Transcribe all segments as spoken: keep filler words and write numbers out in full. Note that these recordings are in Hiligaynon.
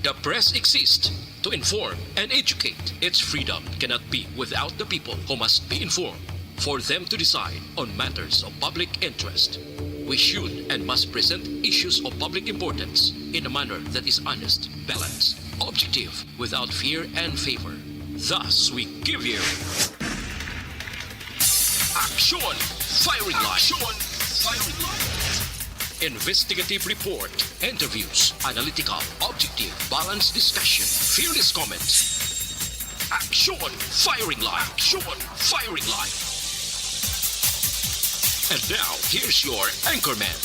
The press exists to inform and educate. Its freedom cannot be without the people, who must be informed for them to decide on matters of public interest. We should and must present issues of public importance in a manner that is honest, balanced, objective, without fear and favor. Thus, we give you Action Firing Line. Action Firing Line. Investigative report, interviews, analytical, objective, balanced discussion, fearless comments. Action Firing Line. Action Firing Line. And now, here's your anchorman.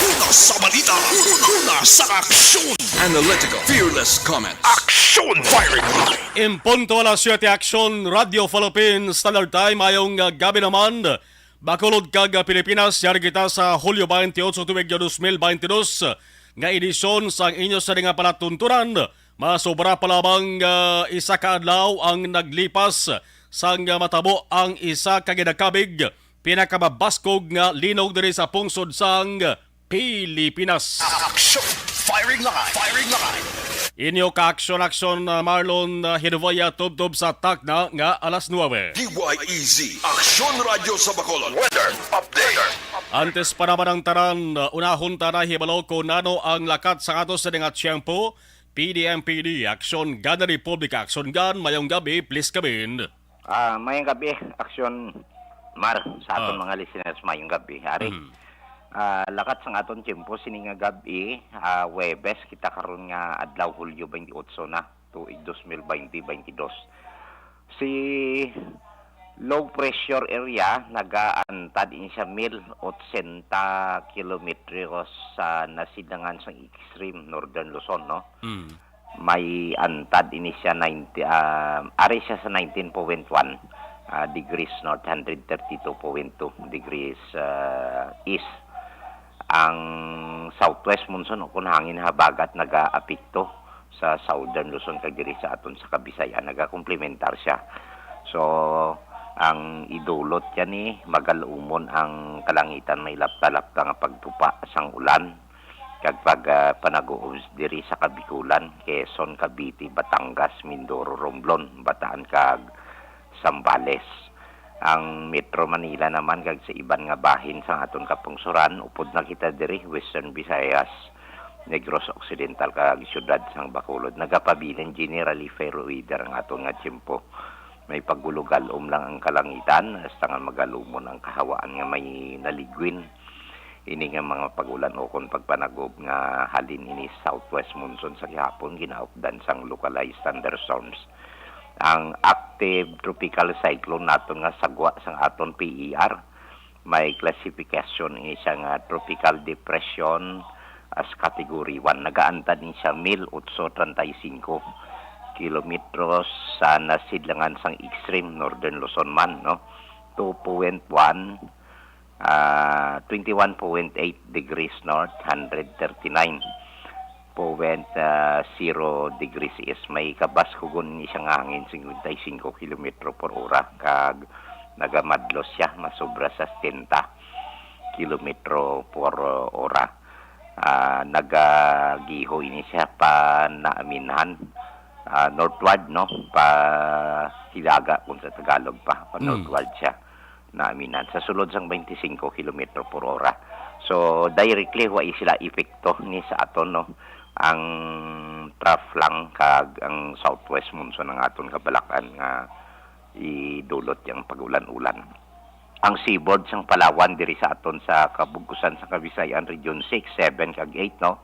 Una sa balita, una sa aksyon. Analytical, fearless comment. Action Firing Line. In punto alas siyete, Action Radio Philippines Standard Time. Mayong, uh, gabi naman. Bacolod kag, uh, Pilipinas, yari kita sa Hulyo twenty-eight tuig two thousand twenty-two, nga edisyon sang inyo sa nga palatuntunan. Masobra pa lamang, uh, isa ka adlaw ang naglipas sang, uh, matabo ang isa ka ginakabig pinakamabaskog nga linog diri sa pungsod sang Pilipinas. Action! Firing line! Firing line! Inyo ka aksyon-aksyon, uh, Marlon, uh, Hinuvoya, tubtob sa takna nga alas nuebe. D Y E Z, Aksyon Radyo sa Bacolod. Weather update. Antes pa naman ang tanan, uh, unahon ta na hibalo kung nano ang lakat sa ato sa nga tiyempo. P D M P D, Action Gun Republika, Action Gun, mayong gabi, please come in. Ah, mayong gabi, Action Mar, sa aton Ah. mga listeners, mayong gabi. Ari, Mm. ah, lakat sang aton tiyempo, sini nga gabi, ah, Huwebes, kita karon nga adlaw, Hulyo twenty-eight na, tuig dos mil baynte, baynte dos. Si low pressure area nagaantad ini sa mil otsenta kilometros sa nasidangan sang extreme northern Luzon, no? Mm. May antad ini siya ninety, ah, ari siya sa nineteen point one, ah, degrees north, hundred thirty-two point two degrees, ah, east. Ang southwest monsoon o kun hangin habagat nagaapekto sa Southern Luzon kag diri sa aton sa Kabisayan, nagakomplementar siya. So, ang idulot niya ni magalumon ang kalangitan, may lapta-lapta nga pagtupa sang ulan kag pag, ah, panaguobs diri sa Kabikulan, Quezon, Cavite, Batangas, Mindoro, Romblon, Bataan kag Zambales. Ang Metro Manila naman kag sa iban nga bahin sang aton kapungsoran, upod na kita diri, Western Visayas, Negros Occidental kag siyudad sang Bacolod, nagapabilin generally fair weather ang aton nga tiyempo. May pagulog-alom lang ang kalangitan, hasta nga magalumon ang kahawaan nga may naligwin. Ini nga mga pag-ulan ukon pagpanagob nga halin ini southwest monsoon sa gihapon, ginaupdan sang localized thunderstorms. Ang active tropical cyclone naton nga sagwa sang aton P E R, may classification ini siya nga tropical depression as category one. Nagaantad ni siya mil otso treinta y cinco kilometros sa nasidlangan sang extreme northern Luzon man, no? Two point one, ah, twenty-one point eight degrees north, hundred thirty-nine point zero degrees east. May kabaskugon ni siya nga hangin, cincuenta y cinco kilometro por hora, kag nagamadlos siya, masobra sa setenta kilometro por hora. Ah, nagagiho ini siya pa naaminhan, ah, northward, no? Pa hilaga, kung sa Tagalog pa, o Mm. northward siya naaminhan sa sulod sang twenty-five kilometro por hora. So, directly, wa sila epekto ni sa aton, no? Ang trough lang kag ang southwest monsoon ang aton kabalakan nga idulot yang pag-ulan-ulan. Ang seaboard sang Palawan diri sa aton sa kabug-usan sa Kabisayan, Region six, seven, kag eight, no?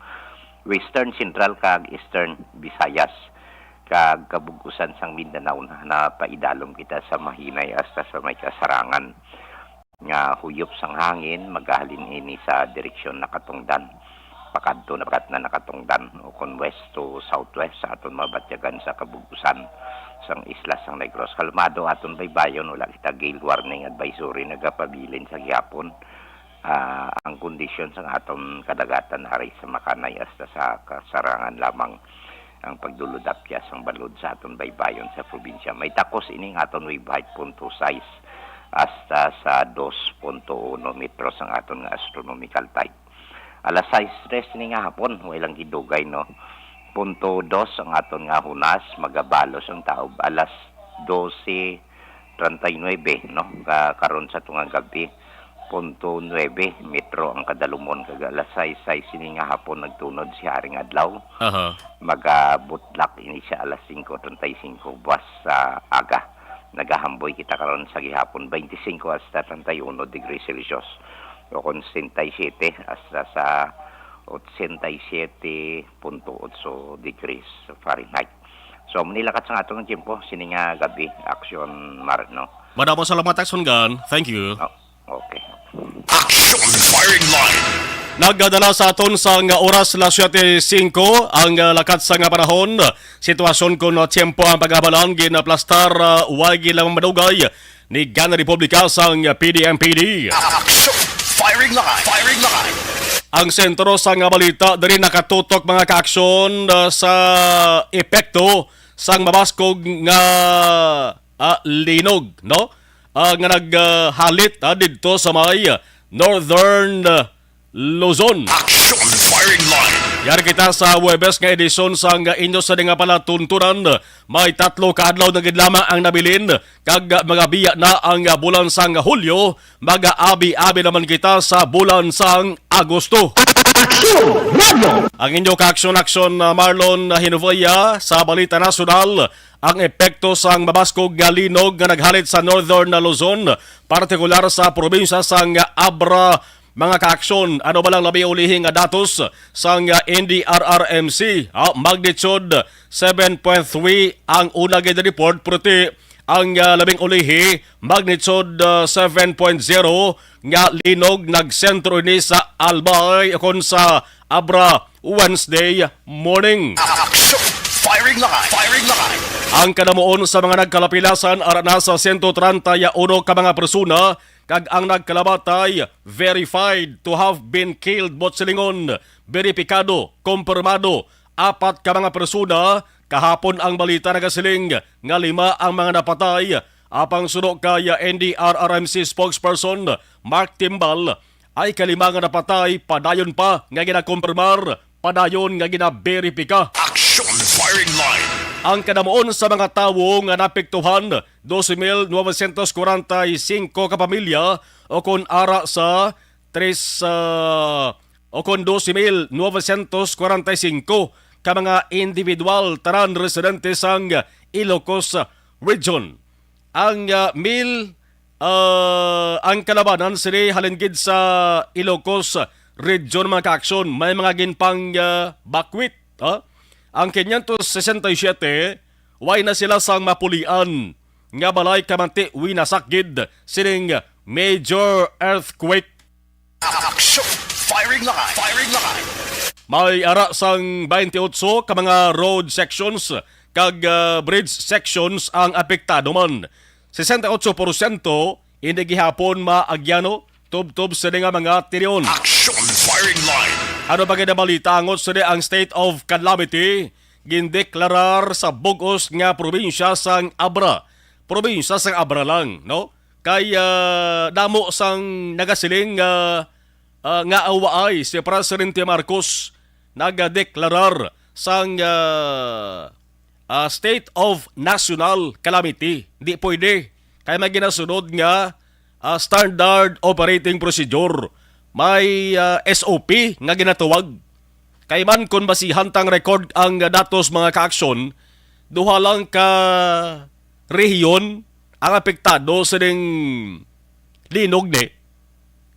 Western, Central, kag Eastern Visayas, kag kabug-usan sang Mindanao, na, napaidalom kita sa mahinay hasta sa may kasarangan nga huyop sang hangin, magahalin ini sa direksyon nakatungdan, pakadto na, pakat na nakatungdan, o kon west to southwest sa aton mabatyagan sa kabug-usan sang isla sang Negros. Kalmado aton baybayon, wala kita gale warning advisory nagapabilin sa gihapon. Ah, ang kondisyon sang aton kadagatan ari sa makanay hasta sa kasarangan lamang ang pagdulod-apyas sang balod sa aton baybayon sa probinsya. May takos ining aton wave height, punto sais hasta sa dos punto uno metros ang aton nga astronomical type. Alas sais tres ni nga hapon, way lang gidugay, no? Punto dos ang aton nga hunas, magabalos ang taob. Alas dose treinta y nueve, no? Ka-, karon sa tungang gabi, punto nuebe metro ang kadalumon, kag alas sais, sais ini nga hapon nagtunod si Haring Adlaw. Aha. Magabutlak ini siya alas singko treinta y cinco buwas sa aga. Nagahamboy kita karon sa gihapon, twenty-cinco hasta treinta y uno degrees Celsius, o kon sesenta y siete hasta sa ochenta y siete punto otso degrees Fahrenheit. So, manilakat sa atong tiempo, sini nga gabi, Action Mar, no? Madamo salamat, Action Gun. Thank you. Oh, okay. Action Firing Line. Nagdala sa aton sa nga oras, las siete singko, ang, ah, lakat sa nga panahon. Sitwasyon kon, ah, tiyempo ang pag-abalan, ginaplastar, ah, way lamang madugay ni Gana Republika sang P D M P D. Action Firing Line. Firing Line. Ang sentro sa nga balita diri nakatutok, mga kaaksyon, ah, sa epekto sang mabaskog nga, ah, linog, no? Ah, nga naghalit, ah, didto sa may Northern, ah, Luzon. Action Firing Line. Yari kita sa Huwebes nga edisyon sang inyo sa nga palatuntunan. May tatlo ka adlaw na gid lamang ang nabilin, kag magabiya na ang bulan sang Hulyo, magaabi-abi naman kita sa bulan sang Agosto. Action Radyo. Ang inyo ka-aksyon-aksyon, ah, Marlon Hinovea sa Balita Nasyonal, ang epekto sang mabaskog nga linog nga naghalit sa Northern Luzon, partikular sa probinsya sang Abra, mga kaaksyon. Ano ba lang labi ulihi nga datos sang N D R R M C? Ah, magnitude seven point three ang una gid report, pero ti ang, ah, labing ulihi, magnitude, ah, seven point zero nga linog nagsentro ini sa Albay ukon sa Abra Wednesday morning. Action! Firing line! Firing line! Ang kadamuon sa mga nagkalapilasan ara na sa sento treinta y uno ka mga persona, kag ang nagkalamatay verified to have been killed, buot silingon, beripikado, kompirmado, apat ka mga persona. Kahapon ang balita nagasiling nga lima ang mga napatay. Apang suno kay N D R R M C spokesperson Mark Timbal, ay kalima nga napatay padayon pa nga ginakompirmar, padayon nga ginaberipika. Action Firing Line. Ang kadamuon sa mga tawo nga napektuhan, doce mil novecientos cuarenta y cinco ka pamilya, o kon ara sa tres, ah, o kon doce mil novecientos cuarenta y cinco ka mga individual, tanan residente sang Ilocos Region. Ang, ah, mil, ah, ang kalabanan sini halin gid sa Ilocos Region, mga kaaksyon. May mga ginpang, ah, bakwit, ha? Ang quinientos sesenta y siete, way na sila sang mapulian nga balay, kay manti winasak gid sining major earthquake. Action! Firing line! Firing line! May ara sang twenty-eight ka mga road sections kag, ah, bridge sections ang apektado man. Sesenta y ocho porsyento hindi gihapon maagyano tubtob sini nga mga tion. Action! Firing line! Ano ba gid ang balita angot sini ang state of calamity? Gindeklarar sa bug-os nga probinsya sang Abra. Probinsya sang Abra lang, no? Kay, ah, damo sang nagasiling nga, ah, nga awaay si Presidente Marcos nagadeklarar sang, ah, ah, state of national calamity. Di pwede. Kay may ginasunod nga, ah, standard operating procedure. May, ah, S O P nga ginatuwag. Kay man kon basihan tang record ang datos, mga kaaksyon, duha lang ka rehiyon ang apektado sining linog ni.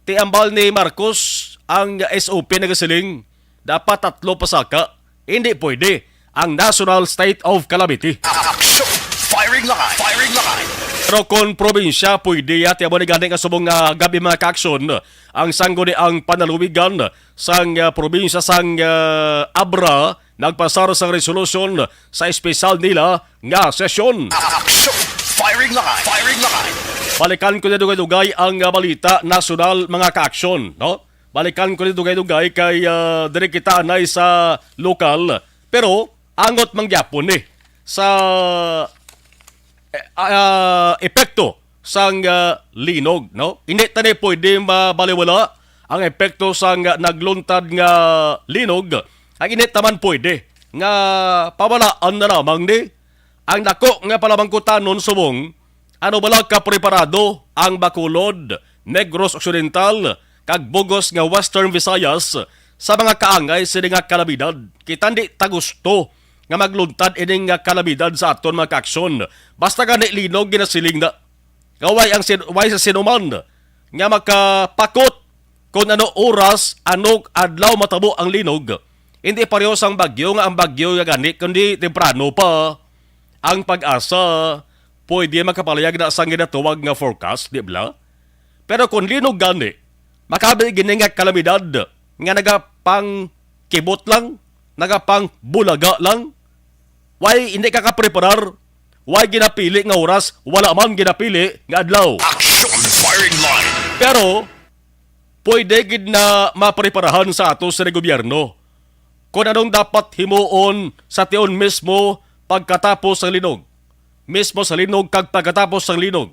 Ti ambal ni Marcos, ang S O P nagasiling dapat tatlo pa saka. Hindi pwede ang national state of calamity. Action! Firing line! Firing line! Pero kung probinsya, pwede ya. Ti amo ni gani nga subong nga gabi, mga kaaksyon, ang sangguniang panaluwigan sang, ah, probinsya sang, ah, Abra nagpasar sang resolusyon sa espesyal nila nga sesyon. Action! Firing line! Firing line! Balikan ko na dugay-dugay ang, ah, balita nasyonal, mga kaaksyon, no? Balikan ko ni dugay-dugay kay, ah, diri kita anay sa lokal, pero angot man gyapon ni sa, eh, ah, epekto sang, ah, linog, no? Hindi ta ni pwede mabaliwala ang epekto sang nagluntad nga linog, ang init naman pwede nga pawalaan na lamang ni. Ang dako nga palamangkutanon subong, ano bala ka preparado ang Bacolod, Negros Occidental, kag bugos nga Western Visayas sa mga kaangay sini nga kalamidad? Kita, hindi ta gusto nga magluntad ining nga kalamidad sa aton mga kaaksyon. Basta gani linog ginasiling na. Nga way ang sin-, way sa sinuman nga makapakot kung ano oras, ano adlaw matabo ang linog. Hindi pareho sang bagyo, nga ang bagyo nga gani kundi temprano pa. Ang PAGASA pwede makapalayag na sang ginatawag nga forecast, di bala? Pero kung linog gani, makabi gini nga kalamidad nga nagapangkibot lang, nagapangbulaga lang. Why hindi ka kapreparar? Why ginapili nga oras? Wala man ginapili nga adlaw. Action firing line. Pero, pwede gid na mapreparahan sa ato sa gobyerno kung anong dapat himuon sa tion mismo pagkatapos sa linog. Mismo sa linog kag pagkatapos sa linog.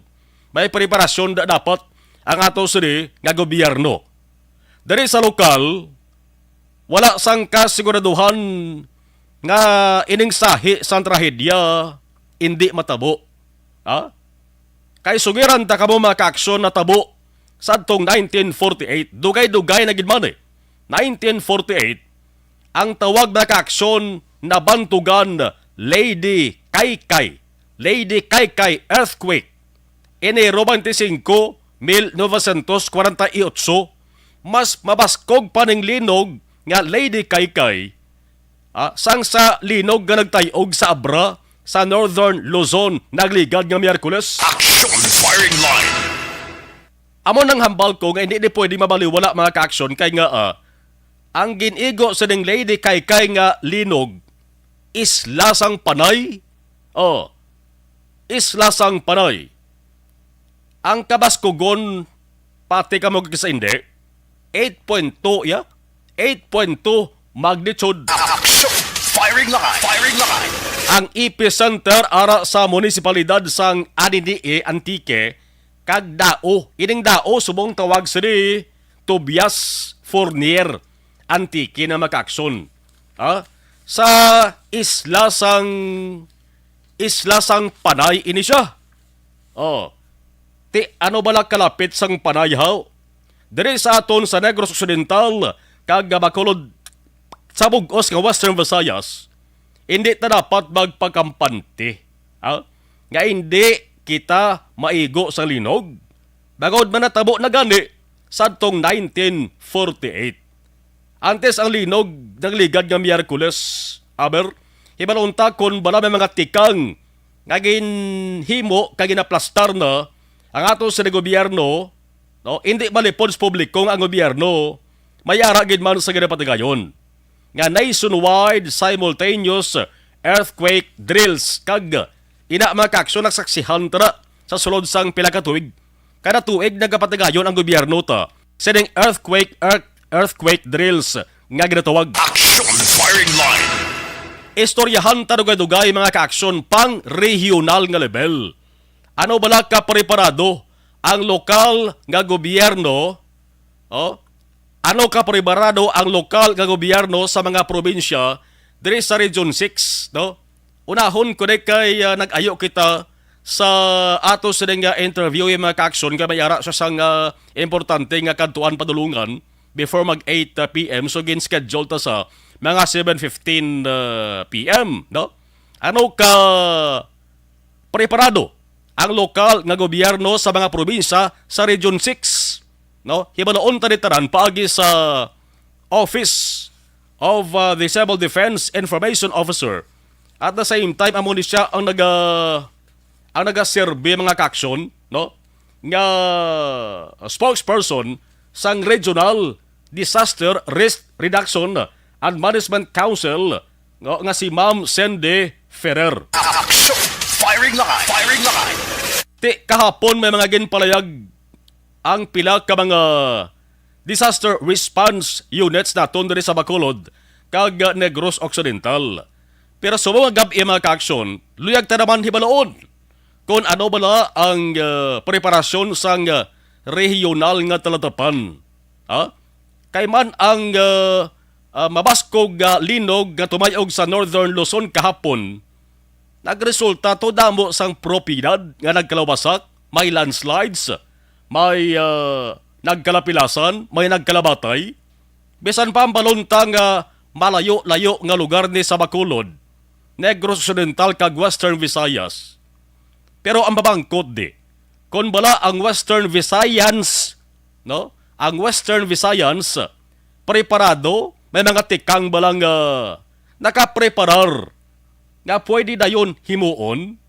May preparasyon da dapat ang ato sini nga gobyerno. Diri sa lokal, wala sang kasiguraduhan nga ining sahi sang trahedya indi matabo. Ha? Kay sugiran ta kamo, mga kaaksyon, natabo sa adtong nineteen forty-eight. Dugay-dugay na gid man, eh. Nineteen forty-eight, ang tawag, mga kaaksyon, nabantugan Lady Kaykay. Lady Kaykay earthquake. Enero twenty-cinco, mil novecientos kwarenta y ocho, mas mabaskog pa ning linog nga Lady Kaykay, ah, sang sa linog nga nagtay-og sa Abra sa Northern Luzon nagligad nga Miyerkules. Action firing line. Amo nang hambal ko nga hindi ni pwede mabaliwala, mga kaaksyon, kay nga, ah, ang gin-igo sining Lady Kaykay nga linog, Isla sang Panay. Oh, Isla sang Panay. Ang kabaskugon, pati kamo kag sa hindi, eight point two, ya? Eight point two magnitude. Action! Firing line! Firing line! Ang epicenter ara sa munisipalidad sang Anini-y, Antique, kag Dao. Ining Dao, subong tawag sini Tobias Fornier, Antique na, mga kaaksyon. Ha? Sa isla sang, isla sang Panay ini siya. Oh. Ti, ano bala kalapit sang Panay, haw? Diri sa aton sa Negros Occidental kag Bacolod, sa bug-os nga Western Visayas, hindi ta dapat magpakampante, ha? Nga hindi kita maigo sa linog. Bangod man natabo na gani sadtong nineteen forty-eight. Antes ang linog, nagligad nga Miyerkules, aber, hibaluon ta kon bala may mga tikang nga ginhimo kag ginaplastar na ang ato sa gobyerno, no? Hindi malipod sa publiko nga ang gobyerno may ara gid man sa ginapatigayon nga nationwide simultaneous earthquake drills, kag ina, mga kaaksyon, nasaksihan ta na sa sulod sang pila ka tuig. Kada tuig nagapatigayon ang gobyerno ta sining earthquake, earth-, earthquake drills nga ginatawag. Action firing line. Istoryahan ta dugay-dugay, mga kaaksyon, pang regional nga level. Ano bala ka preparado ang lokal nga gobyerno? Oh? Ano ka preparado ang lokal nga gobyerno sa mga probinsya diri sa Region six, no? Unahon ko ni kay, ah, nag-ayo kita sa ato sining, ah, interview, yung mga kaaksyon, kay may ara siya sang, ah, importante nga kadtuan padulungan before mag eight, ah, P M. So, gin-schedule ta sa mga seven fifteen, ah, P M, no? Ano ka preparado ang lokal nga gobyerno sa mga probinsya sa Region six, no? Hibaluon ta ni tanan paagi sa Office of, uh, the Civil Defense Information Officer. At the same time, amo ni siya ang naga-, ang nagaserbi, mga kaaksyon, no? Nga spokesperson sang Regional Disaster Risk Reduction and Management Council, no, nga si Ma'am Sandy Ferrer. Action! Firing line! Firing line! Ti, kahapon may mga ginpalayag ang pila ka mga disaster response units naton diri sa Bacolod kag Negros Occidental. Pero subong nga gab-i, mga kaaksyon, luyag ta naman hibaluon kon ano bala ang, ah, preparasyon sang, ah, regional nga talatapan. Ha? Kay man ang, ah, ah, mabaskog nga linog nga tumayog sa Northern Luzon kahapon, nagresulta to damo sang propiedad nga nagkalawasak, may landslides, may, ah, nagkalapilasan, may nagkalabatay. Bisan pa ang balon ta nga malayo-layo nga lugar ni sa Bacolod, Negros Occidental kag Western Visayas. Pero ang mabangkot di, kon bala ang Western Visayans, no? Ang Western Visayans, preparado, may mga tikang bala nga nakapreparar nga pwede dayon himuon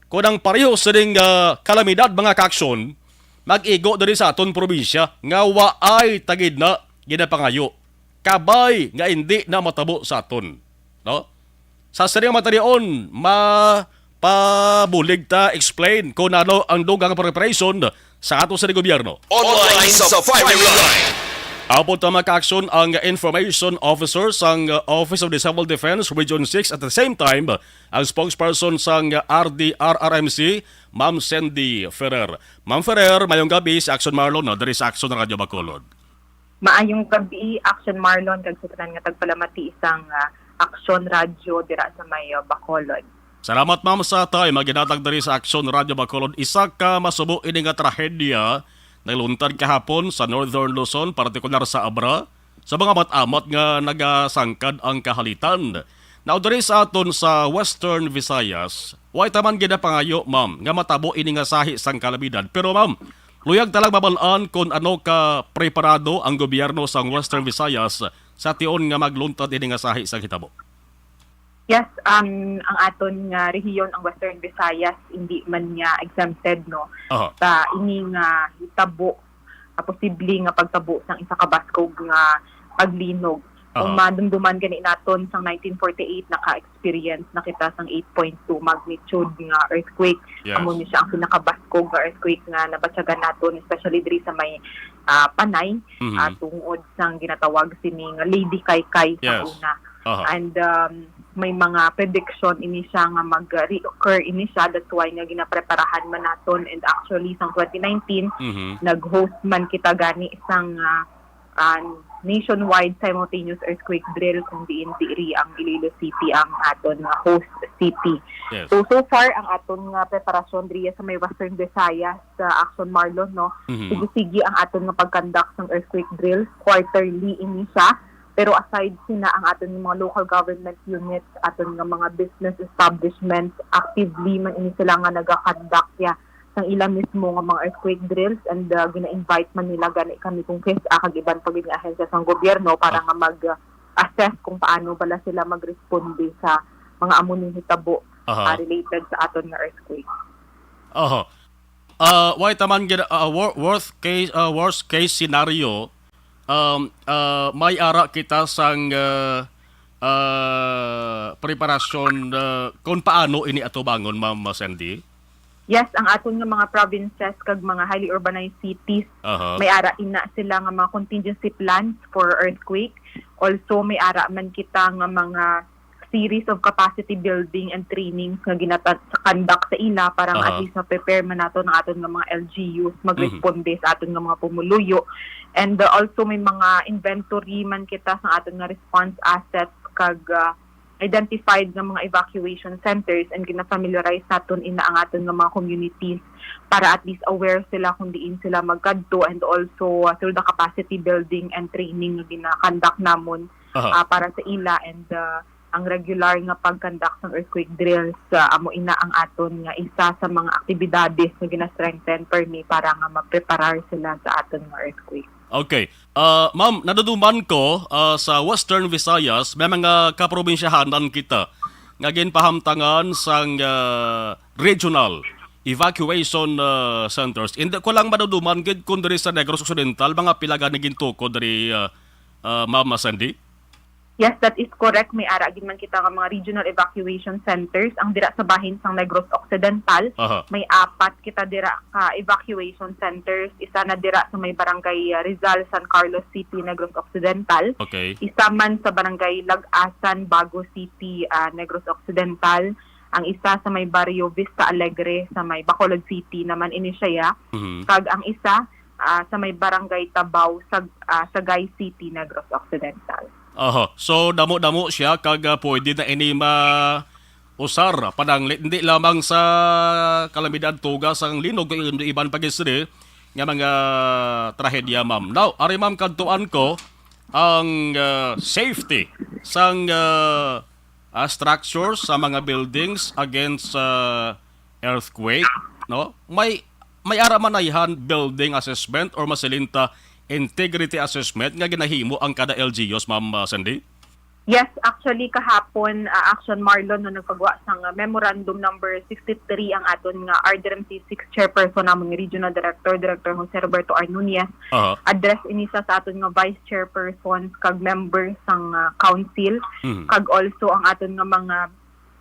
kon ang pareho sining, ah, kalamidad, mga kaaksyon, mag-igo diri sa aton probinsya nga waay tagid na ginapangayo, kabay nga indi na matabo sa aton, no? Sa sining matalion, mapabulig ta explain kung ano ang dugang preparation sa ato sa gobyerno. Online sa Fire Line. Apod ta, mga kaaksyon, ang Information Officer sang Office of the Civil Defense Region six, at the same time ang spokesperson sang R D R R M C, Ma'am Sandy Ferrer. Ma'am Ferrer, mayong gabi, si Action Marlon, no, diri sa Action Radio Bacolod. Maayong gabi, Action Marlon, kag sa tanan nga tagpalamati sang, ah, Action Radio dira sa may, ah, Bacolod. Salamat, ma'am, sa time nga ginhatag diri sa Action Radio Bacolod. Isa ka masubo ini nga trahedya nagluntad kahapon sa Northern Luzon, partikular sa Abra, sa mga amat-amat nga nagasangkad ang kahalitan. Now, diri sa aton sa Western Visayas, way ta man ginapangayo, ma'am, nga matabo ini nga sahi sang kalamidad. Pero, ma'am, luyag ta lang mabal-an kon ano ka preparado ang gobyerno sang Western Visayas sa tion nga magluntad ini nga sahi sang hitabo. Yes, um, ang aton nga rehiyon, ang Western Visayas, hindi man niya exempted, no, Aha. sa ini nga hitabo, ah, posible nga pagtabo sang isa ka baskog nga paglinog. Kung Aha. madumduman gani naton, sang nineteen forty-eight, naka-experience na kita sang eight point two magnitude nga earthquake. Yes. Amo ni siya ang pinakabaskog nga earthquake nga nabatyagan naton, especially diri sa may, ah, Panay, Mhm. ah, tungod sang ginatawag sini nga Lady Kaykay sa Yes. una. Aha. And, um, may mga prediction ini siya nga mag-reoccur ini siya. That's why nga ginapreparahan man naton. And actually, sang twenty nineteen, Mhm. nag-host man kita gani sang, ah, ah, nationwide simultaneous earthquake drill, kung diin diri ang Iloilo City ang aton nga host city. Yes. So, so far, ang aton nga preparasyon diri sa may Western Visayas, sa Action Marlon, no? Mhm. Sige-sige ang aton nga pag-conduct sang earthquake drills. Quarterly ini siya. Pero aside sina, ang aton nga mga local government units, aton nga mga business establishments, actively man ini sila nga naga-conduct ya sang ila mismo nga mga earthquake drills, and, uh, gina-invite man nila gani kami kung KISA kag iban pa gid nga ahensya sang gobyerno para Ah. nga mag-assess kung paano bala sila magresponde sa mga amo ning hitabo, Aha. ah, related sa aton nga earthquake. Aha. Ah, way ta man gid, ah, wor-, worst case, ah, worst case scenario, um, ah, may ara kita sang, ah, ah, preparasyon, ah, kung paano ini atubangon, Ma'am Sandy? Yes, ang aton nga mga provinces kag mga highly urbanized cities, Aha. may ara ina sila nga mga contingency plans for earthquake. Also, may ara man kita nga mga series of capacity building and trainings nga ginata-, sa conduct sa ila para nga Aha. at least ma-prepare man nato ang aton nga mga L G Us magresponde Mhm. sa aton nga mga pumuluyo. And, uh, also may mga inventory man kita sa aton nga response assets kag, uh, identified nga mga evacuation centers, and gina-familiarize naton ina ang aton nga mga communities para at least aware sila kung diin sila magkadto, and also, uh, through the capacity building and training nga gina-conduct namon, Aha. uh, para sa ila, and, uh, ang regular nga pag-conduct sang earthquake drills, ah, amo ina ang aton nga isa sa mga aktibidades nga gina-strengthen permi para nga mapreparar sila sa aton nga earthquake. Okay. Ah, ma'am, naduduman ko, ah, sa Western Visayas, may mga kaprobinsyahanan kita nga ginpahamtangan sang, ah, regional evacuation, ah, centers. Hindi ko lang maduduman gid kung diri sa Negros Occidental, mga pila gani gintukod diri, ah, ah, Ma'am Sandy? Yes, that is correct. May ara gid man kita nga mga regional evacuation centers. Ang dira sa bahin sang Negros Occidental, Aha. may apat kita dira ka evacuation centers. Isa na dira sa may barangay, ah, Rizal, San Carlos City, Negros Occidental. Okay. Isa man sa barangay Lagasan, Bago City, ah, Negros Occidental. Ang isa sa may baryo Vista Alegre sa may Bacolod City naman ini siya. Mhm. Kag ang isa, ah, sa may Barangay Tabaw sa, ah, Sagay City, Negros Occidental. Aha. So, damo-damo siya kag, ah, pwede na ini ma-, usar, pananglit, hindi lamang sa kalamidad, tuga sang linog, kundi iban pa gid sini nga mga trahedya, ma'am. Now, ari, ma'am, kadtuan ko ang, ah, safety sang, ah, ah, structures sa mga buildings against, ah, earthquake, no? May, may ara man ayhan building assessment or masilinta integrity assessment nga ginahimo ang kada L G Us, ma'am, ah, Sandy? Yes, actually, kahapon, ah, Action Marlon, no, nagpagawa sang, ah, Memorandum Number sixty-three ang aton nga R D R M C six chairperson, namon nga Regional Director, Director Jose Roberto R. Nunez. Aha. Address ini sa, sa aton nga vice chairperson kag members sang, ah, council, Mhm. kag also ang aton nga mga,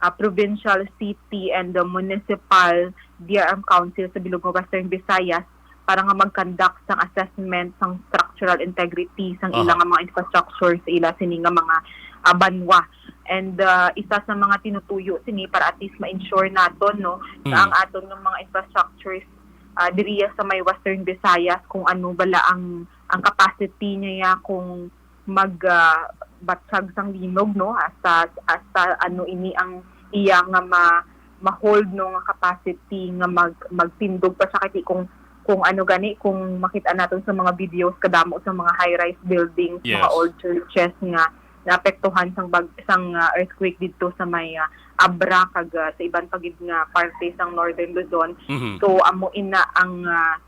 ah, provincial, city, and, ah, municipal D R M council sa bilog nga Western Visayas para nga mag-conduct sang assessment sang structural integrity sang Aha. ila nga mga infrastructure sa ila sini nga mga, ah, banwa. And, ah, isa sa mga tinutuyo sini para at least ma-ensure naton, no, nga Mm. ang aton nga mga infrastructures, ah, diriya sa may Western Visayas, kung ano bala ang, ang capacity niya, kung mag, ah, batsag sang linog, no, hasta, hasta ano ini ang iya nga ma-, ma-hold, no, nga capacity nga mag-, magtindog pa siya. Kasi kung, kung ano gani, kung makita naton sa mga videos, kadamo sa mga high-rise buildings, mga Yes. old churches nga naapektuhan sang bag-, sang, ah, earthquake didto sa may, ah, Abra kag, ah, sa iban pa gid nga parte sang Northern Luzon. Mhm. So, amo ina ang, ah,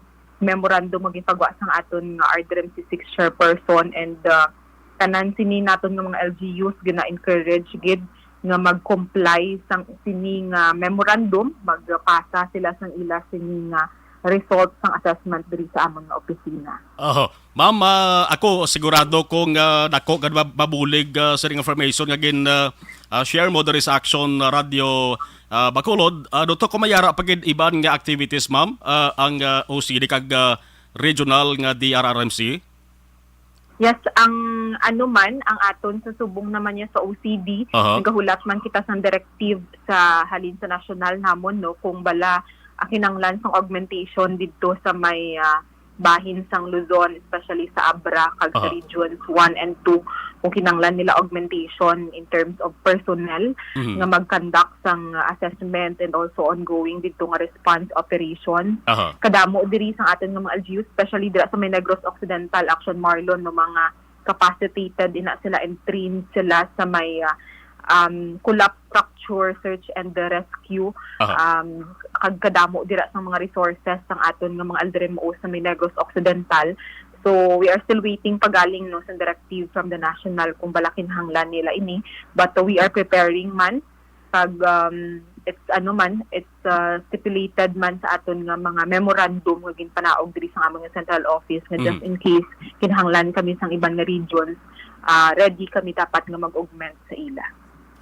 memorandum nga ginpagawa sang aton nga R D R M C six chairperson, and, ah, tanan sini naton nga mga L G Us gina-encourage gid nga mag-comply sang sini nga memorandum, magpasa sila sang ila sini nga result sang assessment diri sa amon nga opisina. Oho. Ma'am, ah, ako sigurado kung, ah, dako gid mab-, mabulig, ah, sining information nga gin, ah, ah, share mo diri sa Action Radio, ah, Bacolod. Ah, duto ko may ara pa gid iban nga activities, ma'am, ah, ang, ah, O C D kag, ah, regional nga D R R M C? Yes, ang ano man, ang aton sa subong naman niya sa O C D, Aha. nagahulat man kita sang directive sa halin sa national namon, no, kung bala, ah, kinahanglan sang augmentation didto sa may, ah, bahin sang Luzon, especially sa Abra kag sa Aha. Regions one and two, kung kinahanglan nila augmentation in terms of personnel Mhm. nga mag-conduct sang, ah, assessment and also ongoing didto nga response operation. Aha. Kadamo diri sang aton nga mga L G Us, especially dira sa may Negros Occidental, Action Marlon, no, mga capacitated ina sila and trained sila sa may, ah, um, collapse structure search and the rescue. Aha. Um, kag kadamo dira sang mga resources sang aton nga mga alderem sa may Negros Occidental. So, we are still waiting pa galing, no, sa directive from the national kung bala kinahanglan nila ini. But, uh, we are preparing man. Kag, um, it's, ano man, it's, uh, stipulated man sa aton nga mga memorandum nga ginpanaog diri sa amon nga central office nga just Mm. in case kinahanglan kami sang iban nga regions, ah, ready kami dapat nga mag-augment sa ila.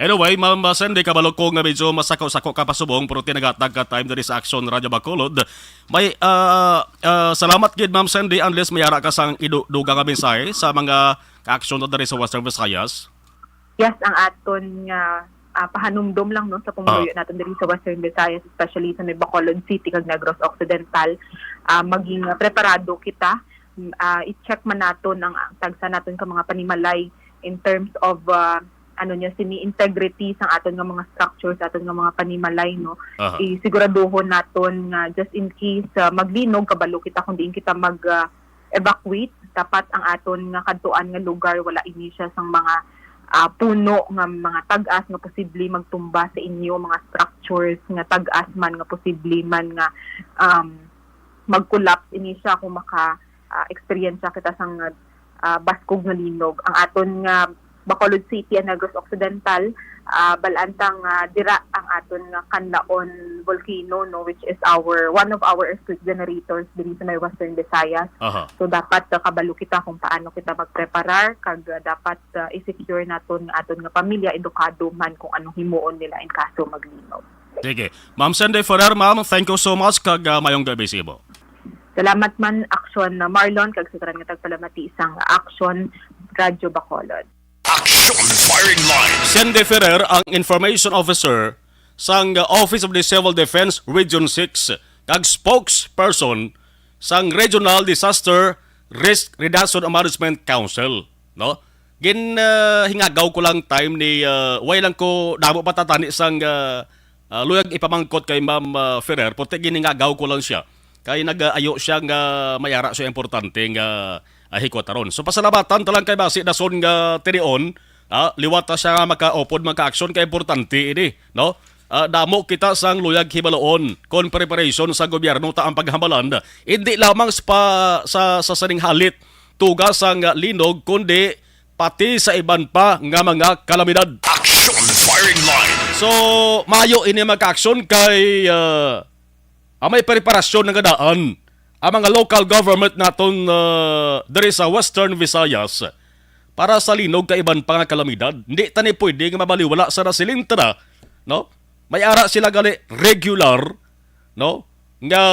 Anyway, Ma'am Sandy, kabalo ko nga medyo masako-sako ka pa subong, pero tinagatag ka time diri sa Action Radio Bacolod. May, ah, ah, salamat gid, Ma'am Sandy, unless may ara ka sang idu-, dugang nga mensahe sa mga ka-action na diri sa Western Visayas. Yes, ang aton nga, ah, pahanumdom lang, no, sa pumuluyo Ah. naton diri sa Western Visayas, especially sa may Bacolod City kag Negros Occidental. Ah, maging, ah, preparado kita. Mm, ah, i-check man naton ang, ang tagsa naton ka mga panimalay in terms of, ah, ano niya, sini integrity sang aton nga mga structures, aton nga mga panimalay, no. Aha. Isiguraduhon naton nga just in case, ah, maglinog, kabalo kita kung diin kita mag, ah, evacuate, dapat ang aton nga kadtuan nga lugar wala ini siya sang mga, ah, puno nga mga tag-as nga posible magtumba sa inyo, mga structures nga tag-as man nga posible man nga, um, mag-collapse ini siya kung maka, ah, eksperyensya kita sang, ah, baskog nga linog. Ang aton nga Bacolod City and Negros Occidental, ah, bal-an ta nga dira ang aton nga Canlaon volcano, no, which is our, one of our earthquake generators diri sa may Western Visayas. Aha. So, dapat, ah, kabalo kita kung paano kita magpreparar, kag, ah, dapat, ah, i-secure naton nga aton nga pamilya, edukado man kung anong himuon nila in kaso maglinog. Sige. Ma'am Sandy Ferrer, ma'am, thank you so much, kag, ah, mayong gabi sa imo. Salamat man, Action, ah, Marlon, kag sa tanan nga tagpalamati sang Action Radio Bacolod. Action Firing Line. Sandy Ferrer ang Information Officer sang Office of the Civil Defense Region six kag spokesperson sang Regional Disaster Risk Reduction and Management Council, no? Gin, ah, hingagaw ko lang time ni, ah, way lang ko damo patatani sang, ah, ah, luyag ipamangkot kay Ma'am, ah, Ferrer, puti ginhingagaw ko lang siya. Kay nag-ayo siya nga may ara siya importante nga, ah, hikwataron. So, pasalamatan ta lang kay basi dason nga tinion, ah, liwat ta siya nga makaupod, maka-action kay importante ini, no? Ah, damo kita sang luyag hibaluon kon preparation sa gobyerno ta ang paghambalan, hindi lamang sa pa-, sa, sa sining halit tuga sang linog, kundi pati sa iban pa nga mga kalamidad. Action firing line. So, maayo ini, mga ka-action, kay, ah, ang may preparasyon nga daan ang mga local government naton, ah, diri sa Western Visayas para sa linog kay iban pa nga kalamidad. Hindi ta ni pwede nga mabaliwala sa nasiling ta na, no? May ara sila gali regular, no, nga,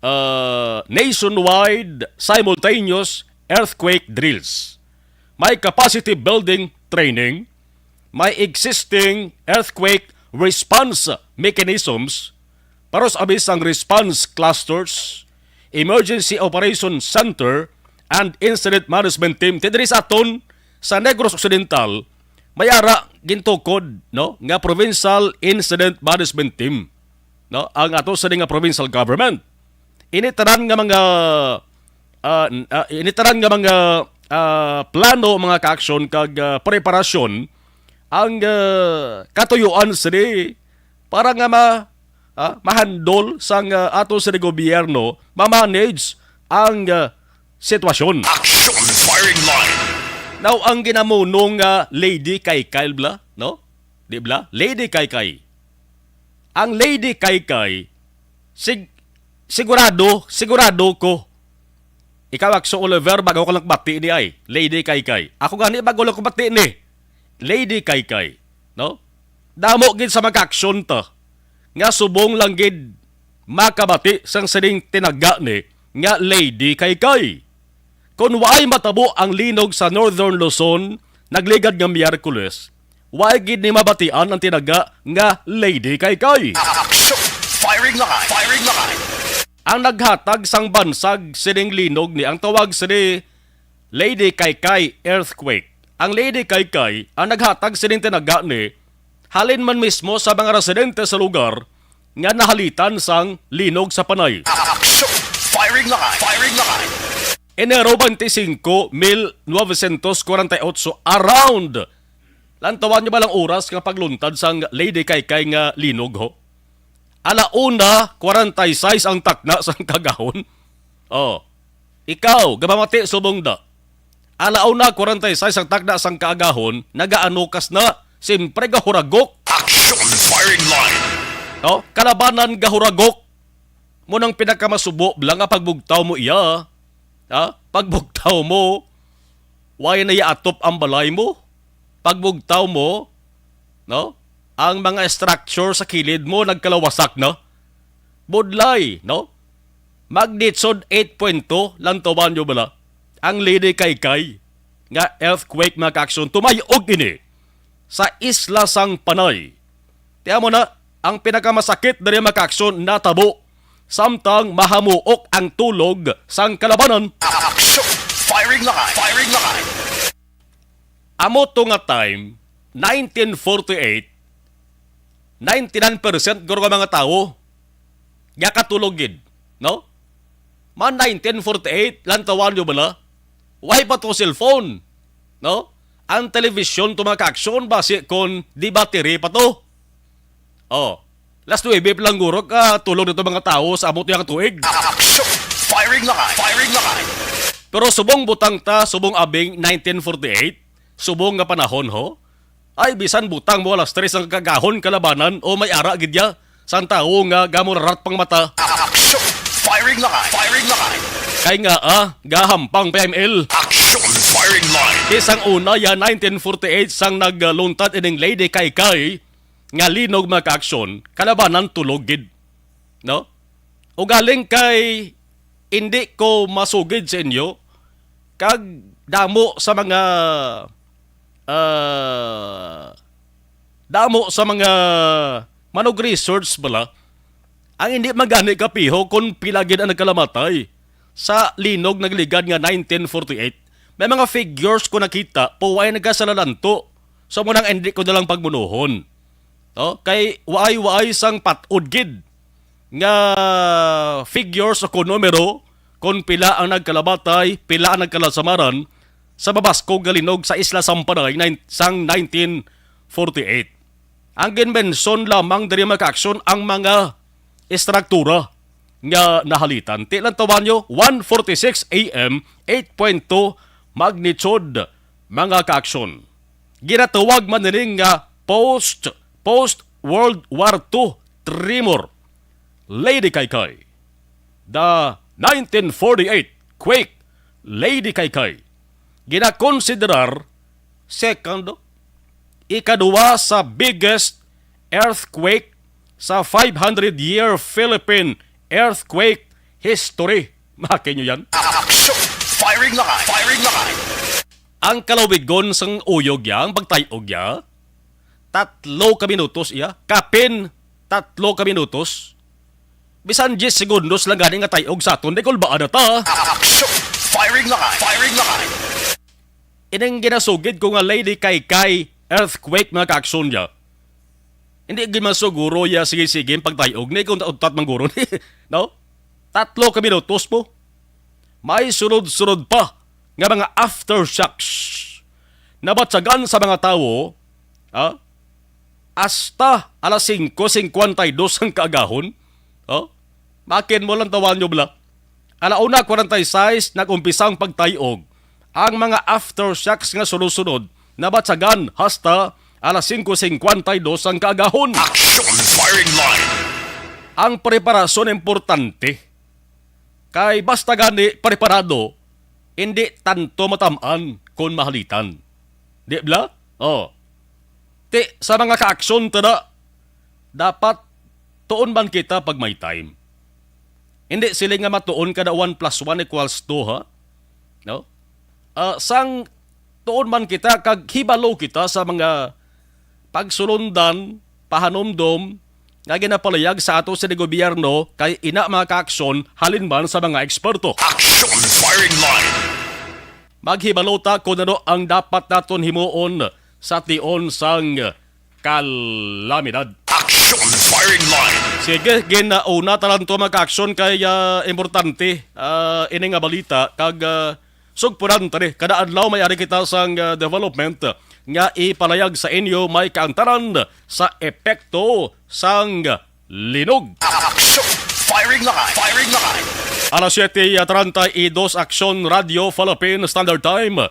ah, nationwide simultaneous earthquake drills. May capacity building training, may existing earthquake response mechanisms, para sa abis ang response clusters, emergency operation center, and incident management team. Ti diri sa aton sa Negros Occidental, may ara gintukod, no, nga Provincial Incident Management Team, no, ang ato sa nga provincial government. Ini tanan nga mga, ah, n-, ah, ini tanan nga mga, ah, plano, mga ka-action kag, ah, preparasyon ang, ah, katuyuan sini para nga ma-, ah, mahandol sang, ah, ato sini gobyerno, ma-manage ang, ah, sitwasyon. Action firing line. Now, ang ginamuno nga Lady Kaykay bla, no? Di bla? Lady Kaykay. Ang Lady Kaykay, sig-, sigurado, sigurado ko. Ikaw, Akso Oliver, bago ka lang bati ni ay, Lady Kaykay. Ako gani, bago lang ko bati ni Lady Kaykay, no? Damo gid sa mga aksyon ta nga subong lang gid makabati sang sining tinaga ni nga Lady Kaykay. Kon waay matabo ang linog sa Northern Luzon, nagligad nga Miyerkules, waay gid ni mabatian ang tinaga nga Lady Kaykay. Action! Firing line! Firing line! Ang naghatag sang bansag sining linog ni ang tawag sini Lady Kaykay earthquake. Ang Lady Kaykay ang naghatag sining tinaga ni halin man mismo sa mga residente sa lugar nga nahalitan sang linog sa Panay. Action! Firing line! Firing line! Enero twenty-five, mil novecientos kwarenta y ocho, around. Lantawan niyo ba lang oras nga pagluntad sang Lady Kaykay nga linog, ho? Ala una kwarenta y seis ang takna sang kagahon. Oh. Ikaw, gamamati subong da. Ala una kwarenta y seis ang takna sang kaagahon, nagaanukas na. Siyempre, gahuragok. Action firing line. No? Kalabanan, gahuragok. Mo nang pinakamasubo lang nga pagbugtaw mo iya. Ha? Pagbugtaw mo, way na yaatop ang balay mo. Pagbugtaw mo, no? Ang mga structure sa kilid mo nagkalawasak na. Budlay, no? Magnitude eight point two, lantawan nyo bala? Ang Lady Kaykay nga earthquake, mga kaaksyon, tumayog ini sa isla sang Panay. Tiyan mo na, ang pinakamasakit diri, mga kaaksyon, natabo samtang mahamuok ang tulog sang kalabanan. Action! Firing line! Firing line! Amo to nga time, nineteen forty-eight, ninety-nine percent guro nga mga tawo yakatulog gid, no? Man nineteen forty-eight, lantawan nyo bala? Way pa to cellphone, no? Ang television to, mga kaaksyon, basi kon di battery pa to. Oh, las nuebe pa lang guro ka tulog na to mga tawo sa amo to yang tuig. Action! Firing line! Firing line! Pero subong butang ta, subong abing nineteen forty-eight, subong nga panahon, ho? Ay, bisan butang mo alas tres ang kagahon kalabanan o may ara gid ya sang tawo nga gamorarat pang mata. Action! Firing line! Firing line! Kay nga, ah, gahampang pa M L. Action! Firing line! Isang una ya nineteen forty-eight sang nagluntad ining Lady Kaykay nga linog, mga kaaksyon, kalabanan tulog gid, no? Ugaling kay hindi ko masugid sa inyo, kag damo sa mga, ah, damo sa mga manug-research bala Ang hindi man gani kapiho kung pila gid ang nagkalamatay sa linog nagligad nga nineteen forty-eight. May mga figures ko nakita, puway nagkasalalanto. So, muna nga hindi ko na lang pagmunuhon. No? Kay waay-waay sang patod gid nga figures o kung numero kung pila ang nagkalamatay, pila ang nagkalasamaran sa mabaskog nga linog sa Isla Sampanay nine- sang nineteen forty-eight. Ang ginmension lamang diri, mga kaaksyon, ang mga estruktura nga nahalitan. Ti lang, tawanyo, one forty-six A M, eight point two magnitude, mga kaaksyon. Ginatawag man nining nga post, post World War two tremor. Lady Kaykay. The nineteen forty-eight quake, Lady Kaykay. Ginakonsiderar, second, ikaduwa sa biggest earthquake sa five hundred year Philippine earthquake history. Makin nyo yan? Action! Firing line! Firing line! Ang kalawigon sang uyog ya, ang pagtay-og ya, tatlo ka minutos iya. Kapin, tatlo ka minutos. Bisan diyes segundos lang gani nga tay-og sa aton, di kulbaan na ta. Action! Firing line! Firing line! Ining ginasugid ko nga Lady Kaykay earthquake, mga kaaksyon, ya. Hindi gid masuguro ya, sige-sige ang pagtay-og ni kung untat man guro ni, no? Tatlo ka minutos mo. May sunod-sunod pa nga mga aftershocks. Nabatyagan sa mga tawo, ha? Hasta alas singko singkwenta y dos ang kaagahon. Ha? Makin mo lang, tawanyo bala. Ala una kwarenta y sais, nag-umpisa ang pagtay-og. Ang mga aftershocks nga sunod-sunod nabatyagan hasta alas singko singkwenta y dos ang kaagahon. Action! Firing line! Ang preparasyon importante. Kay basta gani preparado, hindi tanto matam-an kon mahalitan. Di bala? Oh. Ti, sa mga kaaksyon, tada, dapat tuon man kita pag may time. Hindi sila nga matuon kada one plus one equals two, ha? No? Ah, sang tuon man kita kag hibalo kita sa mga pagsulundan, pahanumdom nga ginapalayag sa ato sa gobyerno, kay ina, mga kaaksyon, halin man sa mga eksperto. Action! Firing line! Maghibalo ta kung ano ang dapat naton himuon sa tion sang kalamidad. Action! Firing line! Sige, ginauna ta lang to, mga kaaksyon, kay, ah, importante, ah, ini nga balita, kag, ah, sugpuran ta ni. Kada adlaw may ari kita sang, ah, development nga ipalayag sa inyo, may kaangtanan sa epekto sang linog. Action! Firing line! Firing line! Alas siyete treinta y dos, Aksyon Radio Philippine Standard Time.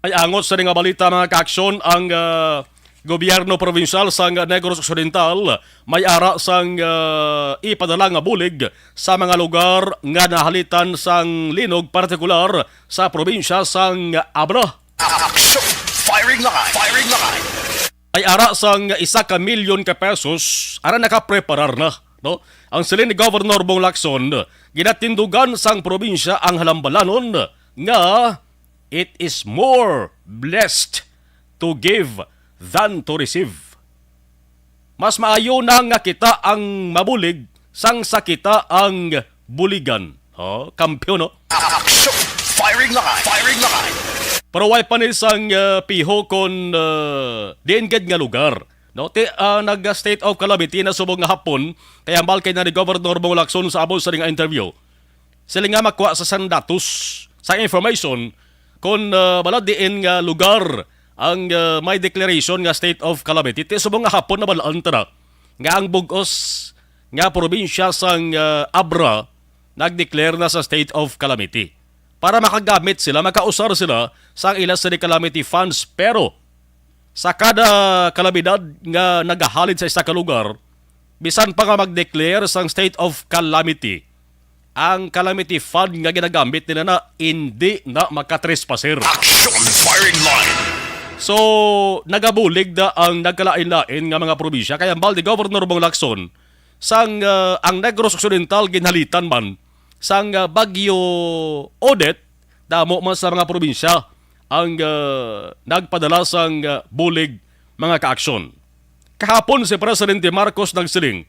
Ay angot sa nga balita, mga kaaksyon, ang, ah, gobyerno probinsyal sang Negros Occidental may ara sang, ah, ipadala nga bulig sa mga lugar nga nahalitan sang linog, partikular sa probinsya sang Abra. Action! Firing line! Firing line! Ay ara sang isa ka milyon ka pesos, ara nakapreparar na, no? Ang siling ni Governor Bong Lacson, ginatindugan sang probinsya ang halambalanon nga it is more blessed to give than to receive. Mas maayo na nga kita ang mabulig sang sa kita ang buligan. Oh, kampiyon, no? Action! Firing line! Firing line! Pero way pa ni sang, uh, piho kon, uh, diin gid nga lugar. No? Ti, uh, nag-state of calamity na subong nga hapon, kay hambal kay na ni Governor Bong Lacson sa amo sa nga interview. Sila nga makuha sa sang datos, sa information, kung, uh, bala diin nga lugar ang, uh, may declaration nga state of calamity. Ti subong nga hapon na balaan ta na nga ang bugos nga probinsya sang, uh, Abra nag-declare na sa state of calamity para makagamit sila, makausar sila sa ila sa calamity funds. Pero sa kada kalamidad nga nagahalid sa isa ka lugar, bisan pa nga mag-declare sang state of calamity, ang calamity fund nga ginagamit nila na hindi na makatrespaser. Action! Firing line! So, nagabulig na ang nagkalain-lain nga mga probinsya. Kaya hambal ni Governor Bong Lacson, sang, ah, ang Negros Occidental ginhalitan man sang, ah, Bagyo Odette, damo man sa mga probinsya ang, ah, nagpadala sang, ah, bulig, mga kaaksyon. Kahapon si Presidente Marcos nagsiling,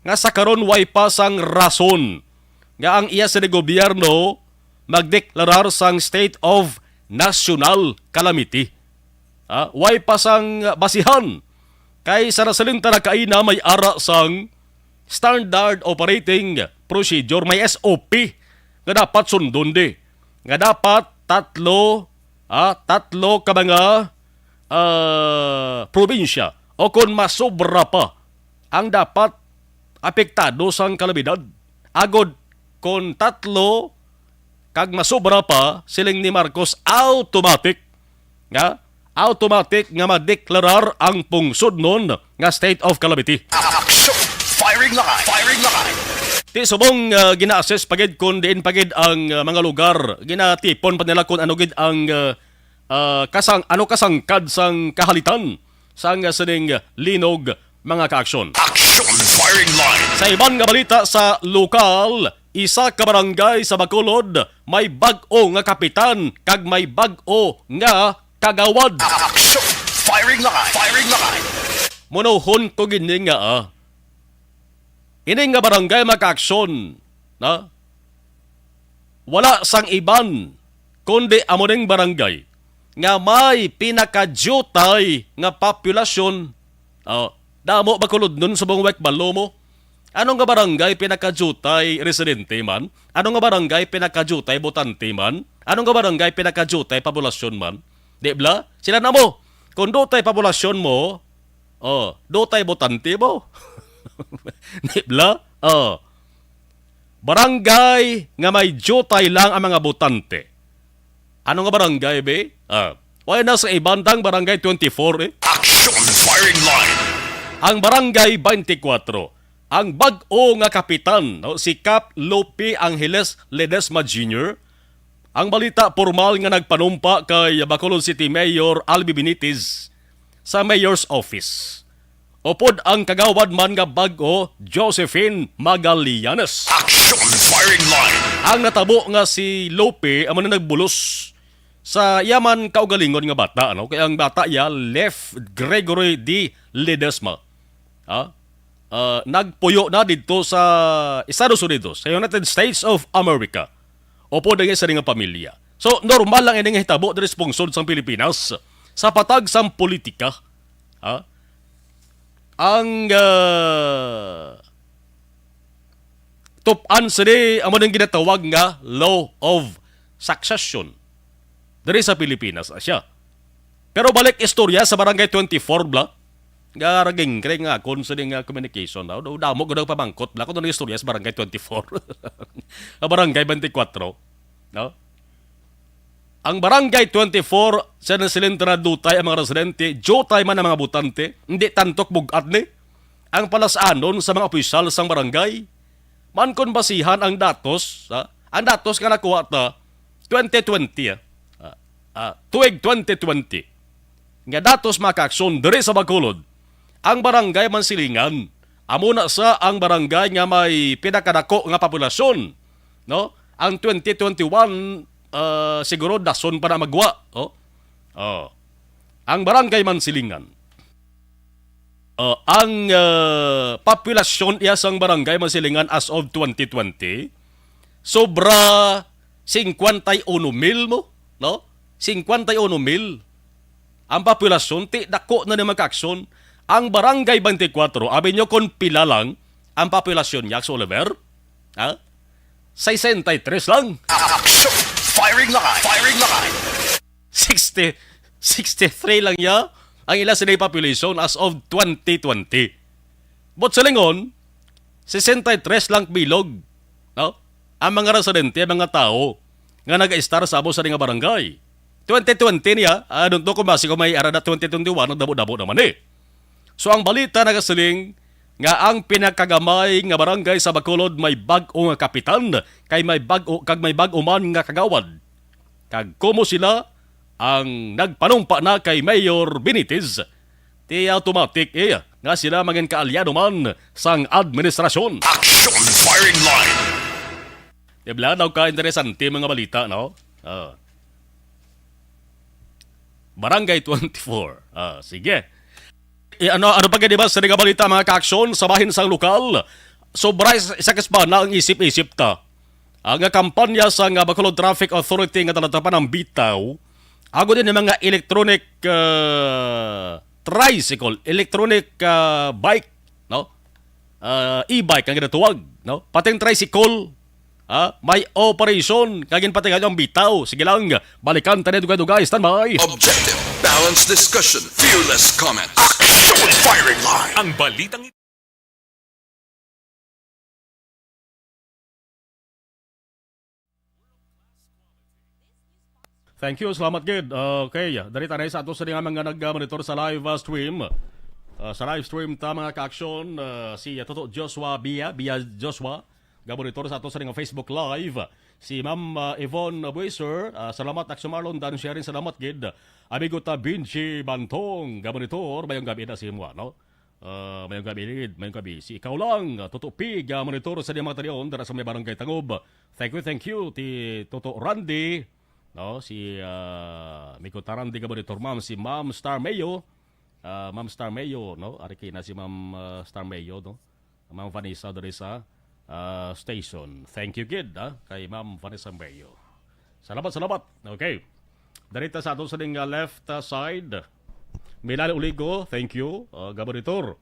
nga sa karon way pa sang rason nga ang iya sini gobyerno magdeklarar sang state of national calamity. Ah, way pa sang basihan kay sa nasiling ta na kaina may ara sang standard operating procedure, may S O P nga dapat sundon di, nga dapat tatlo, ah, tatlo ka mga, ah, probinsya o kon masobra pa ang dapat apektado sang kalamidad. Agod kon tatlo kag masobra pa, siling ni Marcos, automatic nga automatic nga madeklarar ang pungsod nun nga state of calamity. Action! Firing line! Firing line! Ti subong, ah, gina-assess pa gid kung diin pa gid ang, ah, mga lugar, ginatipon pa nila kung ano gid ang, ah, ah, kasang ano kasangkad sang kahalitan sang, ah, sining linog, mga kaaksyon. Action! Firing line! Sa iban nga balita sa lokal, isa ka barangay sa Bacolod may bag-o nga kapitan kag may bag-o nga kagawad. Action! Firing line! Firing line! Munohon ko gini nga, ah, ini nga barangay, mga kaaksyon, na wala sang iban kundi amo ning barangay nga may pinakadiutay nga populasyon. Oh, damo ba kulod nun sa buong Wek Balo mo? Ano nga barangay pinakadiutay residente man? Ano nga barangay pinakadiutay botante man? Ano nga barangay pinakadiutay populasyon man? Di bala? Sila na mo. Kung dutay populasyon mo, oh, dutay botante mo. Di bala? Oh. Barangay nga may diutay lang ang mga botante. Ano nga barangay, be? Ah, wala na sa iban tang Barangay twenty-four, eh. Action! Firing line! Ang Barangay twenty-four, ang bag-o nga kapitan, no, si Kap Lope Angeles Ledesma Junior. Ang balita, pormal nga nagpanumpa kay Bacolod City Mayor Albi Benitez sa mayor's office. Upod ang kagawad man nga bag-o, Josephine Magallanes. Action! Firing line! Ang natabo nga si Lope amo na nagbulos sa iya man kaugalingon nga bata, ano? Kay ang bata iya, Lef Gregory D. Ledesma. Ha? Ah, nagpuyo na didto sa Estados Unidos, sa United States of America. Upod ang isa nga pamilya. So, normal lang ini nga hitabo diri sa pungsod sang Pilipinas sa patag sang politika. Ha? Ang, ah, tup-an sini amo ning ginatawag nga law of succession diri sa Pilipinas, asya. Pero balik istorya sa Barangay twenty-four, bla. Nga raging kring nga akon sini nga communication daw. Daw damo gud ang pamangkot, bla, kung ano istorya sa Barangay twenty-four. Ang Barangay twenty-four, no? Ang Barangay twenty-four, sa nasiling ta na dutay ang mga residente, diutay man ang mga botante, hindi tantok bug-at ni ang palasanon sa mga opisyal sang barangay. Man kon basihan ang datos, ha? Ang datos nga nakuha ta, twenty twenty, ah. Ah, ah, tuig twenty twenty. Nga datos, mga kaaksyon, diri sa Bacolod, ang Barangay Mansilingan, amo na sa ang barangay nga may pinakadako nga populasyon, no? Ang twenty twenty-one, ah, siguro dason pa na magwa, oh. Oh. Ang Barangay Mansilingan. Ah, ang, ah, populasyon iya sang Barangay Mansilingan as of twenty twenty, sobra cincuenta y uno mil mo, no? Cincuenta y uno mil ang populasyon, ti dako na ni, mga kaaksyon. Ang Barangay twenty-four, abi nyo kung pila lang ang populasyon niya, Oliver? Ha? Sesenta y tres lang. Action! Firing line! Firing line! Sixty, sixty-three lang ya ang ila sini population as of twenty twenty. But sa lingon, sesenta y tres lang bilog, no? Ang mga residente, ang mga tawo nga nag-istar sa amo sa nga barangay. Twenty twenty niya, I don't know kung basi kung may arada twenty twenty-one, nagdabo-dabo naman eh. So, ang balita nagasiling nga ang pinakagamay nga barangay sa Bacolod may bag-o nga kapitan, kay may bag-o, kag may bag-o man nga kagawad. Kag komo sila ang nagpanumpa na kay Mayor Benitez, ti automatic, eh, nga sila mangin kaalyado man sang administrasyon. Action! Firing line! Di ba, daw ka interesante mga balita, no? Ah. Barangay twenty-four. Ah, sige. Eh, ano, ano pa gani ba sa nga balita, mga kaaksyon? Sa bahin sang lokal, Sobra sa, sa kasbana ang isip-isip ta. Ang kampanya sa nga Bacolod Traffic Authority nga talatapan ang bitaw, agod ini mga electronic, ah, tricycle, electronic, ah, bike, no? Ah, e-bike ang ginatuwag, no? Pating tricycle, ah, may operation kag ginpatigayon ang bitaw. Sige lang, balikan ta ni dugay-dugay. Standby. Objective, balanced discussion, fearless comments. Action firing line. Ang balitang Thank you, salamat gid. Okay, diri ta na sa ato sa nga mga nag-monitor sa live, ah, stream. Ah, sa live stream ta, mga ka-aksyon, ah, si, ah, Toto Joshua Bia, Bia Joshua, ga-monitor sa ato sa nga Facebook Live. Si Ma'am, ah, Yvonne Buiser, ah, salamat, Aksyon Marlon, Dan Sharing, salamat gid. Amigo ta, Benji Bantong, ga-monitor, mayong gabi na si mo, no? Ah, mayong gabi, Lid. Mayong gabi. Si ikaw lang, ah, Toto Pig, ah, monitor sa mga talion dara sa may Barangay Tangob. Thank you, thank you, ti Toto Randy. No, si, ah, Miko Tarandi ka monitor, ma'am. Si Ma'am Star Mayo. Ah, Ma'am Star Mayo, no? Ari kay na si Ma'am, ah, Star Mayo, no? Ma'am Vanessa diri sa, ah, station. Thank you, gid, ah, kay Ma'am Vanessa Mayo. Salamat, salamat. Okay. Darita sa ato sa ning, ah, left, ah, side. Milal Uligo, thank you. Ah, Gabonitor.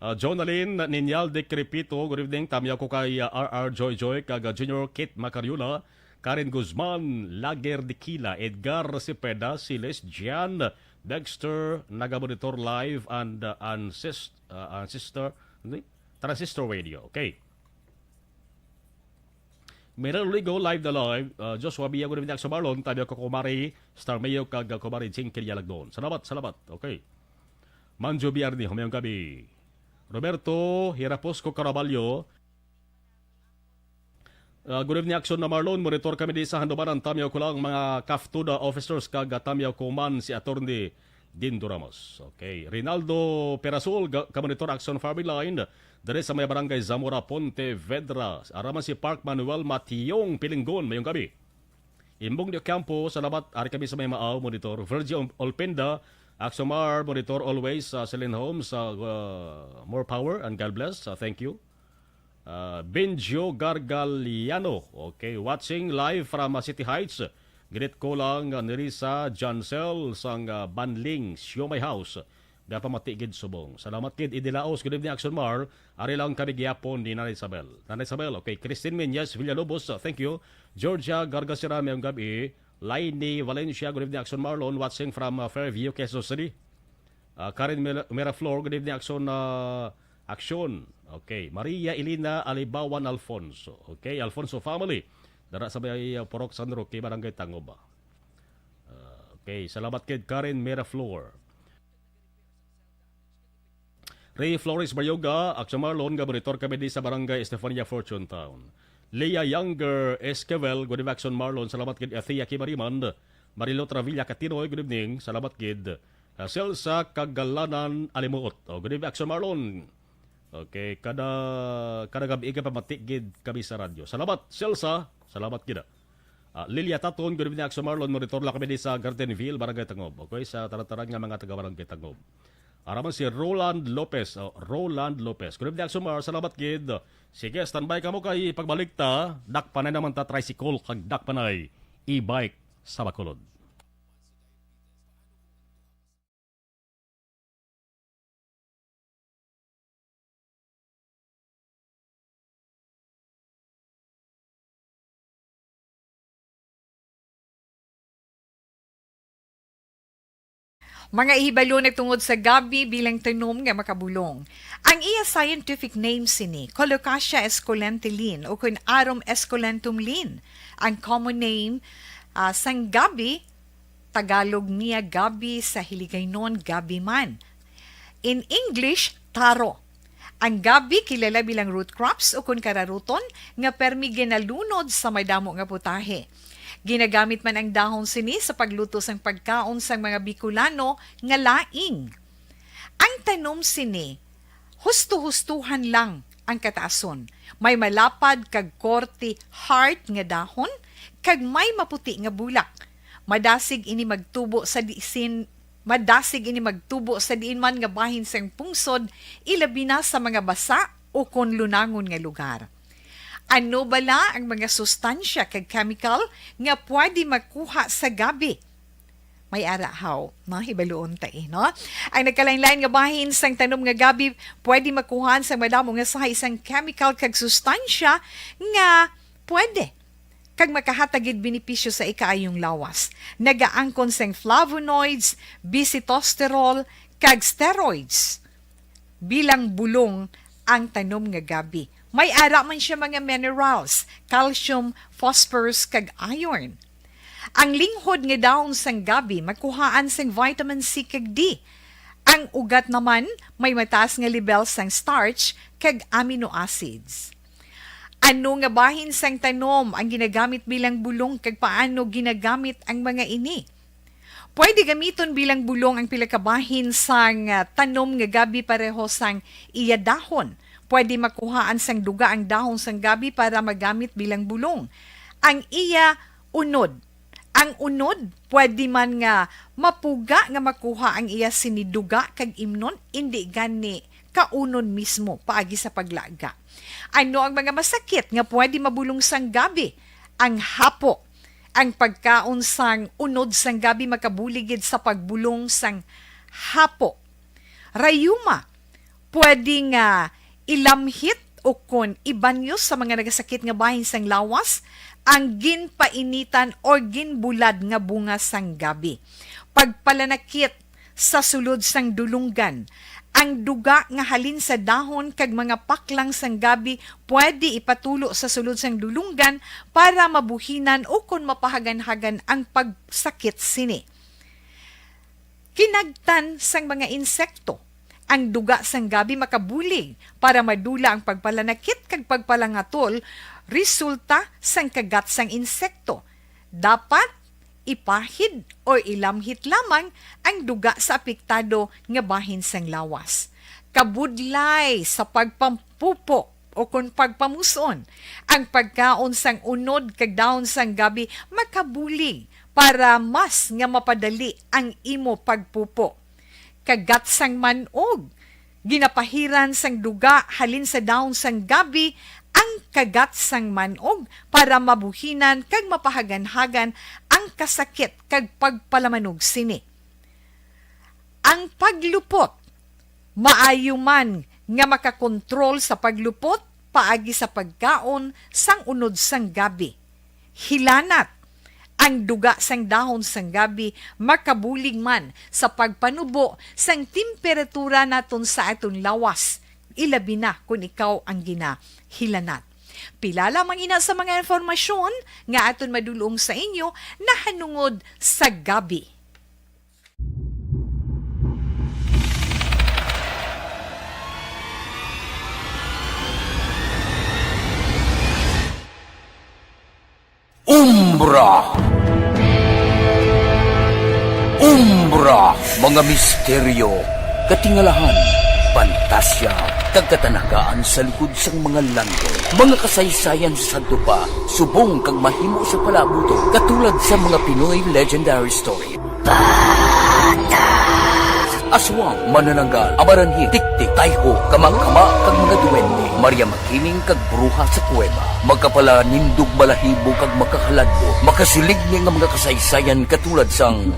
Ah, Jonalyn Ninyal de Crepito, good evening. Tamyaw ko kay, ah, R R Joy Joy, kag, ah, Junior Kit Macariola, Karen Guzman, Lager Dikila, Edgar Cepeda, Siles Gian, Dexter, naga-monitor live, and, ah, and sis-, ah, and sister, ano ni? Transistor Radio. Okay. Mira Luligo, live na live. Ah, Joshua Bia, good evening, Aksyon Marlon. Tabi ako, Kumari Star Mayo, kag, ah, Kumari Jinky Yalagdon. Salamat, salamat. Okay. Manjo Biarni, humayong gabi. Roberto Hiraposco Caraballo. Ah, good evening, Aksyon na Marlon. Monitor kami di sa Handumanan. Tamyaw ko lang mga kaftuda officers kag, ah, tamyaw ko man si Attorney Dindo Ramos. Okay. Rinaldo Perasol, ga-, ka-monitor Aksyon Farming Line. Diri sa may barangay Zamora, Pontevedra. Araman si Park Manuel Mationg Pilinggon. Mayong gabi. Imbong de Ocampo, salamat. Ari kami sa may Maaw, monitor. Virgie Ol-, Olpenda, Axomar, monitor always. Sa Celine Holmes, sa, uh, more power and God bless. Uh, thank you. Uh, Benjo Gargaliano, okay, watching live from, uh, City Heights. Greet ko lang, uh, Nerissa Jansel sang, uh, Banling, Siomay House. Gapamati gid subong. Salamat gid, Idi Laos. Good evening, Action Mar. Ari lang kami gihapon ni Nanay Isabel. Nanay Isabel, okay. Christine Menyes Villalobos, uh, thank you. Georgia Gargasira, mayong gabi. Lainey Valencia, good evening, Action Marlon. Watching from, uh, Fairview, Quezon City. Uh, Karen Mira-, Miraflor, good evening, Action, uh, Action. Okay. Maria Elena Alibawan Alfonso. Okay, Alfonso family. Dara sa may, uh, Purok San Roque, Barangay Tangob. Uh, okay, salamat kay Karen Miraflor. Ray Flores Baryoga, Action Marlon, nga monitor kami di sa Barangay Estefania, Fortune Town. Leah Younger Esquivel, good evening, Action Marlon. Salamat gid, Athea Kimariman. Marilo Travilla Katinoy, good evening. Salamat gid. Ah, Celsa Kagalanan Alimuot. Oh, good evening, Action Marlon. Okay, kada, kada gabi ka pamati gid kami sa radyo. Salamat, Celsa. Salamat gid, ah. Ah, Lilia Taton, good evening, Action Marlon. Monitor lang kami di sa Gardenville, Barangay Tangob. Okay, sa tanan-tanan nga mga taga Barangay Tangob. Araman si Roland Lopez. Oh, Roland Lopez. Good evening, Action Mar. Salamat gid. Sige, standby kamo kay pagbalik ta, dakpanay naman ta tricycle kag dakpanay e-bike sa Bacolod. Mga ihibalon tungod sa gabi bilang tanom nga makabulong. Ang iya scientific name sini, Colocasia esculenta Lin, ukon Arum esculentum Lin. Ang common name, ah, sang gabi, Tagalog niya gabi, sa Hiligaynon gabi man. In English, taro. Ang gabi kilala bilang root crops ukon kararuton nga permi ginalunod sa madamo nga putahe. Ginagamit man ang dahon sini sa pagluto sang pagkaon sang mga Bicolano nga laing. Ang tanom sini, husto-hustohan lang ang kataason. May malapad kag korte heart nga dahon, kag may maputi nga bulak. Madasig ini magtubo sa disin, madasig ini magtubo sa diin man nga bahin sang pungsod, ilabi na sa mga basa ukon lunangon nga lugar. Ano bala ang mga sustansya kag chemical nga pwede makuha sa gabi? May ara haw, mahibaluon ta, eh, no? Ang nagkalain-lain nga bahin sang tanom nga gabi pwede makuhaan sang madamo nga sahay sang chemical kag sustansya nga pwede kag makahatag gid benepisyo sa ikaayong lawas. Nagaangkon sang flavonoids, bisitosterol, kag steroids bilang bulong ang tanom nga gabi. May ara man siya mga minerals, calcium, phosphorus, kag iron. Ang linghod nga dahon sang gabi makuhaan sang vitamin C kag D. Ang ugat naman may mataas nga lebel sang starch kag amino acids. Ano nga bahin sang tanom ang ginagamit bilang bulong, kag paano ginagamit ang mga ini? Pwede gamiton bilang bulong ang pila ka bahin sang, ah, tanom nga gabi pareho sang iya dahon. Pwede makuhaan sang duga ang dahon sang gabi para magamit bilang bulong. Ang iya unod. Ang unod pwede man nga mapuga nga makuha ang iya sini duga kag imnon, indi gani kaunon mismo paagi sa paglaga. Ano ang mga masakit nga pwede mabulong sang gabi? Ang hapo. Ang pagkaon sang unod sang gabi makabulig gid sa pagbulong sang hapo. Rayuma, pwede nga ilamhit o kon ibanyos sa mga nagasakit nga bahin sang lawas ang ginpainitan or ginbulad nga bunga sang gabi. Pagpalanakit sa sulod sang dulunggan. Ang duga nga halin sa dahon kag mga paklang sang gabi pwede ipatulo sa sulod sang dulunggan para mabuhinan o kon mapahaganhagan ang pagsakit sini. Kinagtan sang mga insekto. Ang duga sang gabi makabulig para madula ang pagpalanakit kag pagpalangatol resulta sang kagat sang insekto. Dapat ipahid o ilamhit lamang ang duga sa apektado nga bahin sang lawas. Kabudlay sa pagpampupo o kon pagpamus-on. Ang pagkaon sang unod kag dahon sang gabi makabulig para mas nga mapadali ang imo pagpupo. Kagat sang man-og. Ginapahiran sang duga halin sa dahon sang gabi ang kagat sang man-og para mabuhinan kag mapahaganhagan ang kasakit kag pagpalamanog sini. Ang paglupot. Maayo man nga makakontrol sa paglupot paagi sa pagkaon sang unod sang gabi. Hilanat. Ang duga sang dahon sang gabi makabulig man sa pagpanubo sang temperatura naton sa aton lawas, ilabi na kon ikaw ang ginahilanat. Pila lamang ina sa mga impormasyon nga aton madulong sa inyo nahanungod sa gabi. Umbra. Umbra, mga misteryo, katingalahan, pantasya, kag katanagaan sa likod sang mga langit. Mga kasaysayan sa sadto pa, subong kag mahimo sa palaabuton, katulad sa mga Pinoy legendary story. Aswang, manananggal, amaranhit, tiktik, tayho, kamakama, kag mga duwende, Maria Makiling kag bruha sa kuweba, makapalanindog balahibo kag makahaladlo, makasiligni nga mga kasaysayan katulad sang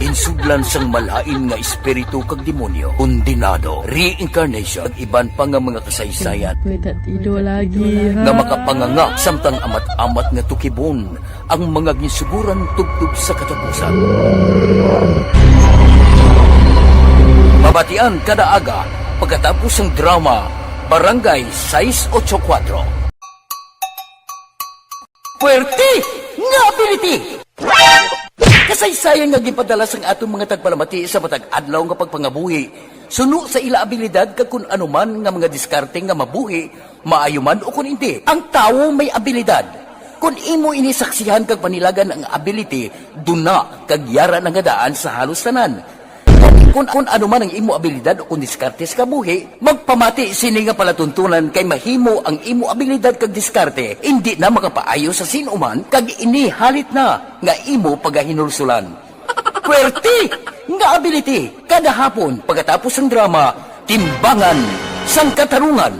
ginsudlan sang malain nga espiritu kag demonyo, kondenado, reincarnation, kag iban pa nga mga kasaysayan. Pwede tido lagi, ha? Nga makapanganga samtang amat-amat nga tukibon ang mga ginsuguran tubtob sa katapusan. Mabatian kada aga pagkatapos sang drama Barangay sais ocho kuwatro. Puwerte nga ability! Kasaysayan nga ginpadala sang aton mga tagpalamati sa matag adlaw nga pagpangabuhi, suno sa ila abilidad kag kun ano man nga mga diskarte nga mabuhi, maayo man ukon indi. Ang tawo may abilidad. Kon imo ini saksihan kag panilagan ang ability, duna kag yara na nga daan sa halos tanan. Kon, kon ano man ang imo abilidad ukon diskarte sa kabuhi, magpamati sini nga palatuntunan kay mahimo ang imo abilidad kag diskarte indi na makapaayo sa sin-o man kag ini halit na nga imo pagahinulsulan. Puwerte nga ability kada hapon pagkatapos sang drama Timbangan sang Katarungan.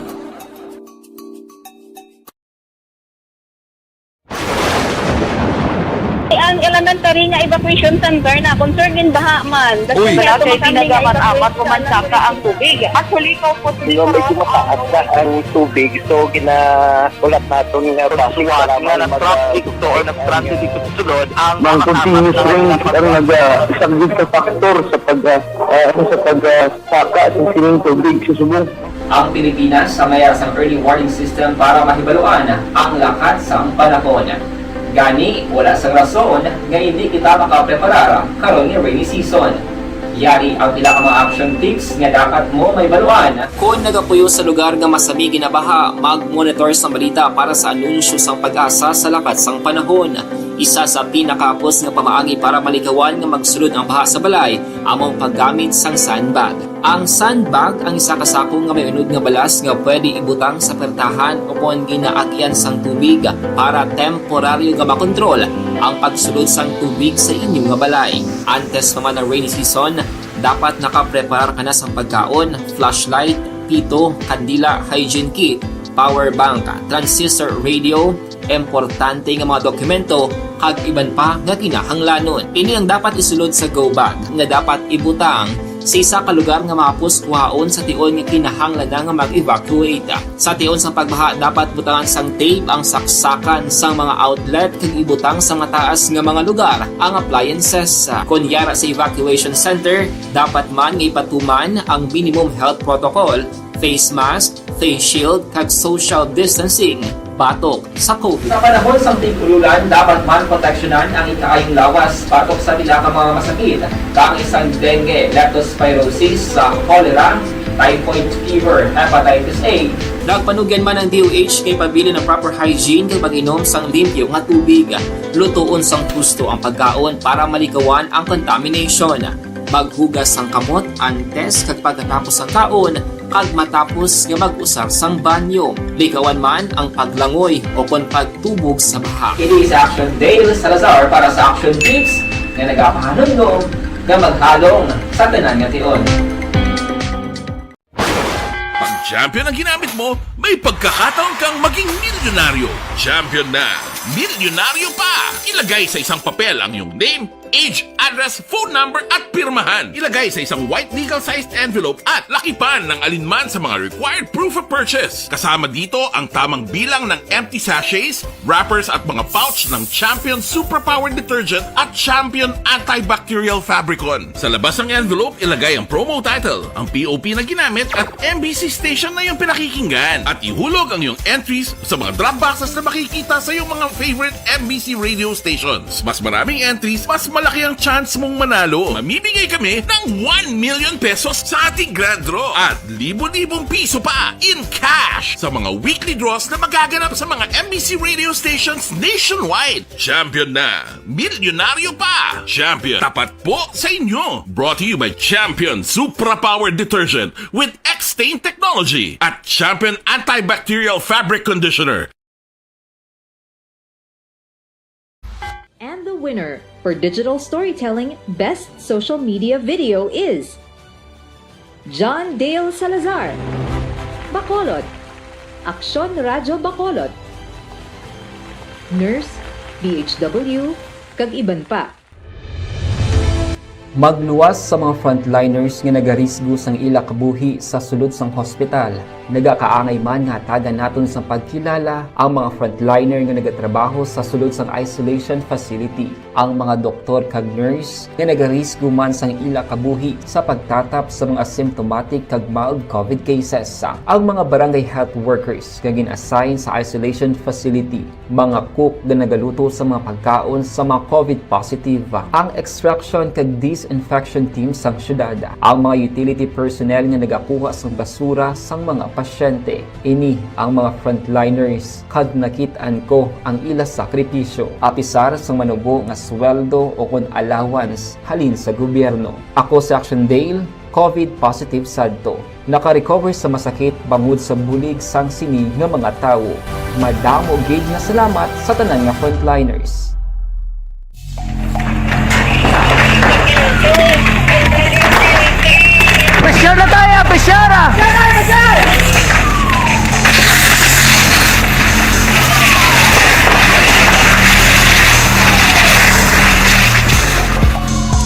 Ang elementary nga evacuation center na concern in baha man. That's Uy. why Wala ato kay kami nga pinagaman-amat evacuate sa man saka ang tubig. Actually, ikaw po, Di ba, medyo mataas na ang tubig, so ginahulat naton nga traffic Suwat para nga may nag-traffic maga- to or nag-traffic dito sa sulod, ang Ang mga continuous kapat-kapat rain na ang nag-, ah, isang big factor sa pag, ah, ah, ano, sa pag, ah, saka sa sining tubig sa subong. Ang Pilipinas sa mayar sang early warning system para mahibaluan ang lakat sang panahon. Gani, wala sang rason nga hindi kita makapreparar karon nga rainy season. Yari ang pila ka mga action tips nga dapat mo mahibaluan. Kon nagapuyo sa lugar nga masami ginabaha, mag-monitor sang balita para sa anunsyo sang PAGASA sa lakat sang panahon. Isa sa pinakahapos nga pamaagi para malikawan nga magsulod ang baha sa balay amo ang paggamit sang sandbag. Ang sandbag ang isa ka sako nga may unod nga balas nga pwede ibutang sa pertahan o kon ginaagyan sang tubig para temporaryo nga makontrol ang pagsulod sang tubig sa inyo nga balay. Antes pa man ang rainy season, dapat nakapreparar ka na sang pagkaon, flashlight, pito, kandila, hygiene kit, power bank, transistor radio, importante nga mga dokumento, kag iban pa nga kinahanglanon. Ini ang dapat isulod sa go bag nga dapat ibutang sa isa ka lugar nga mahapos kuhaon sa tion nga kinahanglan na nga mag-evacuate. Sa tion sang pagbaha, dapat butangan sang tape ang saksakan sang mga outlet kag ibutang sa mataas nga mga lugar ang appliances. Kon yara sa evacuation center, dapat man nga ipatuman ang minimum health protocol, face mask, face shield, kag social distancing batok sa COVID. Sa panahon sang tig-ululan, dapat man proteksyonan ang ikaayong lawas batok sa pila ka mga masakit, kaangay sang dengue, leptospirosis, sa cholera, typhoid fever, hepatitis A. Nagpanugyan man ang D O H nga ipabilin ang proper hygiene kag pag-inom sang limpyo nga tubig. Lutoon sang husto ang pagkaon para malikawan ang contamination. Maghugas sang kamot antes kag pagkatapos sang kaon, kag matapos nga mag-usar sang banyo. Likawan man ang paglangoy o kon pagtubog sa baha. Kini si Action Dale Salazar para sa Action Tips nga nagapahanumdom nga maghalong sa tanan nga tion. Pag champion ang ginamit mo, may pagkakataon kang maging milyonaryo. Champion na, milyonaryo pa! Ilagay sa isang papel ang iyong name, age, address, phone number, at pirmahan. Ilagay sa isang white legal-sized envelope at lakipan ng alinman sa mga required proof of purchase. Kasama dito ang tamang bilang ng empty sachets, wrappers, at mga pouch ng Champion Suprapower Detergent at Champion Antibacterial Fabricon. Sa labas ng envelope, ilagay ang promo title, ang P O P na ginamit, at M B C station na iyong pinakikinggan. At ihulog ang iyong entries sa mga drop boxes na makikita sa iyong mga favorite M B C radio stations. Mas maraming entries, mas malaki ang chance mong manalo. Mamimigay kami ng one million pesos sa ating grand draw at libo-libong piso pa in cash sa mga weekly draws na magaganap sa mga M B C radio stations nationwide. Champion na! Milyonaryo pa! Champion, tapat po sa inyo! Brought to you by Champion Supra Power Detergent with X-Stain Technology at Champion Antibacterial Fabric Conditioner. And the winner for Digital Storytelling Best Social Media Video is John Dale Salazar, Bacolod, Aksyon Radyo Bacolod, Nurse, D H W, kag iban pa. Magluwas sa mga frontliners nga nagarisgo sang ila kabuhi sa sulod sang hospital. Nagakaangay man nga hatagan naton sang pagkilala ang mga frontliner nga nagatrabaho sa sulod sang isolation facility, ang mga doktor kag nurse nga nagarisgo man sang ila kabuhi sa pagtatap sa mga symptomatic kag mild COVID cases, ang mga barangay health workers nga gin-assign sa isolation facility, mga cook nga nagaluto sa mga pagkaon sa mga COVID positive, ang extraction kag disinfection team sang syudad, ang mga utility personnel nga nagakuha sang basura sang mga pasyente. Ini ang mga frontliners, kag nakit-an ko ang ila sakripisyo, apisar sang manubo nga sweldo o kon allowance halin sa gobyerno. Ako si Action Dale, COVID positive sadto. Naka-recover sa masakit bangod sa bulig sang sini nga mga tawo. Madamo gid nga salamat sa tanan nga frontliners. Pressure na tayo! Pressure na!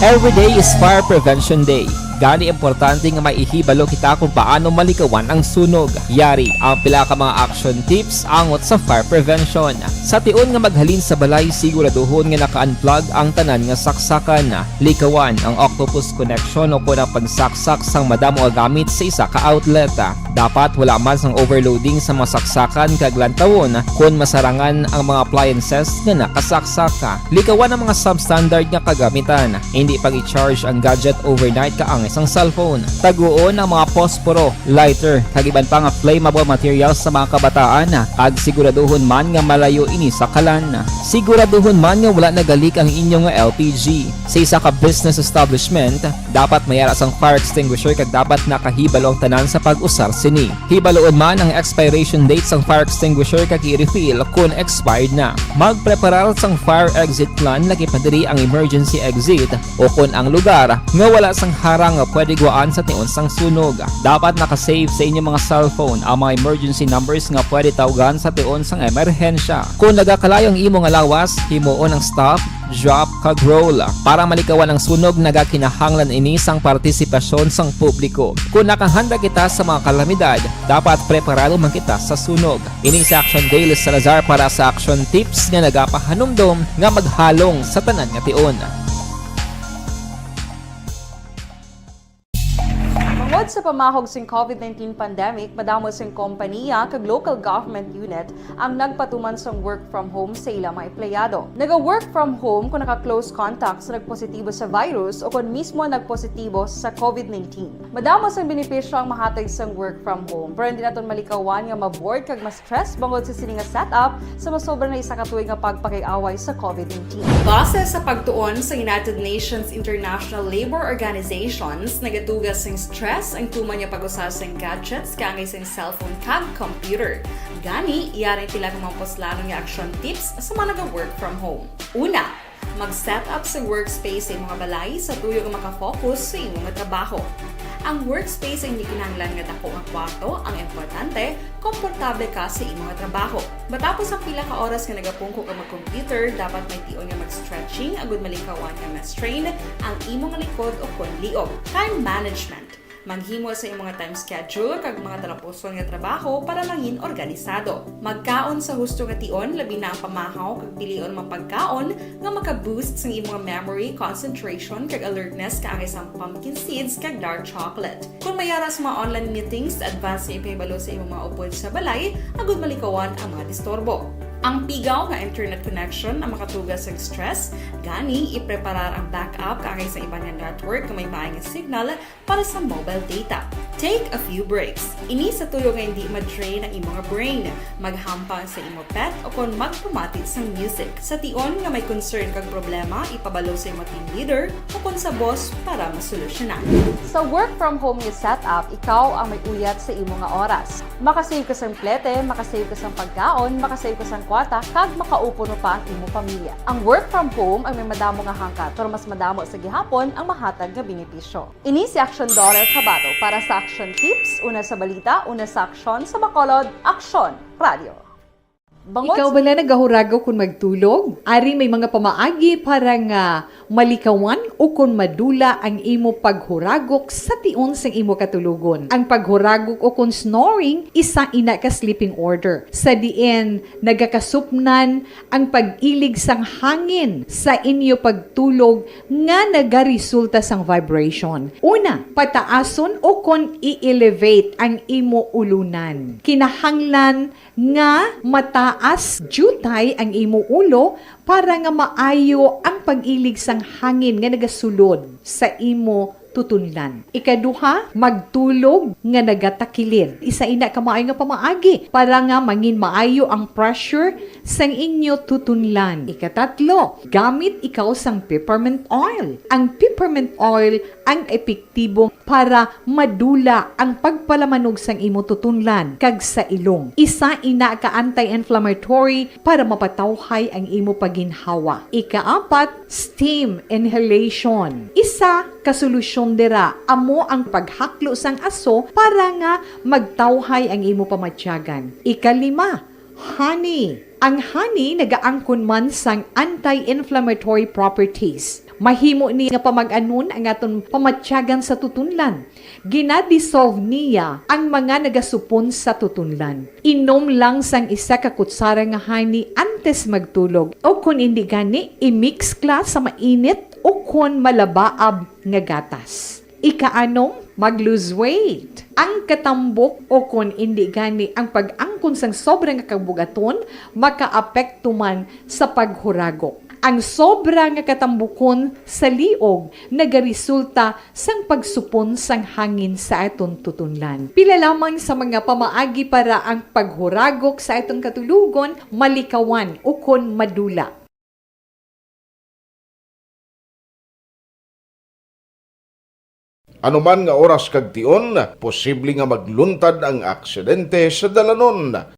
Every day is Fire Prevention Day. Gani, importante nga maihibalo kita kung paano malikawan ang sunog. Yari ang pila ka mga action tips angot sa fire prevention. Sa tion nga maghalin sa balay, siguraduhon nga naka-unplug ang tanan nga saksakan. Likawan ang octopus connection o kon ang pagsaksak sang madamo nga gamit sa isa ka outlet. Dapat wala man sang overloading sa mga saksakan kag lantawon kon masarangan ang mga appliances nga nakasaksak. Likawan ang mga substandard nga kagamitan. Indi pag-i-charge ang gadget overnight kaangay sang cellphone. Taguon ang mga posporo, lighter, kag iban pa nga flammable materials sa mga kabataan, kag siguraduhon man nga malayo ini sa kalan. Siguraduhon man nga wala nagalik ang inyo nga L P G. Sa isa ka business establishment, dapat may ara sang fire extinguisher kag dapat nakahibalo ang tanan sa pag-usar sini. Hibaluon man ang expiration date sang fire extinguisher kag i-refill kon expired na. Magpreparar sang fire exit plan, lakip na diri ang emergency exit, o kon ang lugar nga wala sang harang nga pwede gwaan sa tion sang sunog. Dapat naka-save sa inyo mga cellphone ang mga emergency numbers nga pwede tawgan sa tion sang emerhensya. Kon nagakalayo ang imo nga lawas, himuon ang stop, drop, kag roll. Para malikawan ang sunog, nagakinahanglan ini sang partisipasyon sang publiko. Kon nakahanda kita sa mga kalamidad, dapat preparado man kita sa sunog. Ini si Action Dale Salazar para sa Action Tips nga nagapahanumdom nga maghalong sa tanan nga tion. Bangod sa pamahog sing COVID nineteen pandemic, madamo sing kompaniya kag local government unit ang nagpatuman sang work from home sa ila mga empleyado. Naga-work from home kung naka-close contact sa nagpositibo sa virus o kon mismo nagpositibo sa COVID nineteen. Madamo sang benepisyo ang mahatag sang work from home, pero hindi naton malikawan nga ma-bored kag ma-stress bangod sa sini nga setup sa masobra na isa ka tuig nga pagpakig-away sa COVID nineteen. Base sa pagtuon sa United Nations International Labor Organizations, nagatuga sing stress ang tuman nga pag-usa sing gadgets kaangay sing cellphone kag computer. Gani, yari ang pila ka mga puslanon nga action tips sa mga naga-work from home. Una, mag-set up sa workspace sa imo nga balay sa tuyo nga makafocus sa imo nga trabaho. Ang workspace ay hindi kinahanglan nga dako nga kwarto, ang importante, komportable ka sa imo nga trabaho. Matapos ang pila ka oras nga nagapungko ka mag-computer, dapat may tion nga mag-stretching agud malikawan nga ma-strain ang imo nga likod o kon liog. Time management. Maghimo sa imo nga time schedule kag mga talapuson nga trabaho para mangin organisado. Magkaon sa husto nga tion, labi na ang pamahaw kag pilion mga pagkaon nga maka-boost sang imo nga memory, concentration, kag alertness kaangay sang pumpkin seeds kag dark chocolate. Kon may ara sa mga online meetings, advance nga ipahibalo sa imo mga upod sa balay agud malikawan ang mga disturbo. Ang pigaw nga internet connection ang makatuga sa stress, gani ipreparar ang backup kaangay sa iban nga network nga may maay nga signal para sa mobile data. Take a few breaks. Ini sa tuyo nga hindi ma-drain ang imo nga brain. Maghampang sa imo pet o kon magpamati sang music. Sa tion nga may concern kag problema, ipabalo sa imo team leader o kon sa boss para masolusyonan. Sa work from home nga setup, ikaw ang may uyat sa imo nga oras. Makasave ka sang plete, makasave ka sang pagkaon, makasave ka sang kwarta, kag makaupo pa ang imo pamilya. Ang work from home ang may madamo nga hangkat, pero mas madamo sa gihapon ang mahatag nga benepisyo. Ini si Action Daughter Kabato para sa Action Tips, una sa balita, una sa aksyon, sa Bacolod, Aksyon Radio. Bangod Ikaw sa bala nagahuragok kon magtulog? Ari may mga pamaagi para nga malikawan o kon madula ang imo paghuragok sa tion sang imo katulogon. Ang paghuragok o kon snoring, isa ina ka sleeping order, sa diin nagakasupnan ang pag-ilig sang hangin sa inyo pagtulog nga nagaresulta sang vibration. Una, pataason o kon i-elevate ang imo ulunan. Kinahanglan nga mataas diutay ang imo ulo para nga maayo ang pag-ilig sang hangin nga nagasulod sa imo tutunlan. Ikaduha, magtulog nga nagatakilid. Isa ina ka maayo nga pamaagi para nga mangin maayo ang pressure sang inyo tutunlan. Ikatatlo, gamit ikaw sang peppermint oil. Ang peppermint oil ang epektibo para madula ang pagpalamanog sang imo tutunlan kag sa ilong. Isa ina ka anti-inflammatory para mapatawhay ang imo paginhawa. Ikaapat, steam inhalation. Isa ka solusyon dira amo ang paghaklo sang aso para nga magtawhay ang imo pamatyagan. Ikalima, honey. Ang honey nagaangkon man sang anti-inflammatory properties. Mahimo ni nga pamag-anon ang aton pamatyagan sa tutunlan. Gina-dissolve niya ang mga nagasupon sa tutunlan. Inom lang sang isa ka kutsara nga honey antes magtulog, o kon indi gani, i-mix kla sa mainit o kon malabaab nga gatas. Ikaanom, mag-lose weight. Ang katambok o kon indi gani ang pag-angkon sang sobra nga kabug-aton makaapekto man sa paghuragok. Ang sobra nga katambukon sa liog nagaresulta sang pagsupon sang hangin sa aton tutunlan. Pila lamang sa mga pamaagi para ang paghuragok sa aton katulogon malikawan ukon madula. Ano man nga oras kag tion, posible nga magluntad ang aksidente sa dalanon.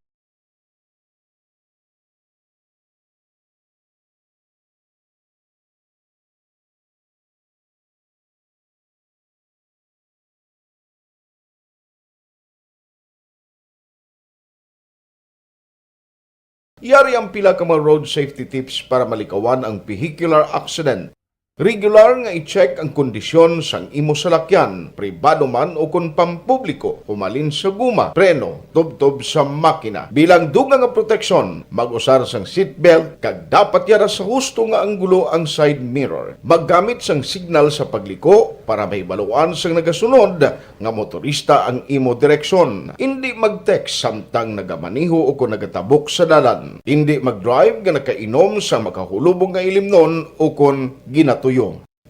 Yari ang pila ka mga road safety tips para malikawan ang vehicular accident. Regular nga i-check ang kondisyon sang imo salakyan, pribado man ukon pampubliko, humalin sa guma, preno, tubtob sa makina. Bilang dugang nga proteksyon, mag-usar sang seatbelt kag dapat yara sa husto nga anggulo ang side mirror. Maggamit sang signal sa pagliko para mahibaluan sang nagasunod nga motorista ang imo direksyon. Indi mag-text samtang nagamaneho o kon nagatabok sa dalan. Indi mag-drive nga nakainom sa makahulubong nga ilimnon o kon ginatuyo.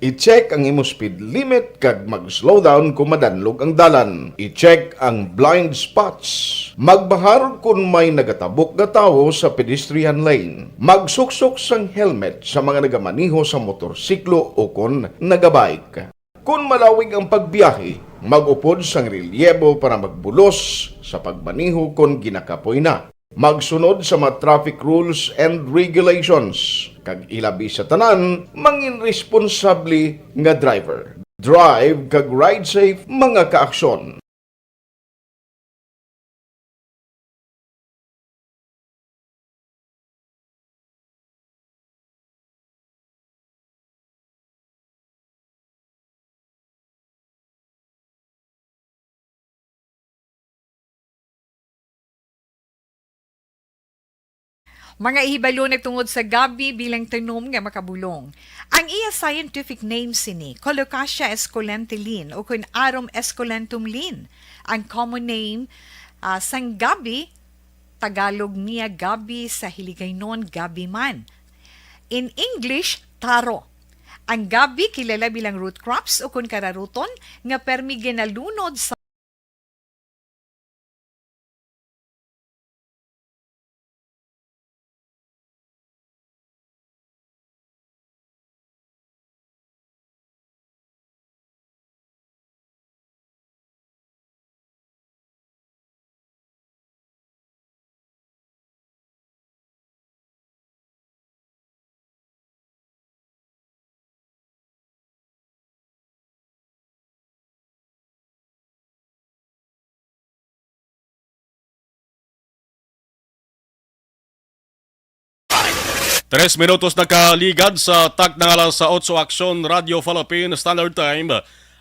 I-check ang imo speed limit kag mag-slow down kon madanlog ang dalan. I-check ang blind spots. Magbahar kon may nagatabok nga tawo sa pedestrian lane. Magsuksok sang helmet sa mga nagamaneho sa motorsiklo o kon nagabike. Kon malawig ang pagbiyahe, mag-upod sang relyebo para magbulos sa pagmaneho kon ginakapoy na. Magsunod sa mga traffic rules and regulations, kag ilabi sa tanan, mangin responsable nga driver. Drive kag ride safe, mga kaaksyon. Mga ihibalo nagtungod sa gabi bilang tanom nga makabulong. Ang iya scientific name sini, Colocasia esculenta Lin, ukon Arum esculentum Lin. Ang common name, ah, sang gabi, Tagalog niya gabi, sa Hiligaynon gabi man. In English, taro. Ang gabi kilala bilang root crops ukon kararuton nga permi ginalunod sa Tres minutos nakaligad sa takna nga alas otso, Aksyon Radio Philippine Standard Time.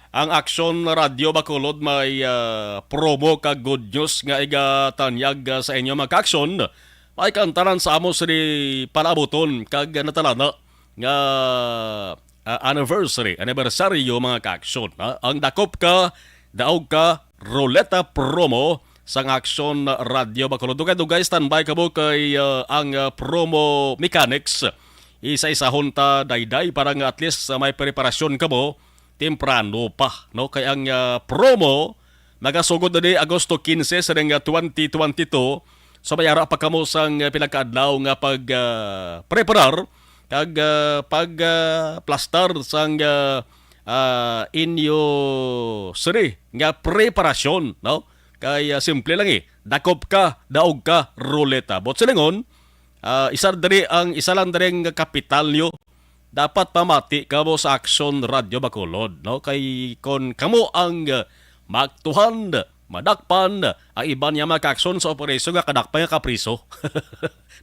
Ang Aksyon Radio Bacolod may, ah, promo kag good news nga igatanyag, ah, sa inyo, mga kaaksyon. May kantaran sa amo sini palaabuton kag natalana nga, ah, anniversary, anibersaryo, mga kaaksyon, ha? Ang Dakop Ka, Daog Ka, Ruleta Promo sang Aksyon Radio Bacolod. Dugay-dugay, standby kamo kay, ah, ang, ah, promo mechanics. Isa-isahon ta dayday para nga at least, ah, may preparasyon kamo temprano pa, no? Kay ang, ah, promo nagasugod na di Agosto quince sa ring, ah, twenty twenty-two. So, may ara pa kamo sang, ah, pila ka adlaw nga pag, ah, preparar kag, ah, pag, ah, plastar sang, ah, ah, inyo sini nga preparasyon, no? Kay, ah, simple lang, eh. Dakop ka, daog ka, ruleta. But silingon, ah, isa diri ang, isa lang diri ang kapital nyo. Dapat pamati kamo sa Aksyon Radio Bacolod, no? Kay kon kamo ang, ah, maaktuhan, madakpan, ang iban niya, mga kaaksyon, sa operasyon nga kadakpan nga kapriso.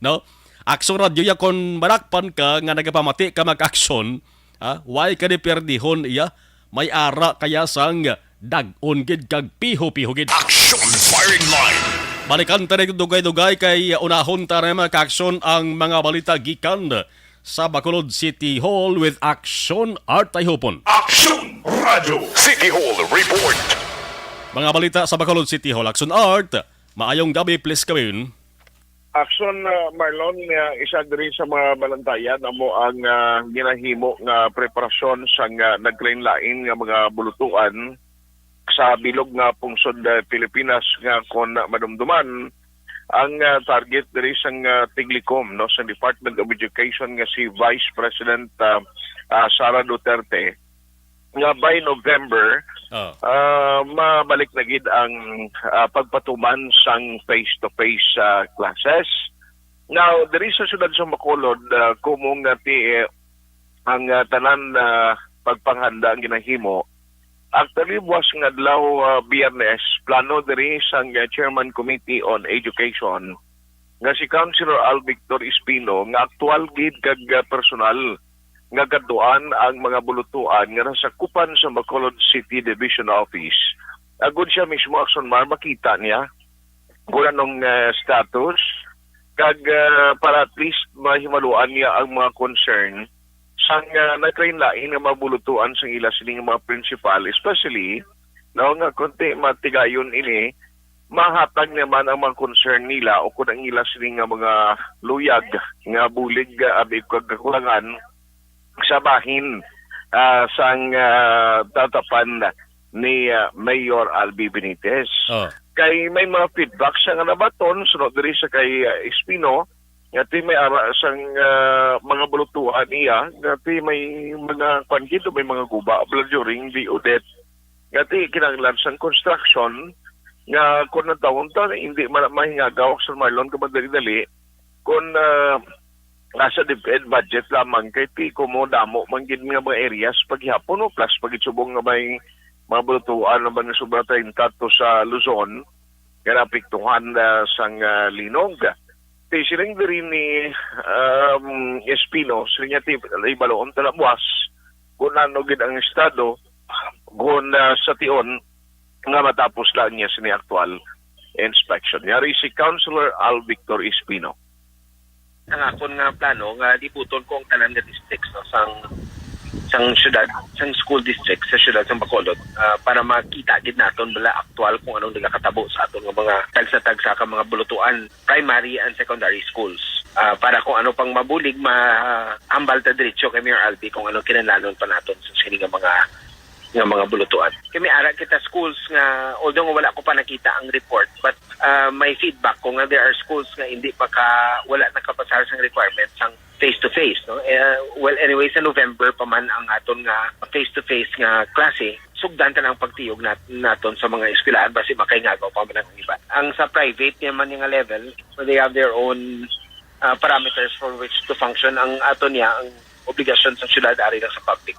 No? Aksyon Radio ya, kon madakpan ka nga nagapamati ka, mga kaaksyon, Ha? Why ka ni pierdihon iya? May ara kaya sang dag-on gid kag piho-piho gid. Action Firing Line. Balikan ta rin dugay-dugay kay unahon ta rin mga kaaksyon ang mga balita gikan sa Bacolod City Hall with Action Art Tayhupon. Action Radyo City Hall Report. Mga balita sa Bacolod City Hall, Action Art. Maayong gabi, please kawin. Action, ah, Marlon, nga isa diri sa mga balantayan amo ang, ah, ginahimo nga preparasyon sang, ah, naglain-lain nga mga bulutuan sa bilog nga pungsod, ah, Pilipinas nga kon madumduman ang, ah, target diri sang, ah, tiglikom, no, sa Department of Education nga si Vice President, ah, ah, Sara Duterte nga by November, Oh. ah, mabalik na gid ang, ah, pagpatuman sang face-to-face, ah, classes. Now, diri sa siyudad sa Bacolod, ah, kumong nga ti, eh, ang, ah, tanan na pagpanghanda ang ginahimo. Actually, buwas nga adlaw, ah, Biyernes, plano diri sang, ah, Chairman Committee on Education nga si Councilor Al Victor Espino nga aktual gid kag, ah, personal nga gaduan ang mga bulutuan nga nasakupan sa Bacolod City Division Office agud siya mismo, Action Mar, makita niya kung anong, ah, status kag, ah, para at least mahimaluan niya ang mga concern sang, ah, naglain-lain nga mga bulutuan sang ila sining mga principal, especially, no, nga konti matigayon ini, mahatag naman ang mga concern nila o kung ang ila sining nga mga luyag nga bulig, ah, abi kag kakulangan sa bahin, ah, sang, ah, tatapan ni, ah, Mayor Albi Benitez. Oh. Kay may mga feedback sa nga nabaton, suno diri sa kay, ah, Espino, nga ti may ara sang, ah, mga bulutuan niya, nga ti may mga kwan gid, may mga guba, bala during the audit, nga ti kinahanglan sang construction, nga kung ang taon ta, hindi man mahingagaw, Action Marlon, kung madali-dali, kung, ah, nasa DepEd budget lamang, kay ti kumo damo man gid nga mga areas paghihapon, no? Plus pag subong nga may mga bulutuan naman nga sobra treinta to sa Luzon, nga naapektuhan, ah, sang, ah, linog. Ti siling diri ni, um, Espino, siling niya ti, ibaluon ta na buwas kung ano gid ang estado, kung, ah, sa tion nga matapos lang niya sini aktual inspection. Yari si Councilor Al Victor Espino. Ang akon nga plano nga libuton ko ang tanan nga districts, no, sang, sang syudad, sang school district sa syudad sang Bacolod, ah, para makita gid naton bala aktual kung anong nagakatabo sa aton nga mga tagsa-tagsa ka mga bulutuan, primary and secondary schools. Ah, para kung ano pang mabulig, mahambal ta diretso kay Mayor Albi kung anong kinahanglanon pa naton sa sini nga mga, nga mga bulutuan. Kay may ara kita schools nga, although nga wala ko pa nakita ang report, but, ah, may feedback ko nga there are schools nga hindi maka, wala nakapasar sang requirements sang face-to-face, no? Eh, well, anyway, sa November pa man ang aton nga face-to-face nga klase, sugdan ta na ang pagtiyog nat-, naton sa mga eskwelahan, basi makaingagaw pa man ang iba. Ang sa private naman nga level, so they have their own, ah, parameters for which to function. Ang ato niya, ang obligasyon sa syudad, ari lang sa public.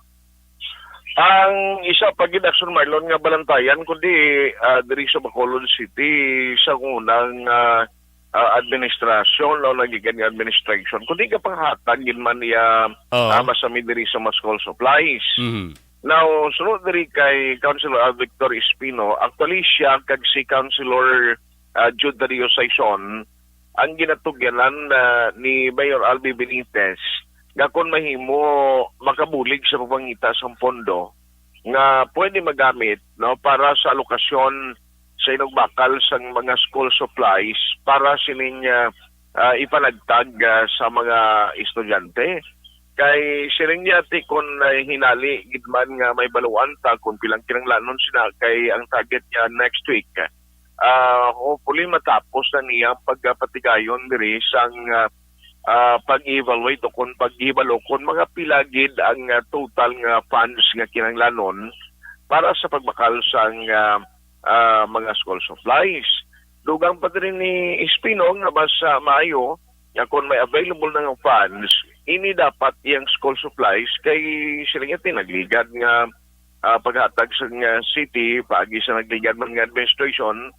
Ang isa pa gid, Action Marlon, nga balantayan, kundi, ah, diri sa Bacolod City, sa unang, ah, ah, administrasyon o nagikan nga administration, kundi kapanghatag gid man iya, Oo. ah, masami diri sa mga school supplies. Mhm. Now, sunod diri kay Councilor Victor Espino, actually siya kag si Councilor, ah, Jude Dario Saison ang ginatugyanan, ah, ni Mayor Albi Benitez nga kon mahimo makabulig sa pagpangita sang pondo nga pwede magamit, no, para sa alokasyon sa inugbakal sang mga school supplies para sining, ah, ah, ipanagtag, ah, sa mga estudyante. Kay siling niya ti kon, ah, hinali gid man nga may baluan ta kung pilang kinahanglanon sina kay ang target niya next week. Ah, hopefully matapos na niya ang pagpatigayon diri sang, ah, ah, pag-evaluate o kung paghibalo kung mga pila gid ang, ah, total nga funds nga kinahanglanon para sa pagbakal sang, ah, ah, mga school supplies. Dugang pa diri ni Espino nga mas, ah, maayo nga kung may available na nga funds, ini dapat iyang school supplies kay sila nga tinagligad nga, ah, paghatag sa nga city, paagi sa nagligad man nga administration,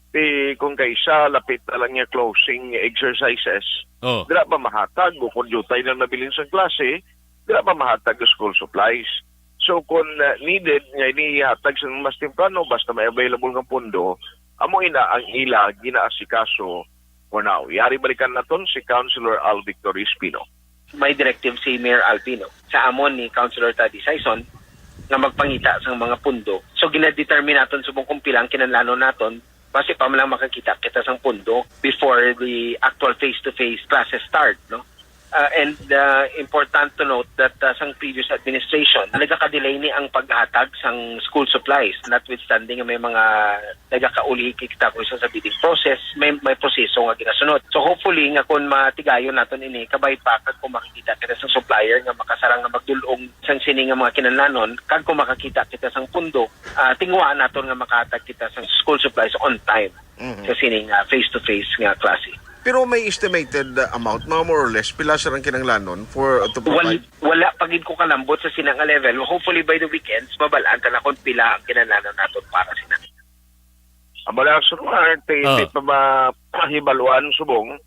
ti kung kaisa lapit na lang nga closing exercises, Oh. dira pa mahatag o kung diutay na nabilin sa klase, dira pa mahatag ang school supplies. So, kung, uh, needed nga ini ihatag sa mas temprano, basta may available nga pondo, amo ina ang ila ginaasikaso for now. Yari balikan naton si Councilor Al Victor Espino. May directive si Mayor Alvino sa amon ni Councilor Taddy Sison nga magpangita sang mga pundo. So, ginadetermine naton subong kung pila ang kinahanglanon naton, basi pa man lang makakita kita sang pundo before the actual face-to-face classes start, no? Uh, and, uh, important to note that, uh, sang previous administration, nagaka-delay ni ang paghatag sang school supplies, notwithstanding nga may mga nagakauli kita kung sa bidding process, may, may proseso nga ginasunod. So, hopefully nga kung matigayon naton ini, kabay pa kag kung makakita kita sa supplier nga makasarang nga magdul-ong sang sini nga mga kinahanglanon, kag kung makakita kita sang pundo, ah, tinguhaan naton nga makahatag kita sang school supplies on time Mhm. sa sining, ah, face-to-face nga klase. Pero may estimated, uh, amount, mga more or less, pila sila ang kinahanglanon for, uh, to Wal-, provide? Wala pa gid ko kalambot sa sina nga level. Hopefully by the weekends, mabal-an ta na kung pila ang kinahanglanon naton para sina. Amo na, Sir Mark, kay Ah. hindi pa mahibaluan subong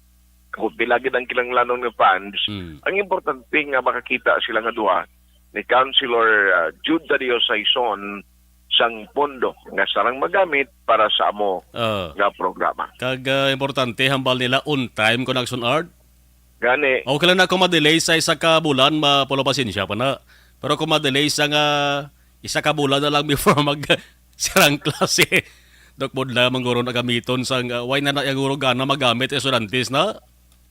kung pila gid ang kinahanglanon nga funds. Mm. Ang importante nga makakita sila nga duha ni Councilor, ah, Jude Dario Saison sang pondo nga sarang magamit para sa amo Ah. nga programa. Kag, ah, importante, hambal nila on time, Congressman Art. Gani. Okay lang na kung ma-delay sa isa ka bulan, ma-, pulo pasensya pa na. Pero kung ma-delay sa nga isa ka bulan na lang before mag sirang klase, Doc, budlay man guro na gamiton sang, ah, wala na, na guro gana magamit estudyante na.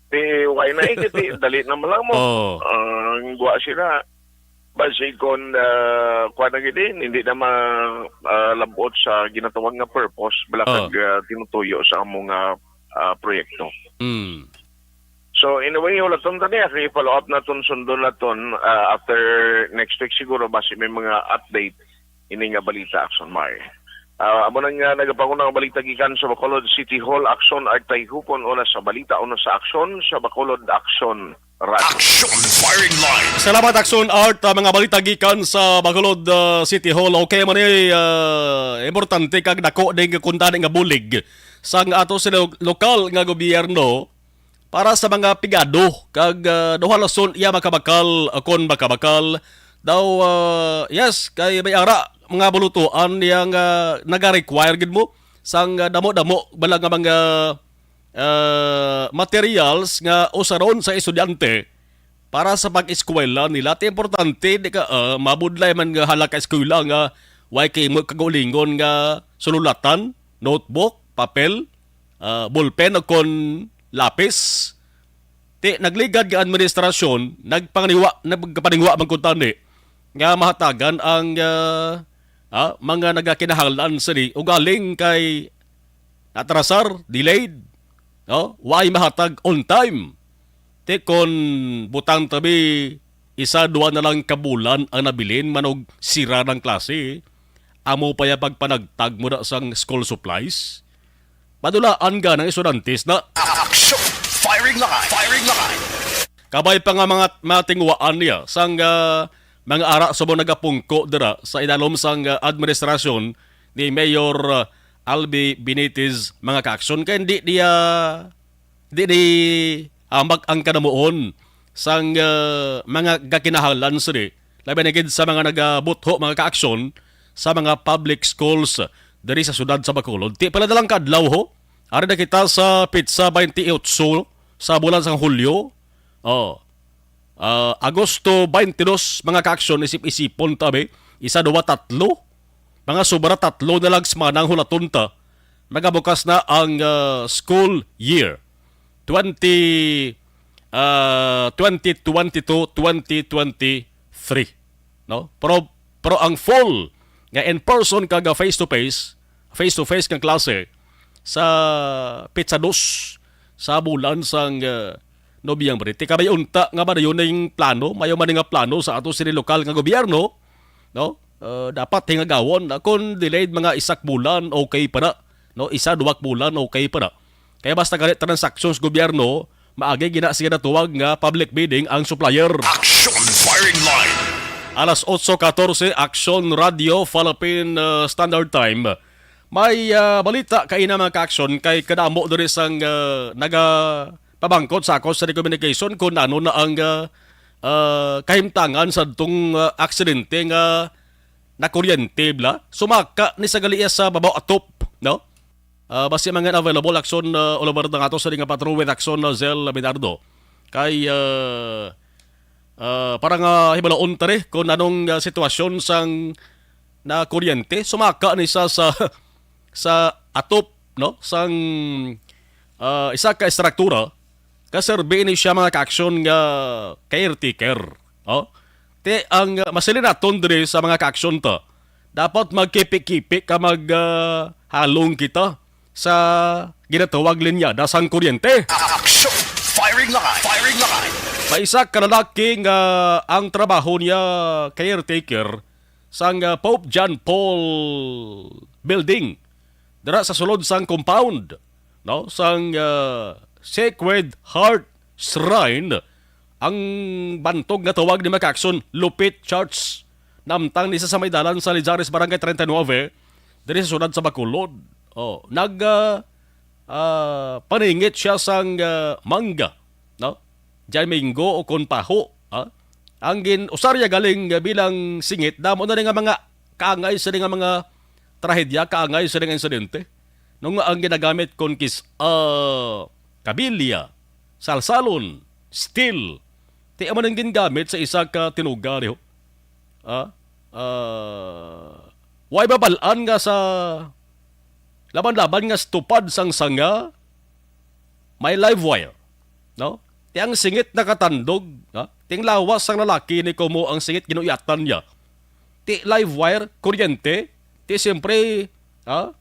Di, wala na, eh, kasi dali na man lang mo. Oo. Ang guwa sila, basi kon, ah, kuwan na gid, eh, hindi na ma-, ah, labot sa ginatawag nga purpose, bala Oo. kag, ah, tinutuyo sa amo nga, ah, proyekto. Mm. So, anyway, hulaton ta niya, kay follow up naton, sundon naton, ah, after next week siguro, basi may mga update ini nga balita, Action Mar. Ah, amo na nga nagapanguna nga balita gikan sa Bacolod City Hall, Action Art Tayhupon, una sa balita, una sa aksyon, sa Bacolod Action Radio. Action Firing Line. Salamat, Action Art. Ah, mga balita gikan sa Bacolod, ah, City Hall. Okay man ni, ah, importante kag dako ding kuntani nga bulig sang ato sa lo-, lokal nga gobyerno para sa mga pigado kag, ah, duha na son iya makabakal, ah, kon makabakal daw, ah, yes, kay may ara mga bulutuan niya nga naga-require gid mo sang, ah, damo-damo bala nga mga, ah, materials nga usaron sa estudyante para sa pag-eskwela nila. Ti importante, di ka, ah, mabudlay man nga hala ka eskwela nga way kay mo kagalingon nga sululatan, notebook, papel, ah, ballpen o kon lapis. Ti, nagligad nga administrasyon, nagpanganiwa, nagpaningwa man kuntani nga mahatagan ang, ah, ah, mga nagakinahanglan sini ugaling kay natrasar, delayed, no? Way mahatag on time. Ti kon butang tabi, isa, duha na lang ka bulan ang nabilin, manog sira ng klase, amo pa ya pagpanagtag mo na sang school supplies? Padulaan ka ng estudyante na. Action! Firing line! Firing line! Kabay pa nga mga matingwaan niya sang, ah, mga ara subong nagapungko dira sa idalom sang, ah, administrasyon ni Mayor, ah, Albi Benitez, mga kaaksyon, kay hindi niya, di ni, ah, mag-, ang kanamuon sang, ah, mga gakinahanglan sini, labi na gid sa mga nagabutho, mga kaaksyon sa mga public schools diri sa siyudad sa Bacolod. Ti pala na lang kadlaw, ho. Ari na kita sa petsa twenty-eight sa bulan sang Hulyo. Oh. Ah, Agosto twenty-two, mga kaaksyon, isip-isipon ta, be. Isa, duwa, tatlo. Mga sobra tatlo na lang semana ang hulaton ta. Magabukas na ang, ah, school year twenty, ah, twenty twenty-two, twenty twenty-three, no? Pero, pero ang full nga in person kag face to face, face to face nga klase sa petsa dos sa bulan sang, ah, Nobyembre. Ti kabay unta nga ba yun ang plano? Mayo man nga plano sa ato sini lokal nga gobyerno, no? Ah, dapat hingagawon na kung delayed mga isak bulan, okay pa na, no? Isa, duwak bulan, okay pa na. Kaya basta gani transactions gobyerno, maagi gina siya natuwag nga public bidding ang supplier. Action Firing Line. Alas otso katorse, Action Radio Philippine, uh, Standard Time. May, uh, balita kaina, mga ka-action, kay kadamo diri sang, uh, nagapabangkot sa ako sa telecommunication kung ano na ang, uh, ah, kahimtangan sa tong, ah, aksidente nga nakuryente bala. Sumaka ni sa gali iya sa babaw atop, no? Ah, basi man nga available action, ah, all over na nga to sa nga patrol with action, ah, Zell Minardo. Kay, ah, ah, para nga hibaloon ta ri kung anong, ah, sitwasyon sang nakuryente, sumaka ni sa, sa, sa atop, no? Sang, ah, isa ka estruktura, kaserbi ni siya mga ka-action nga caretaker. Oh? Te, ang, ah, masiling naton diri sa mga ka-action to, dapat magkipi-kipi ka mag, ah, halong kita sa ginatawag linyada sang kuryente. Action! Firing line! Firing line! May isa ka lalaki nga ang trabaho niya caretaker sang, ah, Pope John Paul Building dira sa sulod sang compound, no, sang, ah, Sacred Heart Shrine, ang bantog nga tawag ni mga ka-action Lupit Church, namtang ni sa, sa may dalan sa Lizares, Barangay treinta y nueve, diri sa siyudad sa Bacolod. Oh, nag, ah, ah, paningit siya sang, ah, mangga, no? Diay minggo o kon paho, ah? Ang gin-usar niya galing, ah, bilang singit, damo na ni nga mga kaangay sa nga mga trahedya, kaangay sa nga insidente. Nung ang ginagamit kon kis-, ah, kabilya, salsalon, steel, ti amo nang gingamit sa isa ka tinuga, diho. Ah, ah, way babal-an nga sa laban-laban nga sa tupad sang sanga, may live wire, no? Ti ang singit nakatandog, ha? Ti ang lawas sang lalaki ni kumo ang singit ginuyatan niya. Ti live wire, kuryente, ti siyempre, ha?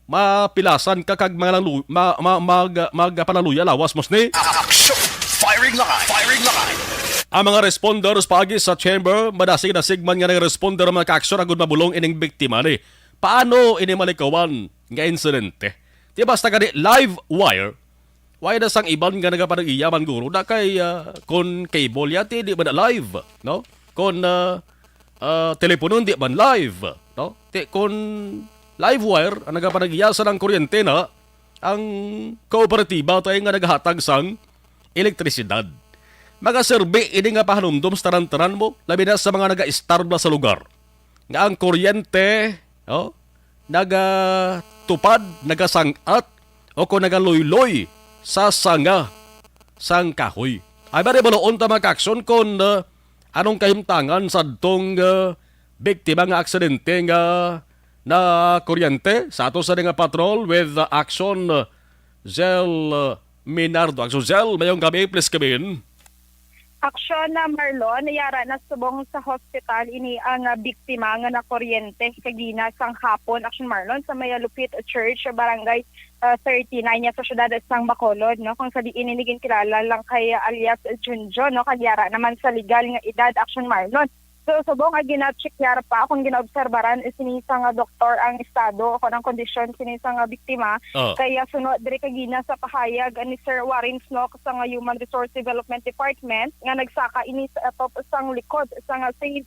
Mapilasan ka kag mga lalu-, ma-, ma-, mag-, magpanaluya lawas, mos ni? Action! Firing line! Firing line! Ang mga responders paagi sa chamber, madasig-dasig man nga nag-responder ang mga ka-aksyon agud mabulong ining biktima ni. Paano ini malikawan nga insidente? Ti basta gani live wire, wala na sang iban nga nagapanag-iya man guro na kay, ah, kon cable ya, ti di man na live, no? Kon, ah, ah, telepono, di man live, no? Ti kon live wire ang nagapanag-iya sa nang kuryente na, ang kooperatiba tayo nga naghatag sang elektrisidad. Magaserbi ini nga pahanumdom sa tanan-tanan mo, labi na sa mga nagaistar bala sa lugar, nga ang kuryente, oh, nagatupad, nagasang-at, o kon nagaluyloy sa sanga sang kahoy. Ay, bari, buluon ta, mga ka-aksyon, kon, uh, anong kahimtangan sa adtong, uh, biktima nga aksidente nga nakuryente sa ato sa nga patrol with, uh, action, uh, Zell, uh, Minardo. Action Zell, mayong gabi, please come in. Action na, Marlon, yara na subong sa hospital ini ang, ah, biktima nga nakuryente kagina sang hapon, Action Marlon, sa may Lupit Church, Barangay, ah, thirty-nine niya sa siyudad sang Bacolod, no, kung sa diin ini ginkilala lang kay, ah, alias Junjun, no, kag yara naman sa legal nga edad, Action Marlon. So, subong nga gina-check-yar pa, kung ginaobserbaran sini sang doktor ang estado o kung ang kondisyon sini sang biktima, Oh. Kaya suno diri kagina sa pahayag ni Sir Warren Snook sa nga Human Resource Development Department nga nagsaka ini sa atop sang likod sa nga Saint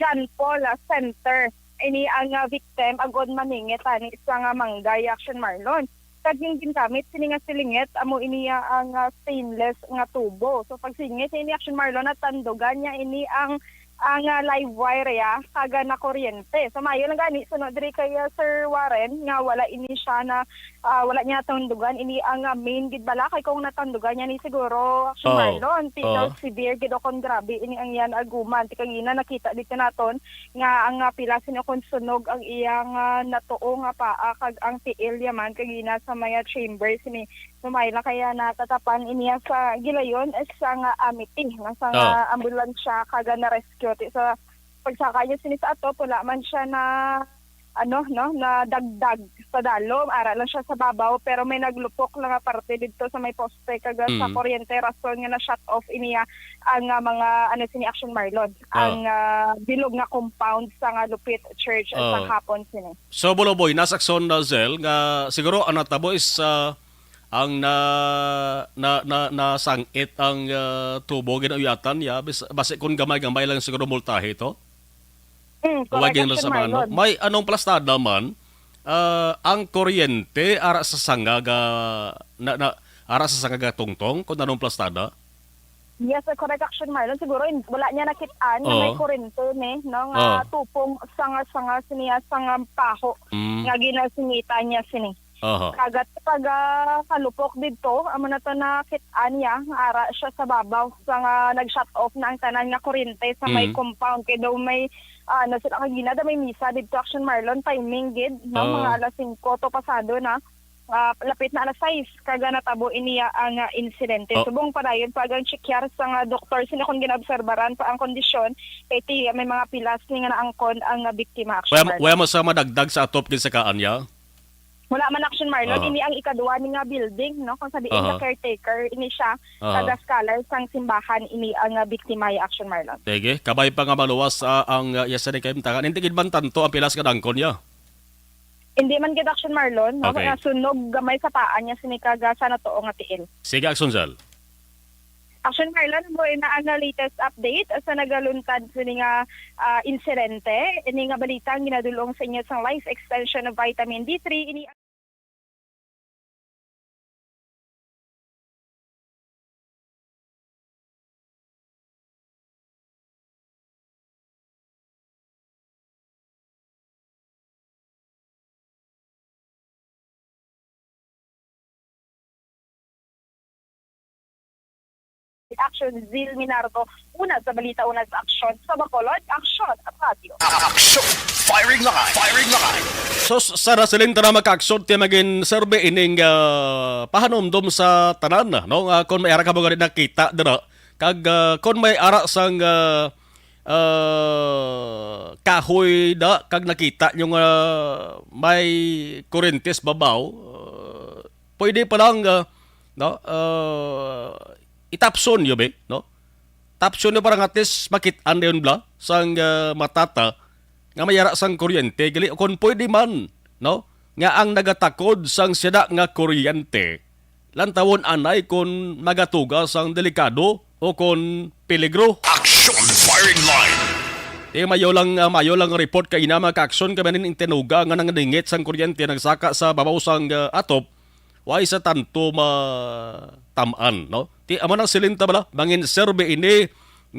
John Paul, ah, Center. Ini ang, ah, victim agod maningit ani sa nga manggay, Action Marlon. Kag yung gingamit sini nga silingit amo ini, ah, ang, ah, stainless nga tubo. So pagsingit ini, Action Marlon, natandugan niya ini ang ang, ah, live wire ya, kag, ah, nakuryente. So, maayo lang gani, suno diri kay, ah, Sir Warren, nga wala ini siya na, ah, wala niya natandugan ini ang, ah, main gid bala, kay kung natandugan niya ni siguro, Action Oo. Marlon, ti daw Oo. severe gid o kon grabe ini ang iyan aguman. Ti kagina nakita dito naton nga ang, ah, pila sini kon sunog ang iyang, ah, natuo nga paa, kag ang tiil yaman kagina sa may, ah, chamber sini. Sumay na kaya natatapan iniya sa gilayon sa nga amity, no, sa nga Oh. ambulansya, kag na-rescue. Ti sa pagsaka niya sini sa atop, wala man siya na, ano, no, na dagdag sa dalom. Ara lang siya sa babaw, pero may naglupok lang nga parte didto sa may poste, kag sa Mm. kuryente, rason nga na-shut off iniya ang, ah, mga, ano, sini, Action Marlon, Oh. ang, ah, bilog nga compound sa nga Lupit Church sa Oh. hapon sini. So, Buloboy, nasakson na, Zell, nga siguro ang natabo is, ah, ang na, na, na, nasangit ang, ah, tubo, ginauyatan niya, bis-, basi kung gamay-gamay lang siguro multahi to. Mm, Huwag correct, yun Action sa mano. Marlon. May anong plastada man, ah, ang kuryente ara sa sanga ga, na, na, ara sa sanga ga tungtong, kung anong plastada? Yes, correct, Action Marlon. Siguro in-, wala niya nakit-an nga may Oo. kurente ni, no, nga Oo. tupong sanga-sanga siniya sang paho Mm. nga ginasingitan niya sini. Aha. Kagat pag, ah, kalupok didto, amo na to nakit-an niya nga ara siya sa babaw sa nga nag-shut off na ang tanan nga kurente sa may Mm. compound. Kay daw may, ah, ano sila kagina, daw may misa didto, Action Marlon, timing gid, no? Ah. Mga alas singko to pasado na. Ah, lapit na alas sais, kaga natabo iniya ang, ah, insidente. Oh. Subong padayon pa ang check-up sa nga doktor, sino kung ginaobserbaran pa ang kondisyon, kay ti-, may mga pilas ni nga naangkon ang, ah, biktima, Action Wala, Marlon. Wala mo sa madagdag sa atop gid sa kaan niya? Wala man, Action Marlon. Aha. Ini ang ikadua ni nga building, no? Kung sabihin Aha. nga caretaker, ini siya, Aha. taga-scholar sang simbahan, ini ang, ah, biktima, Action Marlon. Sige, kabay pa nga maluwas, ah, ang, ah, iya sa di kaimtangan. Hindi gid man tanto ang pilas nga naangkon niya? Hindi man gid, Action Marlon, no? Okay. Nga sunog gamay sa paa niya sini kaga sa natuo nga tiil. Sige, Action Sal. Action Marlon, mo na ang latest update sa nagaluntad sini nga, ah, insidente. Ini nga balita ang ginadulong sa inyo sang Life Extension of Vitamin D three. Ini Action, Zil Minardo. Una sa balita, una sa aksyon. Sa Bacolod, Aksyon, Radyo. Action! Firing line! Firing line! So, s-, sa Rasilin, tara, maka-aksyon, ti magin survey ining, ah, pahanumdom sa tanan, no? Ah, kung may ara ka mo gani nakita dira, kag, ah, kung may ara sang, ah, ah, kahoy da, kag nakita nyo nga may kurentes babaw, ah, pwede pa lang, ah, no, ah, itapson nyo, be, no? Tapson nyo para nga at least makit-an dayon bala sang, ah, matata nga may ara sang kuryente. Gali, kung pwede man, no, nga ang nagatakod sang sida nga kuryente, lantawon anay kon magatuga sang delikado o kon peligro. Action Firing Line. Ti mayo lang, ah, mayo lang report kay ina, mga ka-aksyon, kami nin intinuga nga nanganingit sang kuryente nagsaka sa babaw sang, ah, atop, way sa tanto matam-an, no? Ti amo nang silinta bala, mangin survey ini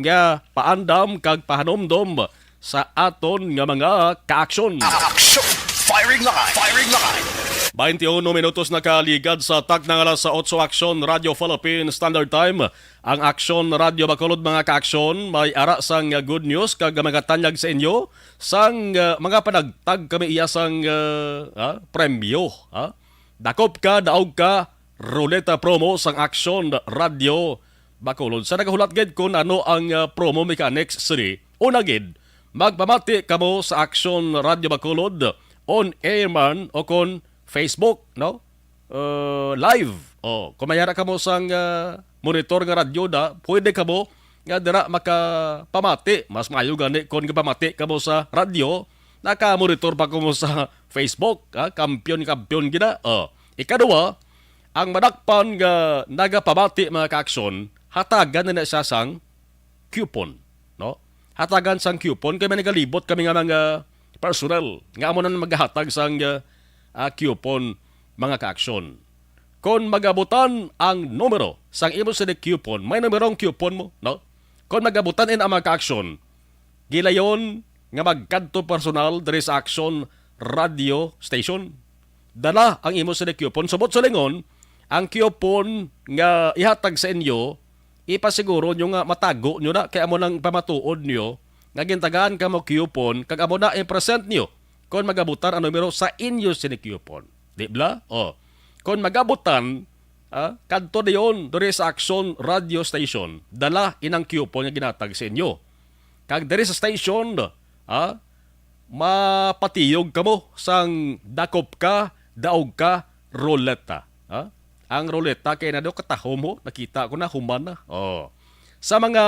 nga paandam kag pahanumdom sa aton nga mga ka-aksyon. Action! Firing line! Firing line! Bainti uno minutos na kaligad sa takna nga alas otso, Aksyon Radyo Philippine Standard Time. Ang Aksyon Radyo Bacolod, mga ka-aksyon, may ara sang good news kag magatanyag sa inyo sang, ah, mga panagtag kami iya sang, ah, ah, premyo, ah. Dakop ka, daog ka, ruleta promo sang Aksyon Radyo Bacolod. Sa nagahulat gid kung ano ang, ah, promo mechanics sini, una gid, magpamati kamo sa Aksyon Radyo Bacolod, on air man o kon Facebook, no? Uh, live. Oh, kung may ara kamo sang, ah, monitor nga radyo da, pwede kamo nga dira makapamati. Mas maayo gani kung gapamati kamo sa radyo, naka-monitor pa kamo sa Facebook, ha? Kampiyon, kampiyon gina. Oh. Ikaduha, ang madakpan nga nagapamati, mga ka-aksyon, hatagan na na siya sang coupon, no? Hatagan sang coupon kay may nagalibot kami nga mga personnel nga amo na maghatag sang, ah, ah, coupon, mga ka-aksyon. Kon magabutan ang numero sang imo sini coupon, may numero ang coupon mo, no? Kon magabutan in ang mga ka-aksyon, gilayon nga magkadto personal diri sa Aksyon Radio Station. Dala ang imo sini coupon. Subot sa lingon, ang coupon nga ihatag sa inyo, ipasiguro nyo nga matago nyo na, kay amo nang pamatuod nyo nga gintagaan kamo coupon, kag amo na i-present nyo kon magabutan ang numero sa inyo sini coupon. Di bala? Oh. Kon magabutan, ah, kadto dayon diri sa Aksyon Radio Station, dala inang coupon nga ginatag sa inyo. Kag diri sa station, ah, mapatiyog kamo sang dakop ka, daog ka, ruleta. Ah? Ang ruleta kay na daw katahom ho, nakita ko na, human na. Oh. Sa mga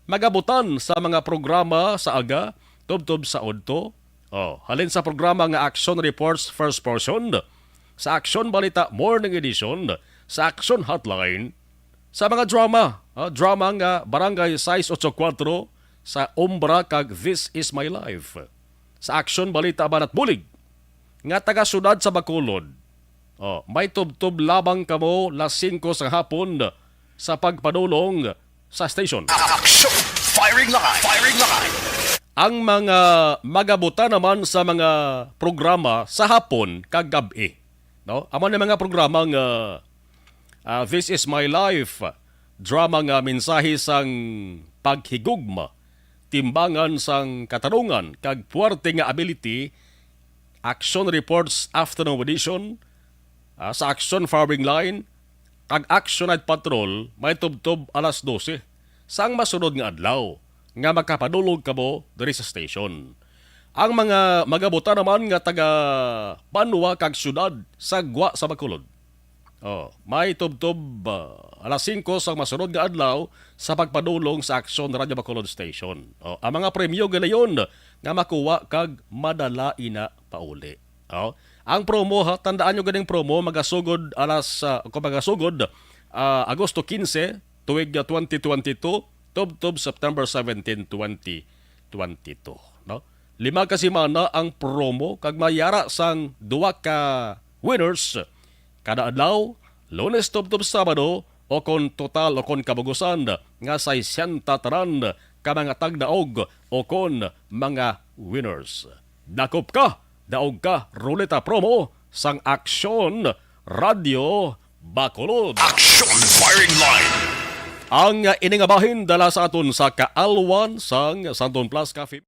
magabutan sa mga programa sa aga, tubtob sa udto, oh, halin sa programa nga Action Reports First Person, sa Action Balita Morning Edition, sa Action Hotline, sa mga drama, ah, drama nga Barangay sais otso kuwatro, sa Umbra, kag This Is My Life, sa Action Balita Banat Bulig, nga taga-syudad sa Bacolod. Oh, may tubtob lamang kamo las singko sa hapon sa pagpadulong sa station. Action! Firing line! Firing line! Ang mga magabuta naman sa mga programa sa hapon kag gab-i, no? Amo na mga programa nga, ah, This Is My Life, drama nga mensahe sang paghigugma, timbangan sang katarungan, kag puwerte nga ability, Action Reports Afternoon Edition, ah, sa Action Firing Line, kag Action Night Patrol, may tubtob alas dose sang masunod nga adlaw nga makapadulong kamo diri sa station. Ang mga magabuta naman nga taga banwa kag syudad sa gwa sa Bacolod, oh, may tubtob, ah, alas singko sang masunod nga adlaw sa pagpadulong sa Action Radio Bacolod Station. Oh, ang mga premyo ginayon nga makuha kag madala ina pauli. Oh, ang promo, ha, tandaan nyo ganing promo, magasugod alas, ah, kung magasugod, ah, Agosto quince, tuig, ah, twenty twenty-two, tubtob September seventeen, twenty twenty-two, no? Lima ka semana ang promo kag mayara sang duha ka winners kada adlaw, Lunes tubtob Sabado, o kon total o kon kabugusan nga sesenta tanan ka mga tagdaog o kon mga winners. Dakop ka, daog ka, ruleta promo sang Aksyon Radio Bacolod. Action Firing Line. Ang ini nga bahin dala sa aton sa kaalwan sang Santon Plus Cafe.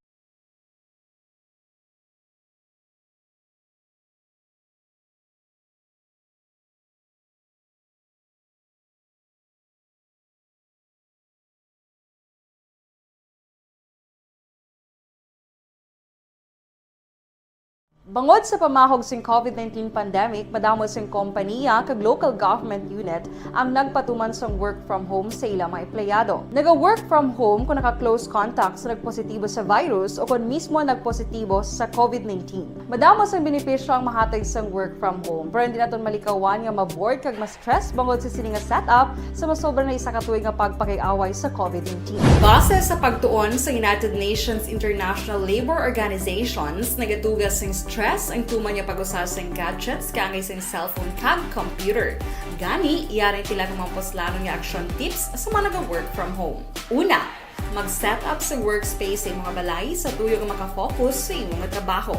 Bangod sa pamahog sing covid nineteen pandemic, madamo sing kompaniya kag local government unit ang nagpatuman sang work from home sa ila mga empleyado. Naga-work from home kung naka-close contact sa nagpositibo sa virus o kon mismo nagpositibo sa covid nineteen. Madamo sang benepisyo ang mahatag sang work from home, pero hindi naton malikawan nga ma-bored kag ma-stress bangod sa sini nga setup sa masobra na isa ka tuig nga pagpakig-away sa covid nineteen. Base sa pagtuon sa United Nations International Labour Organizations, nagatuga sing stress ang tuman nga pag-usa sing gadgets kaangay sing cellphone kag computer. Gani, yari sila nga mga puslanon nga action tips sa mga naga-work from home. Una, mag-set up sa workspace sa imong balay sa tuyo nga makafocus sa imong trabaho.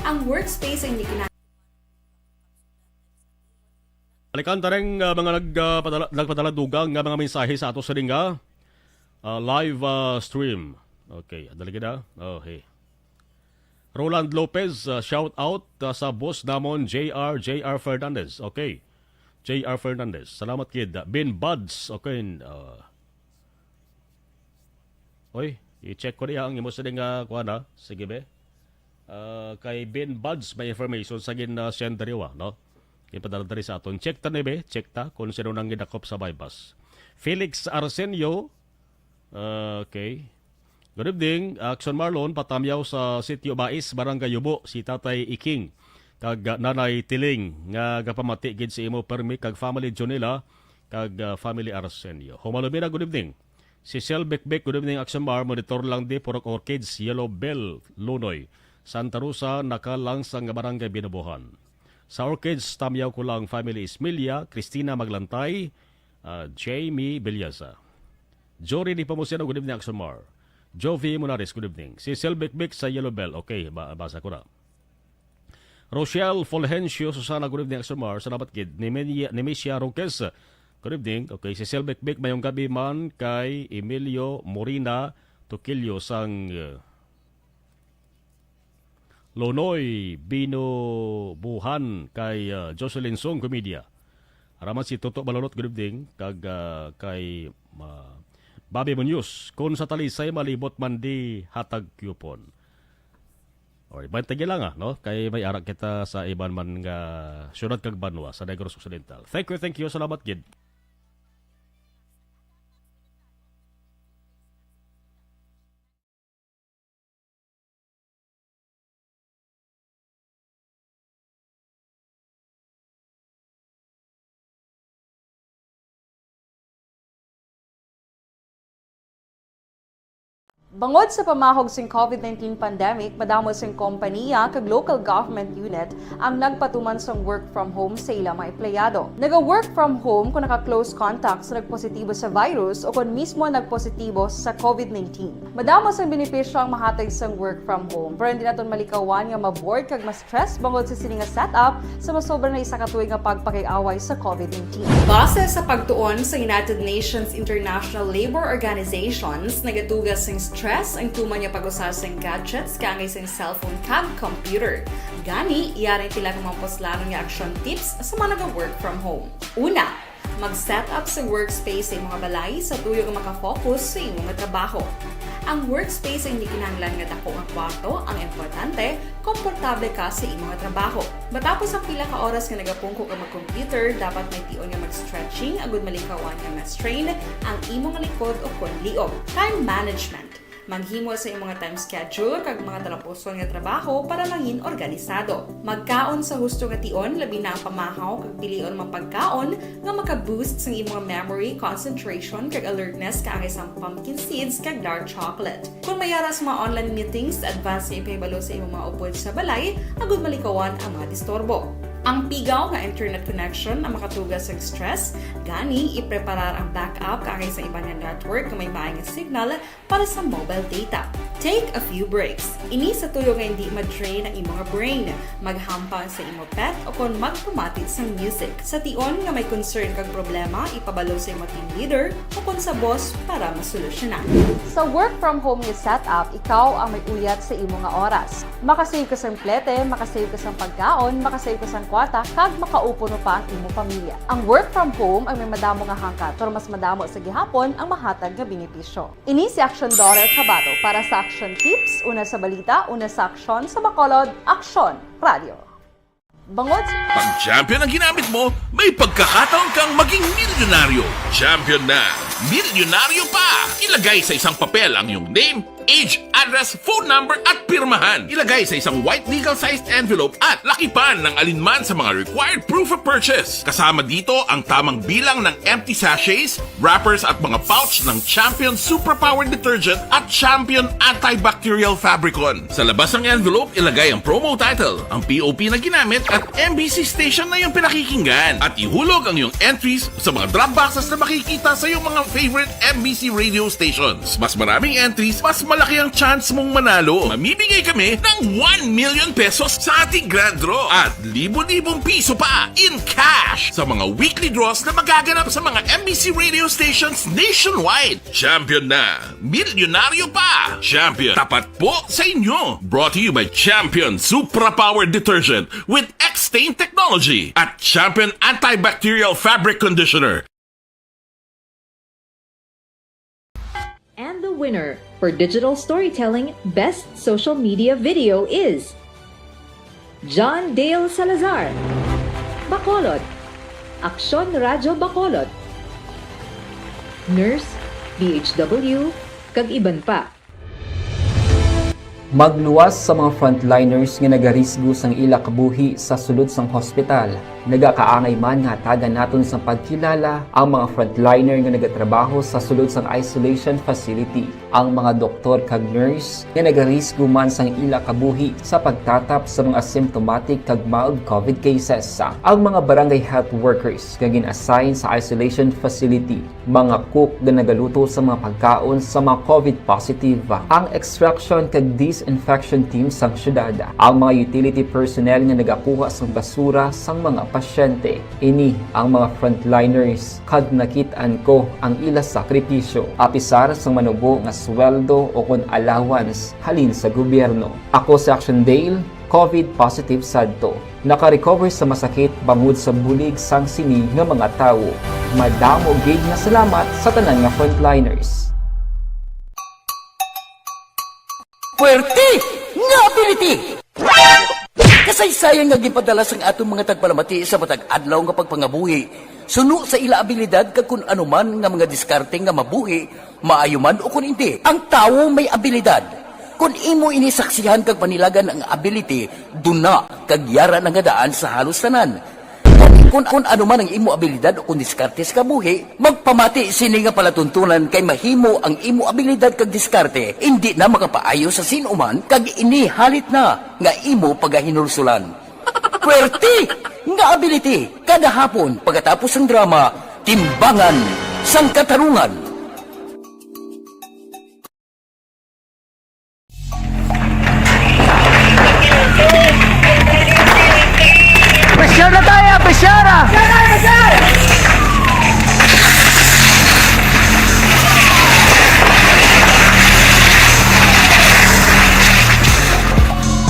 Ang workspace ang gikinahanglan. Balikan ta rin, ah, mga nag, ah, padala, nagpadala dugang nga mga mensahe sa ato sa ning, ah, ah, live, ah, stream. Okay, dali kita. Oh, hey. Roland Lopez, ah, shout out, ah, sa boss namon, J R, J R Fernandez. Okay. J R Fernandez. Salamat kid. Ben Buds. Okay. Ah, oy, i-check ko niya ang imo sa nga kuha na. Sige, be. Ah, kay Ben Buds, may information sa gin, ah, send diri, wa, no? Ipadala diri sa aton. Check ta ni, be. Check ta kung sino nang gidakop sa buy-bust. Felix Arsenio. Ah, okay. Good evening, Action Marlon. Patamyaw sa Sitio Bais, Barangay Yubo, si Tatay Iking kag, ah, Nanay Tiling nga gapamati gid sa imo permi kag family Junila kag, ah, family Arsenio. Humalumina, good evening. Si Sel Bekbek, good evening, Action Mar. Monitor lang di, purok orchids, yellow bell, lunoy. Santa Rosa, nakalang sa nga barangay Binabuhan. Sa orchids, tamyaw ko lang family Ismilla, Cristina Maglantay, ah, Jamie Belleza. Jory Nepomuceno, good evening, Action Mar. Jovi Monares, good evening. Si Sel Bekbek sa Yellow Bell. Okay, ba-, basa ko na. Rochelle Fulgencio, Susana, good evening, Action Mar. Salamat gid. Nemenia, Nemesia Roques, good evening. Okay, si Sel Bekbek, mayong gabi man kay Emilio Morina Tukilio sang, uh, Lonoy Binubuhan kay, uh, Jocelyn Song Comedia. Araman si Toto Balulot, good evening. Kag, uh, kay, uh, Bobby Muñoz, kung sa Talisay, malibot man di hatag coupon. Or iban tagi lang, ah, no? Kay may ara kita sa iban man nga syudad kag banwa sa Negros Occidental. Thank you, thank you. Salamat gid. Bangod sa pamahog sing COVID nineteen pandemic, madamo sing kompaniya kag local government unit ang nagpatuman sang work from home sa ila mga empleyado. Naga-work from home kon naka-close contact sa nagpositibo sa virus o kon mismo nagpositibo sa COVID nineteen. Madamo sang benepisyo ang mahatag sang work from home, pero hindi naton malikawan nga ma-bored kag ma-stress bangod sa sini nga setup sa masobra na isa ka tuig nga pagpakig-away sa COVID nineteen. Base sa pagtuon sa United Nations International Labour Organizations, nagatuga sing stress ang tuman nga pag-usa sing gadgets kaangay sing cellphone kag computer. Gani, yari ang pila ka mga puslanon nga action tips sa mga naga-work from home. Una, mag-set up sa workspace sa imong balay sa tuyo nga makafocus sa imong trabaho. Ang workspace ay hindi kinahanglan nga dako nga kwarto, ang importante, komportable ka sa imong trabaho. Matapos ang pila ka oras nga nagapungko ka mag-computer, dapat may tion nga mag-stretching agud malikawan nga ma-strain ang imong likod o kon liog. Time management. Maghimo sa imong time schedule kag mga talapuson nga trabaho para mangin organisado. Magkaon sa husto nga tion, labi na ang pamahaw kag pilion mga pagkaon nga maka-boost sang imong memory, concentration, kag alertness kaangay sang pumpkin seeds kag dark chocolate. Kon may ara sa mga online meetings, advance nga ipahibalo sa imong mga upod sa balay agud malikawan ang mga disturbo. Ang pigaw nga internet connection ang makatuga sa stress, gani ipreparar ang backup kaangay sa iban nga network nga may maay nga signal para sa mobile data. Take a few breaks. Ini sa tuyo nga hindi ma-drain ang imong brain. Maghampang sa imo pet o kon magpamati sang music. Sa tion nga may concern kag problema, ipabalo sa imo team leader o kon sa boss para masolusyonan. Sa work from home nga setup, ikaw ang may uyat sa imo nga oras. Makasave ka sang plete, makasave ka sang pagkaon, makasave ka sang kwarta, kag makaupo pa ang imo pamilya. Ang work from home ang may madamo nga hangkat, pero mas madamo sa gihapon ang mahatag nga benepisyo. Ini si Action Daughter Kabato para sa Action Tips, una sa balita, una sa aksyon, sa Bacolod, Aksyon Radio. Bangod sa Pag champion ang ginamit mo, may pagkakataon kang maging milyonaryo. Champion na, milyonaryo pa! Ilagay sa isang papel ang iyong name, age, address, phone number, at pirmahan. Ilagay sa isang white legal-sized envelope at lakipan ng alinman sa mga required proof of purchase. Kasama dito ang tamang bilang ng empty sachets, wrappers at mga pouch ng Champion Suprapower Detergent at Champion Antibacterial Fabricon. Sa labas ng envelope, ilagay ang promo title, ang P O P na ginamit at M B C station na iyong pinakikinggan. At ihulog ang iyong entries sa mga drop boxes na makikita sa iyong mga favorite M B C radio stations. Mas maraming entries, mas malaki ang chance mong manalo. Mamimigay kami ng one million pesos sa ating grand draw at libo-libong piso pa in cash sa mga weekly draws na magaganap sa mga M B C radio stations nationwide. Champion na! Milyonaryo pa! Champion, tapat po sa inyo! Brought to you by Champion Supra Power Detergent with X-Stain Technology at Champion Antibacterial Fabric Conditioner. And the winner for Digital Storytelling Best Social Media Video is John Dale Salazar, Bacolod, Aksyon Radyo Bacolod, Nurse, D H W, kag iban pa. Magluwas sa mga frontliners nga nagarisgo sang ila kabuhi sa sulod sang hospital. Nagakaangay man nga hatagan naton sang pagkilala ang mga frontliner nga nagatrabaho sa sulod sang isolation facility, ang mga doktor kag nurse nga nagarisgo man sang ila kabuhi sa pagtatap sa mga symptomatic kag mild COVID cases, ang mga barangay health workers nga gin-assign sa isolation facility, mga cook nga nagaluto sa mga pagkaon sa mga COVID positive, ang extraction kag disinfection team sang syudad, ang mga utility personnel nga nagakuha sang basura sang mga pasyente. Ini ang mga frontliners, kag nakit-an ko ang ila sakripisyo, apisar sang manubo nga sweldo o kon allowance halin sa gobyerno. Ako si Action Dale, COVID positive sadto. Naka-recover sa masakit bangod sa bulig sang sini nga mga tawo. Madamo gid nga salamat sa tanan nga frontliners. Puwerte nga ability! Kasaysayan nga ginpadala sang aton mga tagpalamati sa matag adlaw nga pagpangabuhi, suno sa ila abilidad kag kun ano man nga mga diskarte nga mabuhi, maayo man o kun indi. Ang tawo may abilidad. Kun imo ini saksihan kag panilagan ang ability, duna kag yara na nga daan sa halos tanan. Kani Kun, kun ano man ang imo abilidad o kung diskarte sa kabuhi, magpamati sini nga palatuntunan kay mahimo ang imo abilidad kag diskarte indi na makapaayo sa sin-o man kag ini halit na nga imo pagahinulsulan. Pwerte nga ability kada hapon pagkatapos sang drama, Timbangan sang Katarungan. Pressure na tayo! Pressure!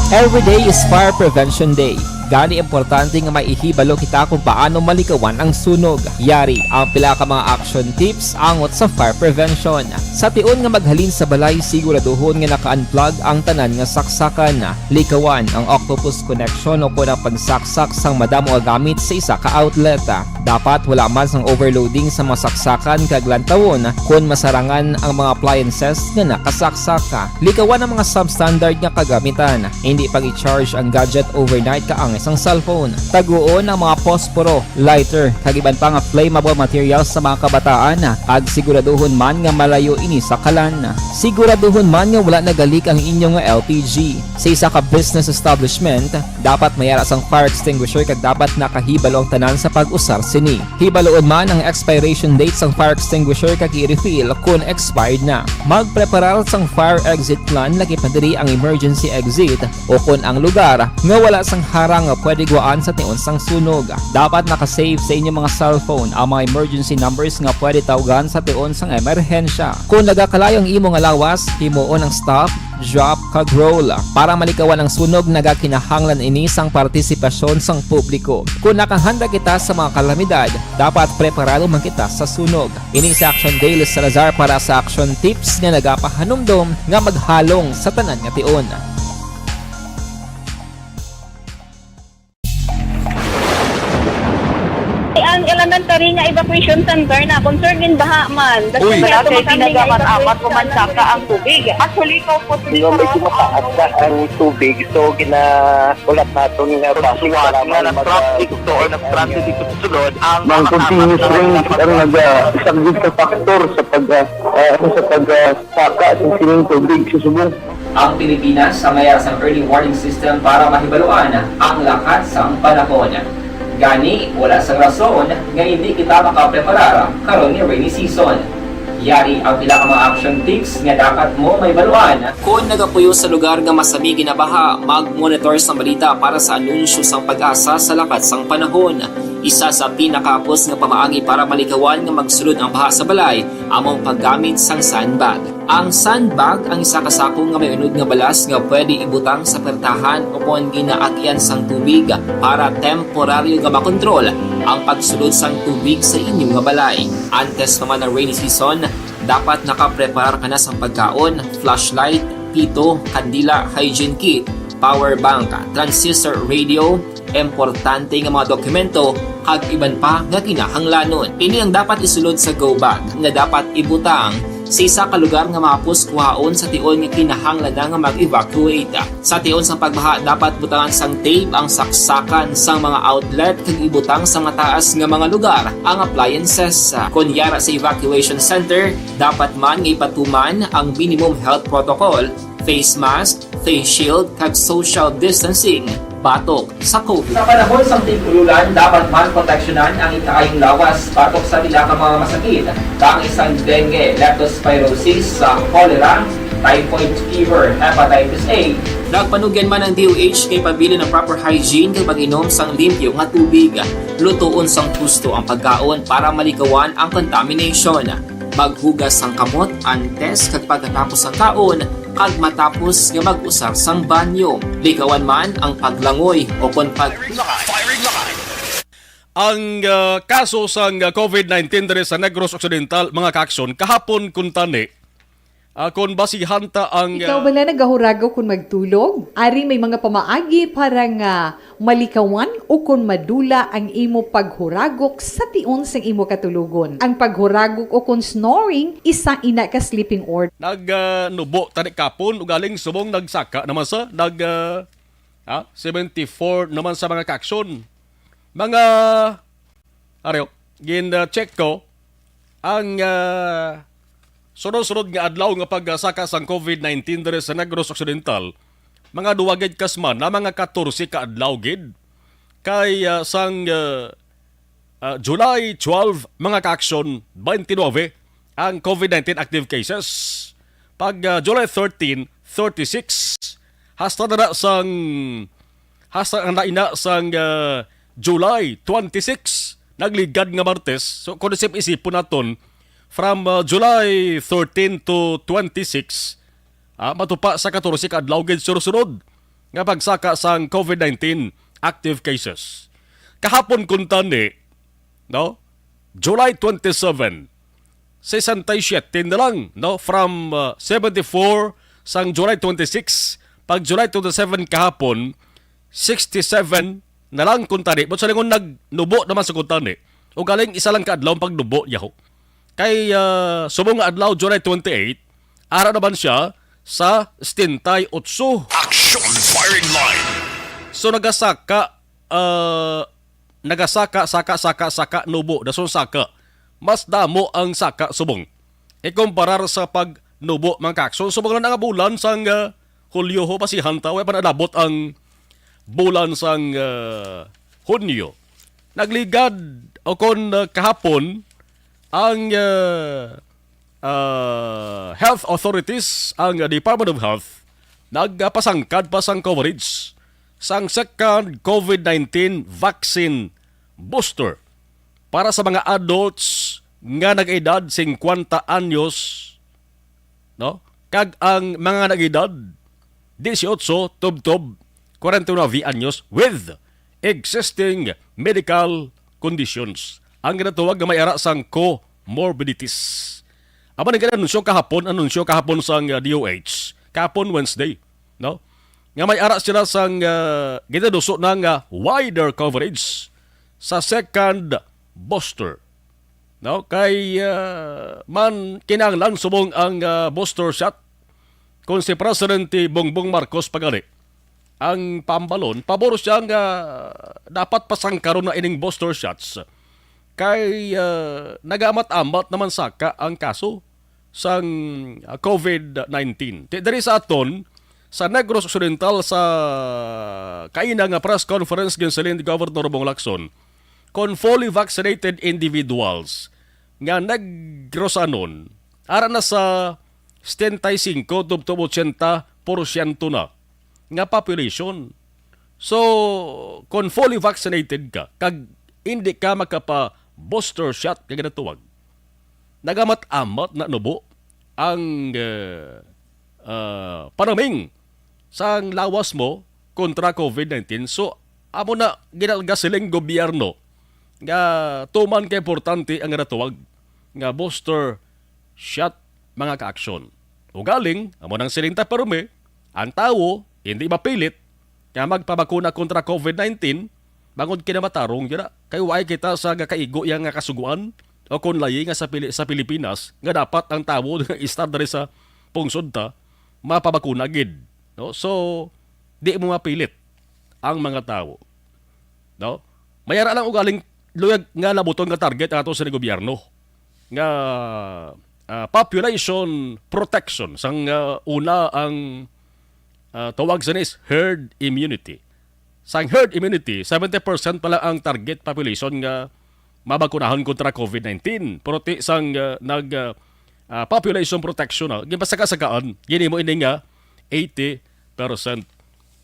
Every day is Fire Prevention Day. Gani, importante nga maihibalo kita kung paano malikawan ang sunog. Yari ang pila ka mga action tips angot sa fire prevention. Sa tion nga maghalin sa balay, siguraduhon nga naka-unplug ang tanan nga saksakan. Likawan ang octopus connection o kon ang pagsaksak sang madamo nga gamit sa isa ka outlet. Dapat wala man sang overloading sa mga saksakan kag lantawon kon masarangan ang mga appliances nga nakasaksak. Likawan ang mga substandard nga kagamitan. Indi pag-i-charge ang gadget overnight kaangay sang cellphone. Taguon ang mga posporo, lighter, kag iban pa nga flammable materials sa mga kabataan, kag siguraduhon man nga malayo ini sa kalan. Siguraduhon man nga wala nagalik ang inyo nga L P G. Sa isa ka business establishment, dapat may ara sang fire extinguisher kag dapat nakahibalo ang tanan sa pag-usar sini. Hibaluon man ang expiration date sang fire extinguisher kag i-refill kon expired na. Magpreparar sang fire exit plan, lakip na diri ang emergency exit o kon ang lugar nga wala sang harang nga pwede gwaan sa tion sang sunog. Dapat naka-save sa inyo mga cellphone ang mga emergency numbers nga pwede tawgan sa tion sang emerhensya. Kon nagakalayo ang imo nga lawas, himuon ang stop, drop, kag roll. Para malikawan ang sunog, nagakinahanglan ini sang partisipasyon sang publiko. Kon nakahanda kita sa mga kalamidad, dapat preparado man kita sa sunog. Ini si Action Dale Salazar para sa Action Tips nga nagapahanumdom nga maghalong sa tanan nga tion. Ang elementary nga evacuation center na concerned in baha man. Uy. Wala kay ginagaman amat, pumansaka ang tubig. Actually, ikaw po, Hindi, medyo mataas na ang tubig. So, ginahulat naton nga traffic, kailangan mag- traffic, so, or nag-traffic ito sulod, ang mga continuous rain ang nag-, ah, isang sa factor sa pag, ah, ah, ano, sa pag, ah, saka sa sining tubig sa subong. Ang Pilipinas sa may ara sang early warning system para mahibaluan ang lakat sang panahon. Gani, wala sang rason nga indi kita makapreparar karon nga rainy season. Yari ang pila ka mga action tips nga dapat mo mahibaluan. Kon nagapuyo sa lugar nga masami ginabaha, mag-monitor sang balita para sa anunsyo sang PAGASA sa lakat sang panahon. Isa sa pinakahapos nga pamaagi para malikawan nga magsulod ang baha sa balay amo ang paggamit sang sandbag. Ang sandbag ang isa ka sako nga may unod nga balas nga pwede ibutang sa pertahan o kon ginaagyan sang tubig para temporaryo nga makontrol ang pagsulod sang tubig sa inyo nga balay. Antes pa man ang rainy season, dapat nakapreparar ka na sang pagkaon, flashlight, pito, kandila, hygiene kit, power bank, transistor radio, importante nga mga dokumento, kag iban pa nga kinahanglanon. Ini ang dapat isulod sa go bag nga dapat ibutang sa isa ka lugar nga mahapos kuhaon sa tion nga kinahanglan na nga mag-evacuate. Sa tion sang pagbaha, dapat butangan sang tape ang saksakan sang mga outlet kag ibutang sa mataas nga mga lugar ang appliances. Kon yara sa evacuation center, dapat man nga ipatuman ang minimum health protocol, face mask, face shield, kag social distancing batok sa COVID. Sa panahon sang tig-ululan, dapat man proteksyonan ang ikaayong lawas batok sa pila ka mga masakit, kaangay sang dengue, leptospirosis, sa cholera, typhoid fever, hepatitis A. Nagpanugyan man ang D O H kay pabilin ang proper hygiene kag pag-inom sang limpyo nga tubig. Lutoon sang husto ang pagkaon para malikawan ang contamination. Maghugas sang kamot antes kag pagkatapos sang kaon, kag matapos nga mag-usar sang banyo. Likawan man ang paglangoy o kon pag- Ang, ah, kaso sang, ah, COVID nineteen diri sa Negros Occidental, mga ka-aksyon, kahapon kuntani, ah, kon basihan ta ang, Ikaw ah, bala nagahuragok kon magtulog? Ari may mga pamaagi para nga malikawan ukon madula ang imo paghuragok sa tion sang imo katulogon. Ang paghuragok ukon snoring, isa ina ka sleeping organ. Nag, ah, nubo tani kapon, ugaling subong nagsaka naman sa, nag, ah, ha? Seventy-four naman sa mga ka-aksyon. Mga Areo, gin-check ko ang, ah, sunod-sunod nga adlaw nga pagsaka sang COVID nineteen diri sa Negros Occidental. Mga duwa gid ka semana, mga katorse ka adlaw gid. Kay, ah, sang, ah, ah, July twelve, mga ka-aksyon, twenty-nine ang COVID nineteen active cases. Pag, ah, July thirteen, thirty-six. Hasta na na sang, hasta na na ina sang, ah, July twenty-six, nagligad nga Martes. So, kung isip-isipon naton, from, ah, July thirteen to twenty-six, ah, matupa sa katorse ka adlaw gid sunod-sunod nga pagsaka sang COVID nineteen active cases. Kahapon kuntani, no? July twenty-seven, sesenta y siete na lang, no? From, uh, seventy-four sang July twenty-six, pag July twenty-seven kahapon, sixty-seven na lang kuntani. But sa lingon nagnubo naman sa kuntani. O galing isa lang ka adlaw ang pagnubo, yaho. Kay, uh, subong nga adlaw, July twenty-eight, ara naman siya sa setenta y ocho. Action firing line. So nagasaka, uh, nagasaka, saka, saka, saka, nubo, dason saka. Mas damo ang saka subong ikumparar sa pagnubo, mga ka-aksyon. Subong na nga bulan sang, ah, Hulyo, ho, basihan ta, way pa nalabot ang bulan sang, ah, Hunyo. Nagligad o kon, ah, kahapon ang, ah, ah, health authorities, ang Department of Health, nagpasangkad pa sang coverage sang second COVID nineteen vaccine booster para sa mga adults nga nag-edad singkwenta anyos, no? Kag ang mga nag-edad dieciocho tubtob kwarenta y nuebe anyos with existing medical conditions. Ang ginatawag nga may ara sang comorbidities. Amo ni ginanunsyo kahapon, anunsyo kahapon sang, uh, D O H, kahapon Wednesday, no? Nga may ara sila sang, uh, ginaduso na nga wider coverage sa second booster. No? Kay, uh, man kinahanglan subong ang, uh, booster shot. Kung si Presidente Bongbong Marcos pa gani ang pambalon, pabor siya nga dapat pasangkaron na ining booster shots. Kay, ah, nagaamat-amat naman saka ang kaso sang, ah, COVID nineteen. Ti-, diri sa aton, sa Negros Occidental, sa kaina nga press conference, ginsiling ni Governor Bong Lacson, kon fully vaccinated individuals nga Negrosanon, ara na sa setenta y cinco tubtob ochenta porsyento na nga population. So, kung fully vaccinated ka, kag hindi ka makapa-booster shot nga ginatawag, nagamat-amat na nubo ang, eh, ah, panaming sang lawas mo kontra COVID nineteen. So, amo na ginagasiling gobyerno nga tuman ka importante ang ginatawag nga booster shot, mga kaaksyon. Ugaling, amo nang siling ta pirme, ang tawo hindi mapilit nga magpabakuna kontra COVID nineteen, bangod kinamatarong yun na. Kay waay kita sa gakaigo yang nga kasuguan o kon layi nga sa Pili-, sa Pilipinas nga dapat ang tawo nga istar diri sa pungsod ta mapabakuna gid, no? So, di mo mapilit ang mga tawo, no? Mayara lang ugaling luyag nga labuton nga target ato sa gobyerno nga, ah, population protection sang, ah, una ang, ah, tawag sa nis herd immunity. Sang herd immunity, seventy percent pa lang ang target population nga mabakunahon kontra COVID nineteen. Pero ti sang, ah, nag, ah, ah, population protection, ah, ginpasaka-sakaan, ginhimo ini nga eighty percent,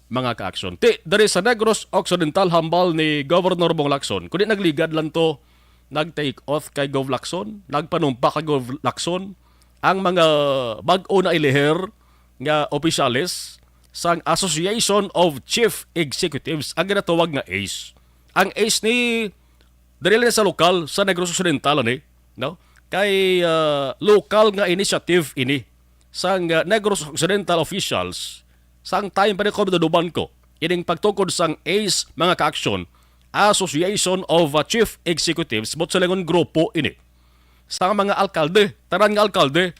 mga kaaksyon. Ti, diri sa Negros Occidental, hambal ni Governor Bong Lacson, kundi nagligad lang to, nag-take off kay Gov Lacson, nagpanumpa kay Gov Lacson, ang mga bag-o na iliher nga opisyales sang Association of Chief Executives, ang ginatawag nga ace. Ang ace ni diri lang sa lokal sa Negros Occidental, ani, no? Kay, ah, lokal nga initiative ini sang, ah, Negros Occidental officials, sang time pa ni ko, naduduman ko ining pagtukod sang ace, mga kaaksyon, Association of, ah, Chief Executives, but sa lingon grupo ini sang mga alkalde, tanan nga alkalde,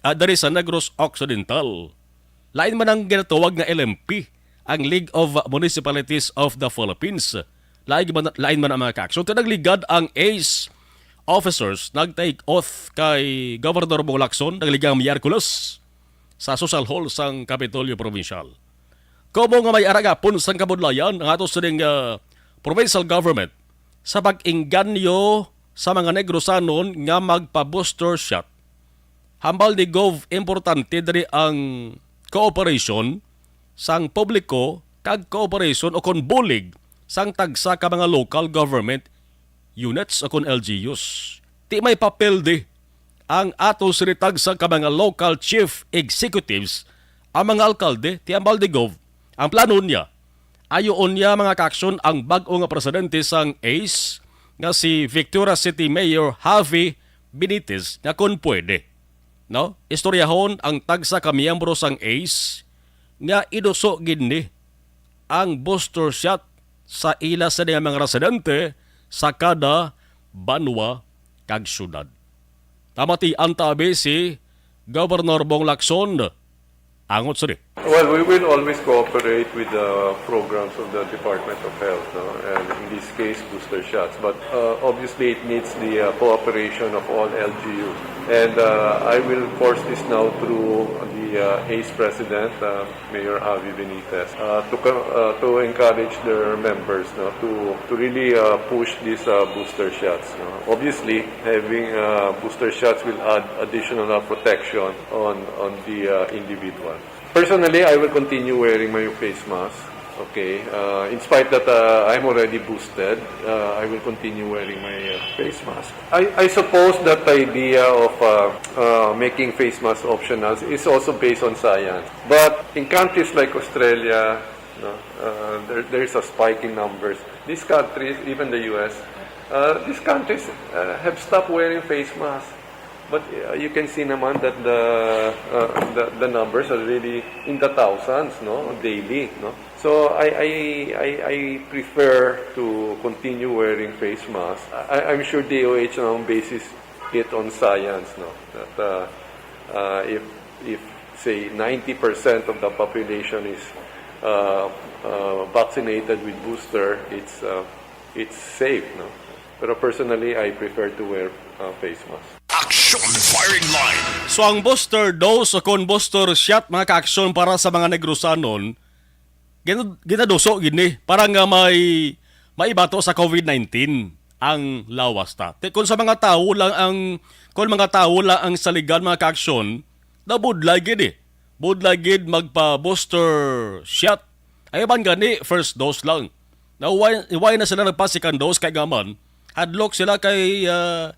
ah, diri sa Negros Occidental. Lain man ang ginatawag nga L M P, ang League of Municipalities of the Philippines, Lain man, lain man ang mga kaaksyon. Tinagligad ang ace officers, nag-take oath kay Governor Bong Lacson, nagligad ang Miyerkules sa Social Hall sang Kapitolyo Provincial. Komo nga may ara gapon sang kabudlayan ang ato sining, ah, provincial government sa pag-engganyo sa mga Negrosanon nga magpa-booster shot. Hambal ni Gov, importante diri ang cooperation sang publiko kag cooperation o kon bulig sang tagsa ka mga local government units o kon L G Us. Ti may papel di ang ato sini tagsa ka mga local chief executives, ang mga alkalde, ti hambal ni Gov. Ang plano niya, ayuon niya mga kaaksyon ang bag-o nga presidente sang ace nga si Victoria City Mayor Javi Benitez nga kon pwede, no? Istoryahon ang tagsa ka miyembro sang ace nga iduso gid ni ang booster shot sa ila sa mga residente sa kada banwa kag syudad. Pamatian ta abi si Governor Bong Lacson. Angot sini. Well, we will always cooperate with the programs of the Department of Health, no? And in this case, booster shots. But uh, obviously, it needs the uh, cooperation of all L G Us. And uh, I will force this now through the uh, ace President, uh, Mayor Javi Benitez, uh, to, co- uh, to encourage their members, no, to, to really uh, push these uh, booster shots. No? Obviously, having uh, booster shots will add additional uh, protection on, on the uh, individual. Personally, I will continue wearing my face mask. Okay, uh, in spite that uh, I'm already boosted, uh, I will continue wearing my uh, face mask. I, I suppose that the idea of uh, uh, making face mask optional is also based on science. But in countries like Australia, no, uh, there, there is a spike in numbers. These countries, even the U S, uh, these countries uh, have stopped wearing face masks. But uh, you can see naman that the, uh, the the numbers are really in the thousands, no, daily, no. So I I I, I prefer to continue wearing face masks. I, I'm sure D O H now bases it on science, no, that uh, uh, if if say ninety percent of the population is uh, uh, vaccinated with booster, it's uh, it's safe, no. Pero personally, I prefer to wear uh, face mask. Action Firing Line. So ang booster dose o kon booster shot, mga kaaksyon, para sa mga Negrosanon, gin- ginaduso gid ni para nga may maibato sa COVID nineteen ang lawas ta. Ti kung sa mga tawo lang ang kung mga tawo lang ang saligan, mga kaaksyon, nabudlay gid eh. Budlay gid magpa booster shot. Ay man gani first dose lang. Na why, why na sila nagpa second dose kay nga man hadlok sila kay ah,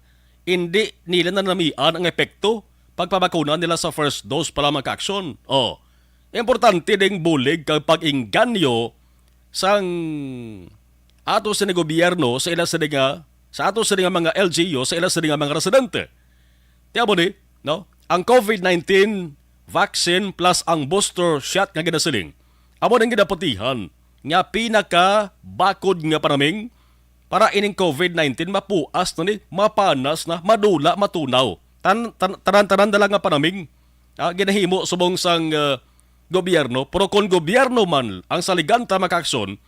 hindi nila nanamian ang epekto pagpabakuna nila sa first dose pa lamang, kaaksyon. Oh, importante ding bulig kag pag-inganyo sang ato sini gobyerno sa ila sini nga sa ato sini nga mga L G U, sa ila sini nga mga residente. Ti amo ni, no? Ang COVID nineteen vaccine plus ang booster shot nga ginasiling amo ning ginapatihan nga pinaka bakod nga panaming para ining COVID nineteen mapuas na ni, mapanas na, madula, matunaw. Tan, tan, tanan-tanan na lang nga panaming ah, ginahimo subong sang ah, gobyerno, pero kon gobyerno man ang saliganta makaaksyon,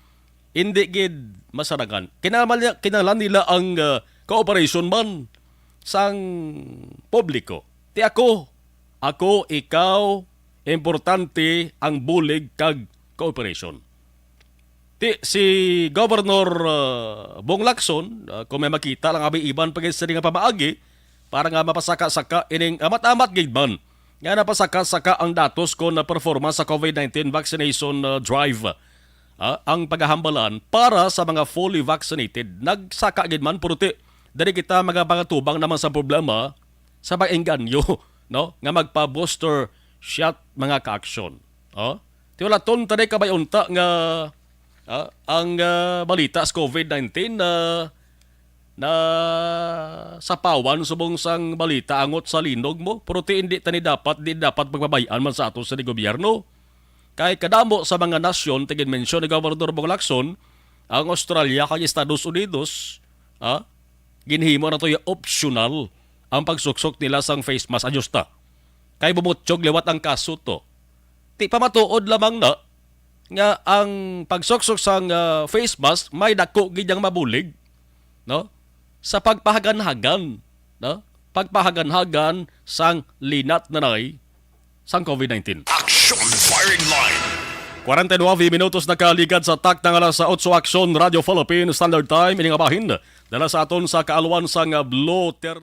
hindi gid masarangan. Kinahanglan, kinahanglan nila ang ah, cooperation man sang publiko. Ti ako, ako, ikaw, importante ang bulig kag cooperation. Ti si Governor ah, Bong Lacson, ah, kung may makita lang abi iban pa gid sini nga pamaagi para nga mapasaka-saka ining amat-amat gid man nga napasaka-saka ang datos kon na performance sa COVID nineteen vaccination ah, drive. Ah, ang pagahambalan para sa mga fully vaccinated, nagsaka gid man, pero ti diri kita magapangatubang naman sa problema sa pag-engganyo, no, nga magpa-booster shot, mga kaaksyon. Oh? Ti wala ton tanay kabay unta nga ah, ang ah, balita sa COVID nineteen na na sapawan subong sang balita angot sa linog mo, pero ti hindi tani dapat, di dapat pagpabay-an man sa ato sa gobyerno. Kay kadamo sa mga nasyon, ti ginmensyon ni Gobernador Bong Lacson, ang Australia kag Estados Unidos, ah, ginhimo na to optional ang pagsuksok nila sang face mask. Ayos ta. Kay bumutyog liwat ang kaso to. Ti pamatuod lamang na, nga ang pagsuksok sang, ah, face mask may dako gid yang mabulig, no? Sa pagpahaganhagan, no? Pagpahaganhagan sang linat na nay sang covid nineteen. Action Firing Line. Kwarenta y nuebe minutos nakaligad sa takna nga alas otso. Action Radio Philippine Standard Time. Ini nga bahin dala sa aton sa kaalwan sang, ah, Blue Ter-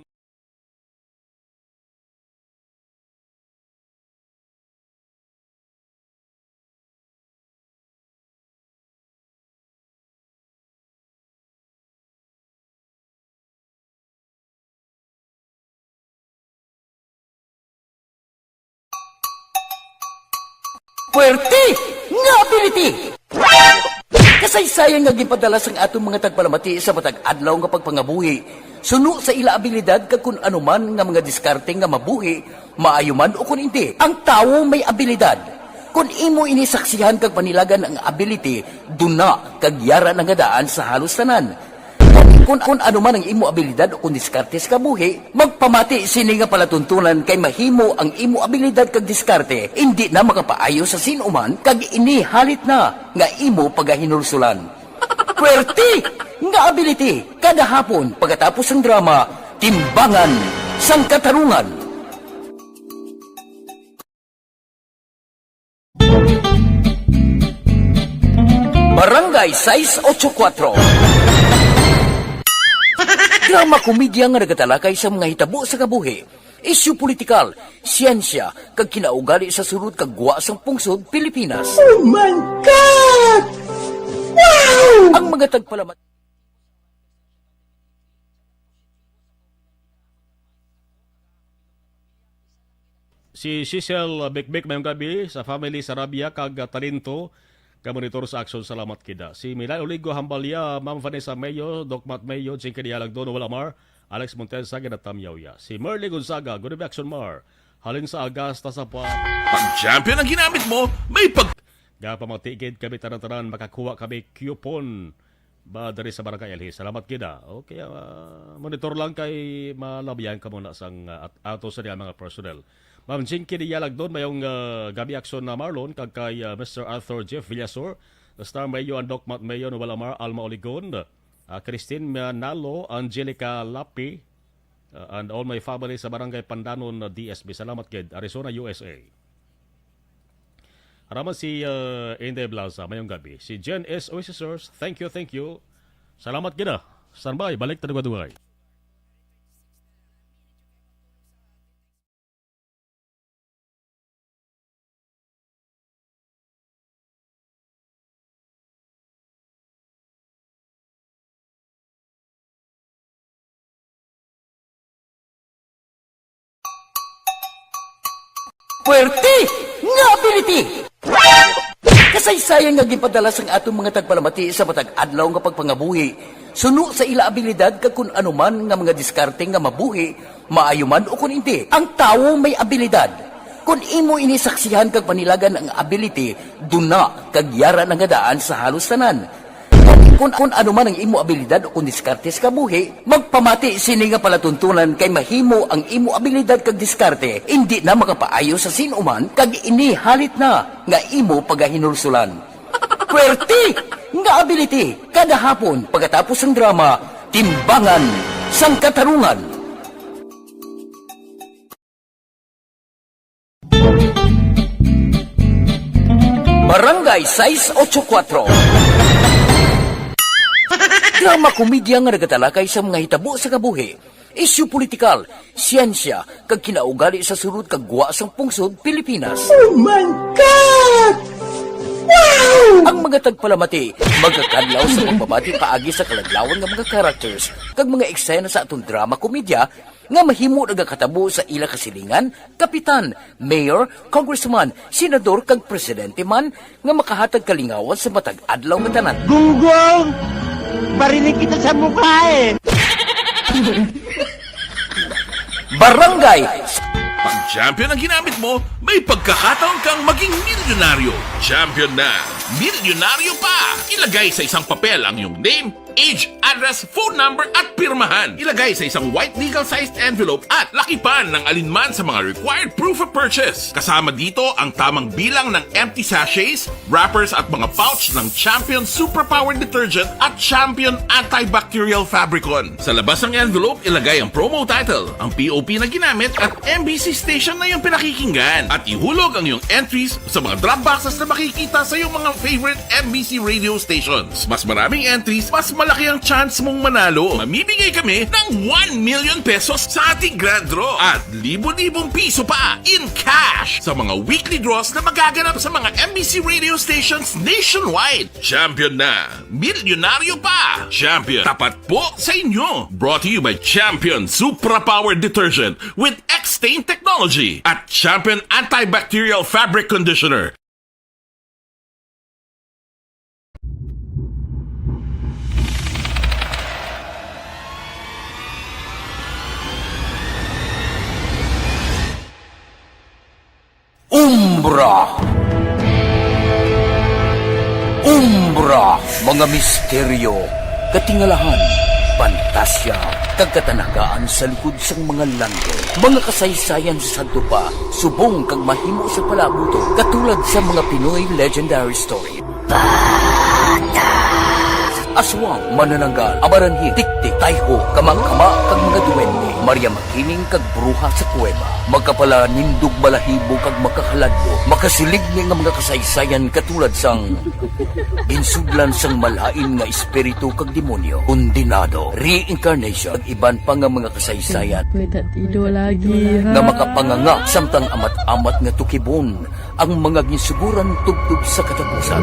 Puwerte nga ability! Kasaysayan nga ginpadala sang aton mga tagpalamati sa matag adlaw nga pagpangabuhi, suno sa ila abilidad kag kun ano man nga mga diskarte nga mabuhi, maayo man o kun indi. Ang tawo may abilidad. Kun imo ini saksihan kag panilagan ang ability, duna kag yara na nga daan sa halos tanan. Kun, kun ano man ang imo abilidad o kun diskarte sa kabuhi, magpamati sini nga palatuntunan kay mahimo ang imo abilidad kag diskarte indi na makapaayo sa sin-o man kag ini halit na nga imo pagahinulsulan. Puwerte nga ability kada hapon pagkatapos sang drama, Timbangan sang Katarungan. Barangay sais otso kuwatro. Drama komedya nga nagatalakay sa mga hitabo sa kabuhi, isyu politikal, siyensya, kag kinaugali sa sulod kag gwa sang pungsod Pilipinas. Oh my God! Wow! Ang mga tagpalamat Si Cecil Bikbik, mayong gabi sa family sa Rabia kag, ah, Talento, ka monitor sa Aksyon. Salamat gid. Si Milay Oligo Hambalya, Ma'am Vanessa Mayo, Doc Matt Mayo, Jinky Dialagdo, Noel Amar, Alex Montesa, ginatamyaw ya. Si Merly Gonzaga, good evening, Action Mar. Halin sa Agasta sa pa Pag champion ang ginamit mo, may pag Gapamati gid kami tanan-tanan, makakuha kami coupon ba diri sa Barangay Elhi. Salamat gid, ah. Okay, ah, monitor lang kay malabyan ka muna sang, ah, at-, ato sa mga personnel. Ma'am Jinky Dialagdon, mayong, ah, gabi, Action na Marlon, kag kay, ah, Mister Arthur Jeff Villasor, Star Mayo, Andok Mat Mayo, Noel Amar, Alma Oligon, ah, Christine Manalo, Angelica Lapi, uh, and all my family sa Barangay Pandanon, uh, D S B. Salamat gid, Arizona, U S A. Araman si, uh, Inday Blaza, mayong gabi. Si Jen S. Oy, sisters, thank you, thank you. Salamat gid, ah. Standby, balik ta duwa-duwa. Puwerte nga ability! Kasaysayan nga ginpadala sang aton mga tagpalamati sa matag adlaw nga pagpangabuhi, suno sa ila abilidad kag kun ano man nga mga diskarte nga mabuhi, maayo man o kun indi. Ang tawo may abilidad. Kun imo ini saksihan kag panilagan ang ability, duna kag yara na nga daan sa halos tanan. Kun, kun ano man ang imo abilidad o kun diskarte sa kabuhi, magpamati sini nga palatuntunan kay mahimo ang imo abilidad kag diskarte indi na makapaayo sa sin-o man kag ini halit na nga imo pagahinulsulan. Puwerte nga ability kada hapon pagkatapos sang drama, Timbangan sang Katarungan. Barangay sais otso kuwatro. Drama komedya nga nagatalakay sa mga hitabo sa kabuhi, isyu politikal, siyensya, kag kinaugali sa sulod kag gwa sang pungsod Pilipinas. Oh my God! Wow! Ang mga tagpalamati magakadlaw sa pagbabati paagi sa kaladlawan nga mga characters kag mga eksena sa aton drama komedya nga mahimo nagakatabo sa ila kasilingan, kapitan, mayor, congressman, senador, kag presidente man nga makahatag kalingawan sa matag adlaw nga tanan. Gunggong! Barinig kita sa mukha eh! Barangay! Pag champion ang ginamit mo, may pagkakataon kang maging milyonaryo. Champion na! Milyonaryo pa! Ilagay sa isang papel ang iyong name, age, address, phone number, at pirmahan. Ilagay sa isang white legal-sized envelope at lakipan ng alinman sa mga required proof of purchase. Kasama dito ang tamang bilang ng empty sachets, wrappers, at mga pouch ng Champion Suprapower Detergent at Champion Antibacterial Fabricon. Sa labas ng envelope, ilagay ang promo title, ang P O P na ginamit, at M B C station na iyong pinakikinggan. At ihulog ang iyong entries sa mga drop boxes na makikita sa iyong mga favorite M B C radio stations. Mas maraming entries, mas malaki ang chance mong manalo. Mamimigay kami ng one million pesos sa ating grand draw at libo-libong piso pa in cash sa mga weekly draws na magaganap sa mga M B C radio stations nationwide. Champion na! Milyonaryo pa! Champion, tapat po sa inyo! Brought to you by Champion Supra Power Detergent with X-Stain Technology at Champion Antibacterial Fabric Conditioner. Umbra. Umbra, mga misteryo, katingalahan, pantasya, kag katanagaan sa likod sang mga langit. Mga kasaysayan sa sadto pa, subong kag mahimo sa palaabuton, katulad sa mga Pinoy legendary story. Aswang, manananggal, amaranhit, tiktik, tayho, kamangkama, kag mga duwende, Maria Makiling kag bruha sa kuweba, makapalanindog balahibo kag makahaladlo, makasiligni nga mga kasaysayan katulad sang ginsudlan sang malain nga espiritu kag demonyo, kondenado, reincarnation, kag iban pa nga mga kasaysayan Wait, that ido lagi, ha? Nga makapanganga samtang amat-amat nga tukibon ang mga ginsuguran tubtob sa katapusan.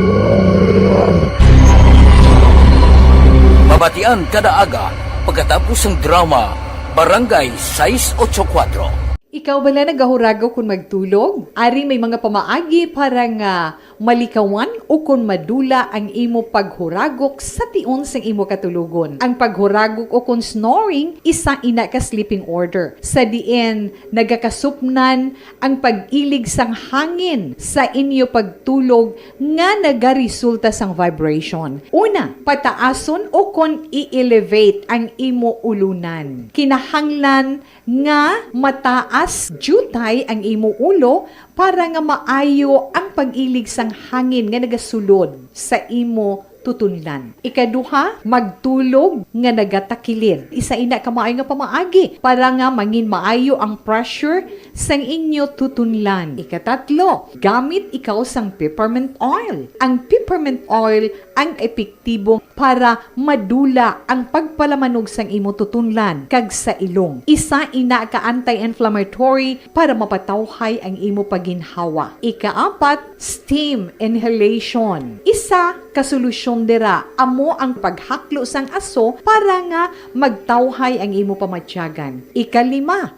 Mabatian kada aga pagkatapos sang drama Barangay sais ocho kuwatro. Ikaw bala nagahuragok kon magtulog? Ari may mga pamaagi para nga malikawan ukon madula ang imo paghuragok sa tion sang imo katulogon. Ang paghuragok ukon snoring isa ina ka sleeping order, sa diin nagakasupnan ang pag-ilig sang hangin sa inyo pagtulog nga nagaresulta sang vibration. Una, pataason ukon i-elevate ang imo ulunan. Kinahanglan nga mataas diutay ang imo ulo para nga maayo ang pag-ilig sang hangin nga nagasulod sa imo tutunlan. Ikaduha, magtulog nga nagatakilid. Isa ina ka maayo nga pamaagi para nga mangin maayo ang pressure sang inyo tutunlan. Ikatatlo, gamit ikaw sang peppermint oil. Ang peppermint oil ang epektibo para madula ang pagpalamanog sang imo tutunlan kag sa ilong. Isa ina ka anti-inflammatory para mapatawhay ang imo paginhawa. Ikaapat, steam inhalation. Isa ka solusyon dira amo ang paghaklo sang aso para nga magtawhay ang imo pamatyagan. Ikalima,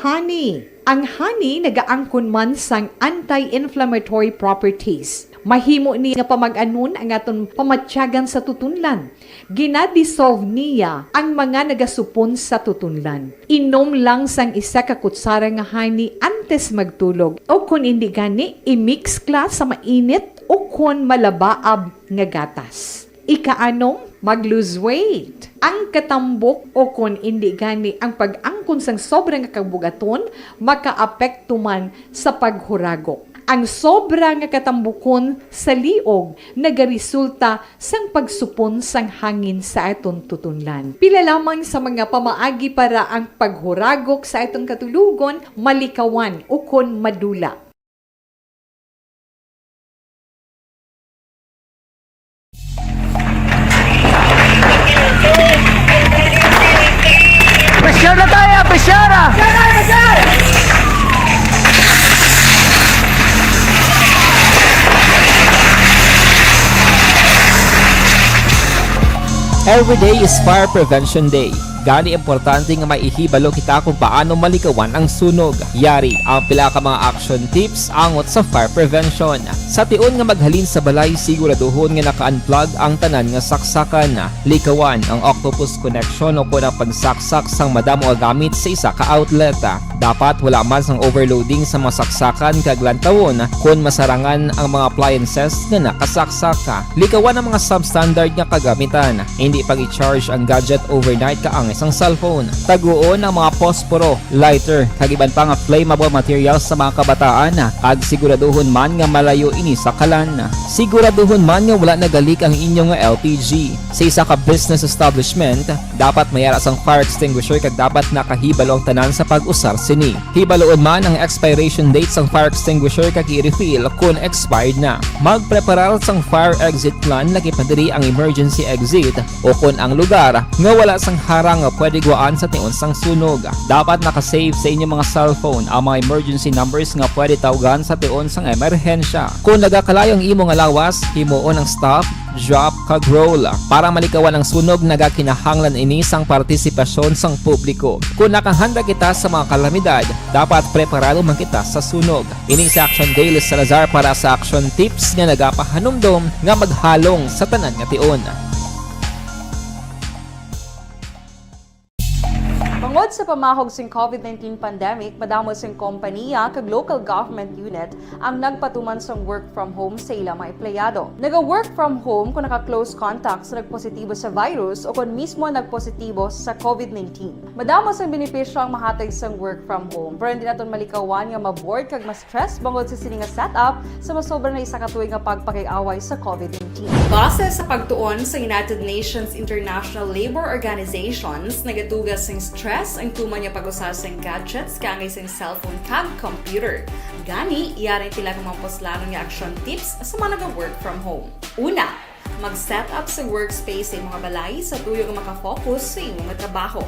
honey. Ang honey nagaangkon man sang anti-inflammatory properties. Mahimo ni nga pamag-anon ang aton pamatyagan sa tutunlan. Gina-dissolve niya ang mga nagasupon sa tutunlan. Inom lang sang isa ka kutsara nga honey antes magtulog, o kon indi gani, i-mix kla sa mainit o kon malabaab nga gatas. Ikaanom, mag-lose weight. Ang katambok o kon indi gani ang pag-angkon sang sobra nga kabugaton makaapekto man sa paghuragok. Ang sobra nga katambukon sa liog nagaresulta sang pagsupon sang hangin sa aton tutunlan. Pila lamang sa mga pamaagi para ang paghuragok sa aton katulogon malikawan ukon madula. Pressure na tayo, pressure! Every day is Fire Prevention Day. Gani, importante nga maihibalo kita kung paano malikawan ang sunog. Yari ang pila ka mga action tips angot sa fire prevention. Sa tion nga maghalin sa balay, siguraduhon nga naka-unplug ang tanan nga saksakan. Likawan ang octopus connection o kon ang pagsaksak sang madamo nga gamit sa isa ka outlet. Dapat wala man sang overloading sa mga saksakan kag lantawon kon masarangan ang mga appliances nga nakasaksak. Likawan ang mga substandard nga kagamitan. Hindi pag-i-charge ang gadget overnight kaangay sang cellphone. Taguon ang mga posporo, lighter, kag iban pa nga flammable materials sa mga kabataan, kag siguraduhon man nga malayo ini sa kalan. Siguraduhon man nga wala nagalik ang inyo nga L P G. Sa isa ka business establishment, dapat may ara sang fire extinguisher kag dapat nakahibalo ang tanan sa pag-usar sini. Hibaloon man ang expiration date sang fire extinguisher kag i-refill kon expired na. Magpreparar sang fire exit plan, lakip na diri ang emergency exit o kon ang lugar nga wala sang harang nga pwede guwaan sa tion sang sunog. Dapat naka-save sa inyo mga cellphone ang mga emergency numbers nga pwede tawgan sa tion sang emerhensya. Kon nagakalayo ang imo nga lawas, himuon ang stop, drop, kag roll. Para malikawan ang sunog, nagakinahanglan ini sang partisipasyon sang publiko. Kon nakahanda kita sa mga kalamidad, dapat preparado man kita sa sunog. Ini si Action Daily Salazar para sa Action Tips nga nagapahanumdom nga maghalong sa tanan nga tion. Bangod sa pamahog sing covid nineteen pandemic, madamo sing kompaniya kag local government unit ang nagpatuman sang work from home sa ila mga empleyado. Naga-work from home kung naka-close contact sa nagpositibo sa virus o kon mismo nagpositibo sa covid nineteen. Madamo sang benepisyo ang mahatag sang work from home, pero hindi naton malikawan nga ma-bored kag ma-stress bangod sa sini nga setup sa masobra na isa ka tuig nga pagpakig-away sa covid nineteen. Base sa pagtuon sa United Nations International Labour Organizations, nagatuga sing stress ang tuman nga pag-usa sing gadgets kaangay sing cellphone kag computer. Gani, yari ang pila ka mga puslanon nga action tips sa mga naga-work from home. Una, mag-set up sa workspace sa imong balay sa tuyo nga makafocus sa imong trabaho.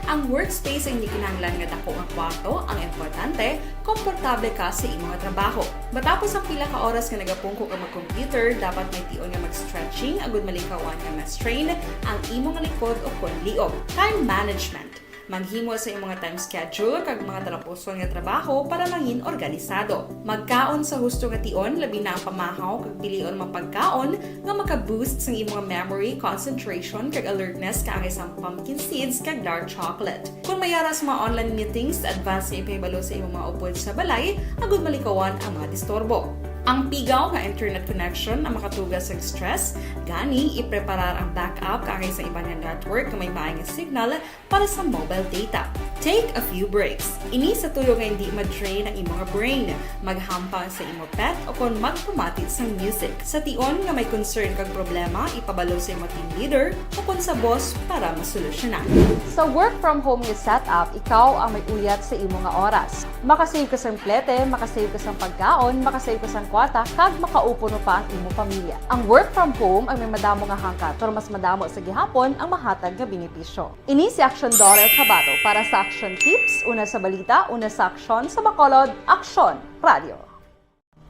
Ang workspace ay hindi kinahanglan nga dako nga kwarto, ang importante, komportable ka sa imong trabaho. Matapos ang pila ka oras nga nagapungko ka mag-computer, dapat may tion nga mag-stretching agud malikawan nga ma-strain ang imong likod o kon liog. Time management. Maghimo sa imong time schedule kag mga talapuson nga trabaho para mangin organisado. Magkaon sa husto nga tion, labi na ang pamahaw kag pilion mga pagkaon nga maka-boost sang imong memory, concentration, kag alertness kaangay sang pumpkin seeds kag dark chocolate. Kon may ara sa mga online meetings, advance nga ipahibalo sa imong mga upod sa balay agud malikawan ang mga disturbo. Ang pigaw nga internet connection ang makatuga sa stress, gani ipreparar ang backup kaangay sa iban nga network nga may maay nga signal para sa mobile data. Take a few breaks. Ini sa tuyo nga hindi ma-drain ang imong brain. Maghampang sa imo pet o kon magpamati sang music. Sa tion nga may concern kag problema, ipabalo sa imo team leader o kon sa boss para masolusyonan. Sa work from home nga setup, ikaw ang may uyat sa imo nga oras. Makasave ka sang plete, makasave ka sang pagkaon, makasave ka sang kwarta, kag makaupo pa ang imo pamilya. Ang work from home ang may madamo nga hangkat, pero mas madamo sa gihapon ang mahatag nga benepisyo. Ini si Action Daughter Tabato para sa Action Tips, una sa balita, una sa aksyon, sa Bacolod, Aksyon Radio.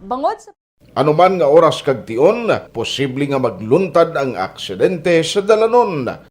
Bangod sa Ano man nga oras kag tion, posible nga magluntad ang aksidente sa dalanon.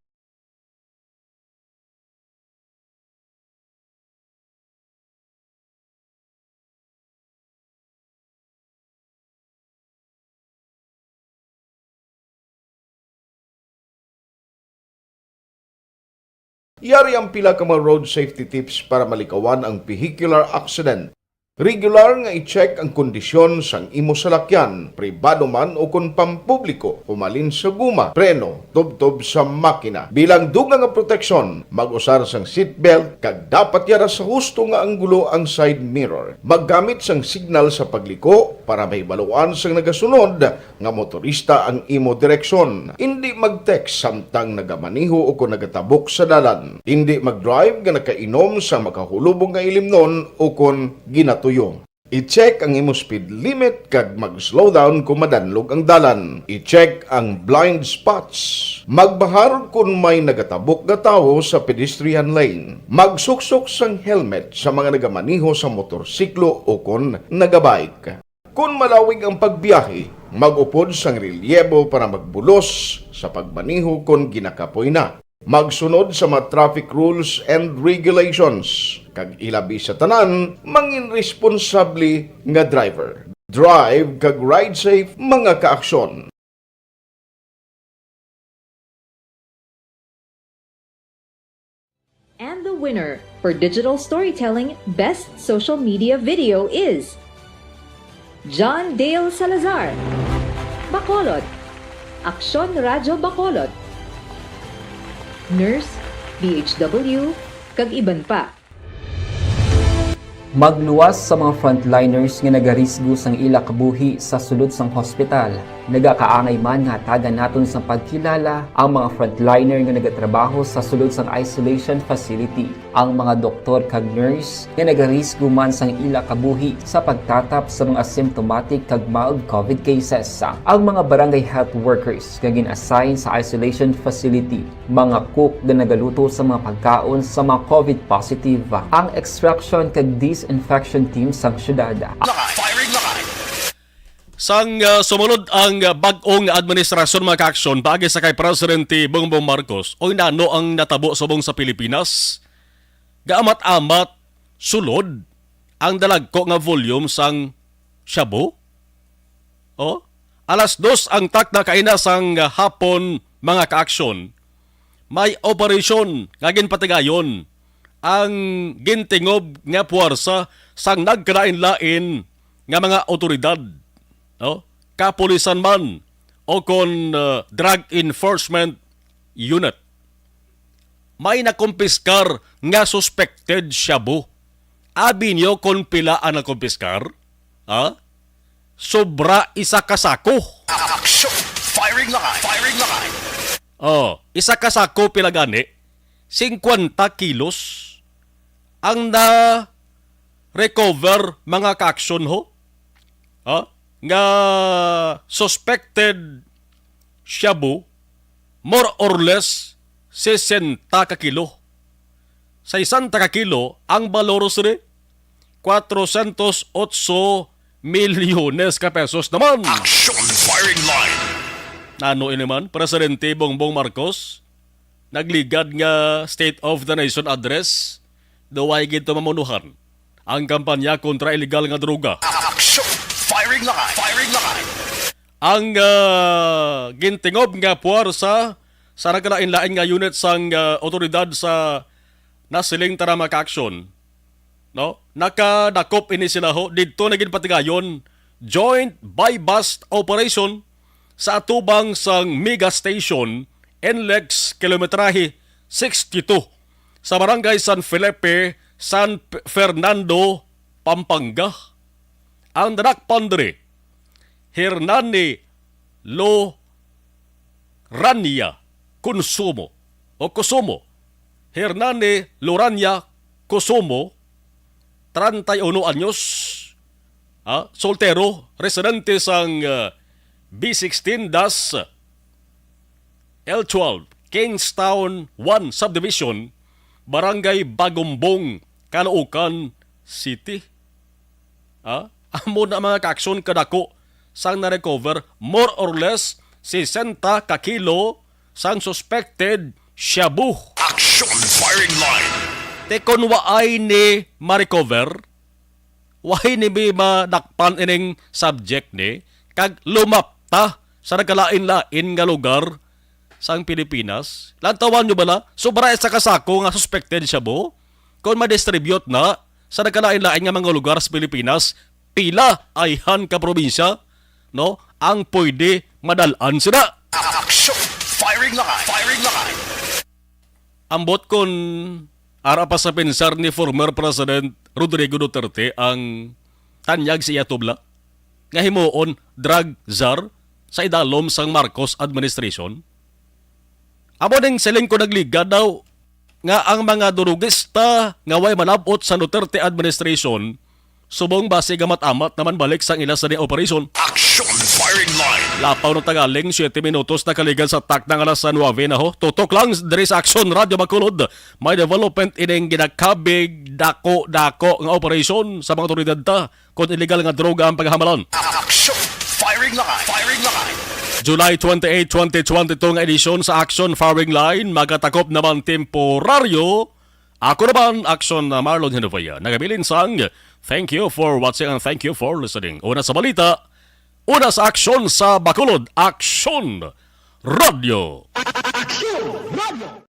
Yari ang pila ka mga road safety tips para malikawan ang vehicular accident. Regular nga i-check ang kondisyon sang imo salakyan, pribado man o kon pampubliko, humalin sa guma, preno, tubtob sa makina. Bilang dugang nga proteksyon, mag-usar sang seatbelt kag dapat yara sa husto nga anggulo ang side mirror. Maggamit sang signal sa pagliko para mahibaluan sang nagasunod nga motorista ang imo direksyon. Indi mag-text samtang nagamaneho o kon nagatabok sa dalan. Indi mag-drive nga nakainom sa makahulubong nga ilimnon o kon ginatuyo. I-check ang imo speed limit kag mag-slow down kon madanlog ang dalan. I-check ang blind spots. Magbahar kon may nagatabok nga tawo sa pedestrian lane. Magsuksok sang helmet sa mga nagamaneho sa motorsiklo o kon nagabike. Kon malawig ang pagbiyahe, mag-upod sang relyebo para magbulos sa pagmaneho kon ginakapoy na. Magsunod sa mga traffic rules and regulations, kag ilabi sa tanan, mangin responsable nga driver. Drive kag ride safe, mga kaaksyon. And the winner for digital storytelling best social media video is John Dale Salazar, Bacolod, Aksyon Radyo Bacolod, Nurse, B H W, kag iban pa. Magluwas sa mga frontliners nga nagarisgo sang ila kabuhi sa sulod sang hospital. Nagakaangay man nga hatagan naton sang pagkilala ang mga frontliner nga nagatrabaho sa sulod sang isolation facility, ang mga doktor kag nurse nga nagarisgo man sang ila kabuhi sa pagtatap sa mga asymptomatic kag mild COVID cases, ang mga barangay health workers nga gin-assign sa isolation facility, mga cook nga nagaluto sa mga pagkaon sa mga COVID positive, ang extraction kag disinfection team sang syudad. Firing line. Sang uh, sumunod ang uh, bag-ong administrasyon, mga kaaksyon, paagi sa kay Presidente Bongbong Marcos, oy, nano ang natabo subong sa Pilipinas? Gaamat-amat sulod ang dalagko nga volume sang shabu? Oh? Alas dos ang takna kaina sang uh, hapon, mga kaaksyon, may operasyon nga ginpatigayon ang gintingob nga puwersa sang nagkalain-lain nga mga awtoridad, no? Kapulisan man o kon uh, drug enforcement unit. May nakumpiskar nga suspected shabu. Abi niyo kon pila ang nakumpiskar? Ha? Sobra isa ka sako. Action! Firing line! Firing line! Oh, isa ka sako pila gani? Singkwenta kilos ang na-recover, mga kaaksyon, ho? Ha? Nga suspected shabu, more or less sesenta ka kilo. Sesenta ka kilo ang balor sini, cuatrocientos ocho milyones ka pesos naman. Action firing line. Nano ini man, Presidente Bongbong Marcos nagligad nga State of the Nation Address, daw ay gid mamunuhan ang kampanya kontra illegal nga droga. Action firing line. Firing line. Ang uh, gintingob nga puwersa sa nagkalain-lain nga unit sang uh, otoridad sa nasiling tara mga kaaksyon, no? Nakadakop ini sila ho didto na ginpatigayon joint buy-bust operation sa atubang sang mega station N L E X kilometrahe sixty-two sa barangay San Felipe, San Fernando, Pampanga. Ang nadakpan diri, Hernani Lo Rania Consumo o Kusumo, Hernani Lorania Kusumo, treinta y uno anyos, ah, soltero, residente sang ah, B sixteen dash L twelve, Kingstown one Subdivision, Barangay Bagumbong, Caloocan City. Ah, amo na mga kaaksyon kadako sang na-recover, more or less sesenta ka kilo sang suspected shabu. Action firing line. Te kon waay ni ma-recover, waay ni mi madakpan ining subject ni, kag lumapta sa nagkalain-lain nga lugar sang Pilipinas. Lantawan nyo bala, sobra isa ka sako nga suspected shabu. Kon ma-distribute na sa nagkalain-lain nga mga lugar sa Pilipinas, pila ayhan ka probinsya, no, ang pwede madal-an sila. Action! Firing line! Firing line! Ambot kon ara pa sa pensar ni former President Rodrigo Duterte ang tanyag sa iya tubla nga himuon drug czar sa idalom sang Marcos administration. Amo ning siling ko nagligad daw nga ang mga durugista nga way malab-ot sa Duterte administration subong basi gamat-amat naman balik sang ila sa ning operasyon. Action firing line. Lapaw na tagaling, siyete minutos na kaligad sa takna nga alas nuebe na ho. Tutok lang diri sa Aksyon Radyo Bacolod. May development ining ginakabig dako-dako nga operasyon sa mga otoridad ta kon illegal nga droga ang paghamalan. Action! Firing line! Firing line! July twenty-eight, twenty twenty-two nga edisyon sa Aksyon Firing Line, magatakop naman temporaryo. Ako naman, Aksyon, uh, Marlon Genovea, nagabilin sang thank you for watching and thank you for listening. Una sa balita, una sa aksyon sa Bacolod, Aksyon Radio. Aksyon Radio.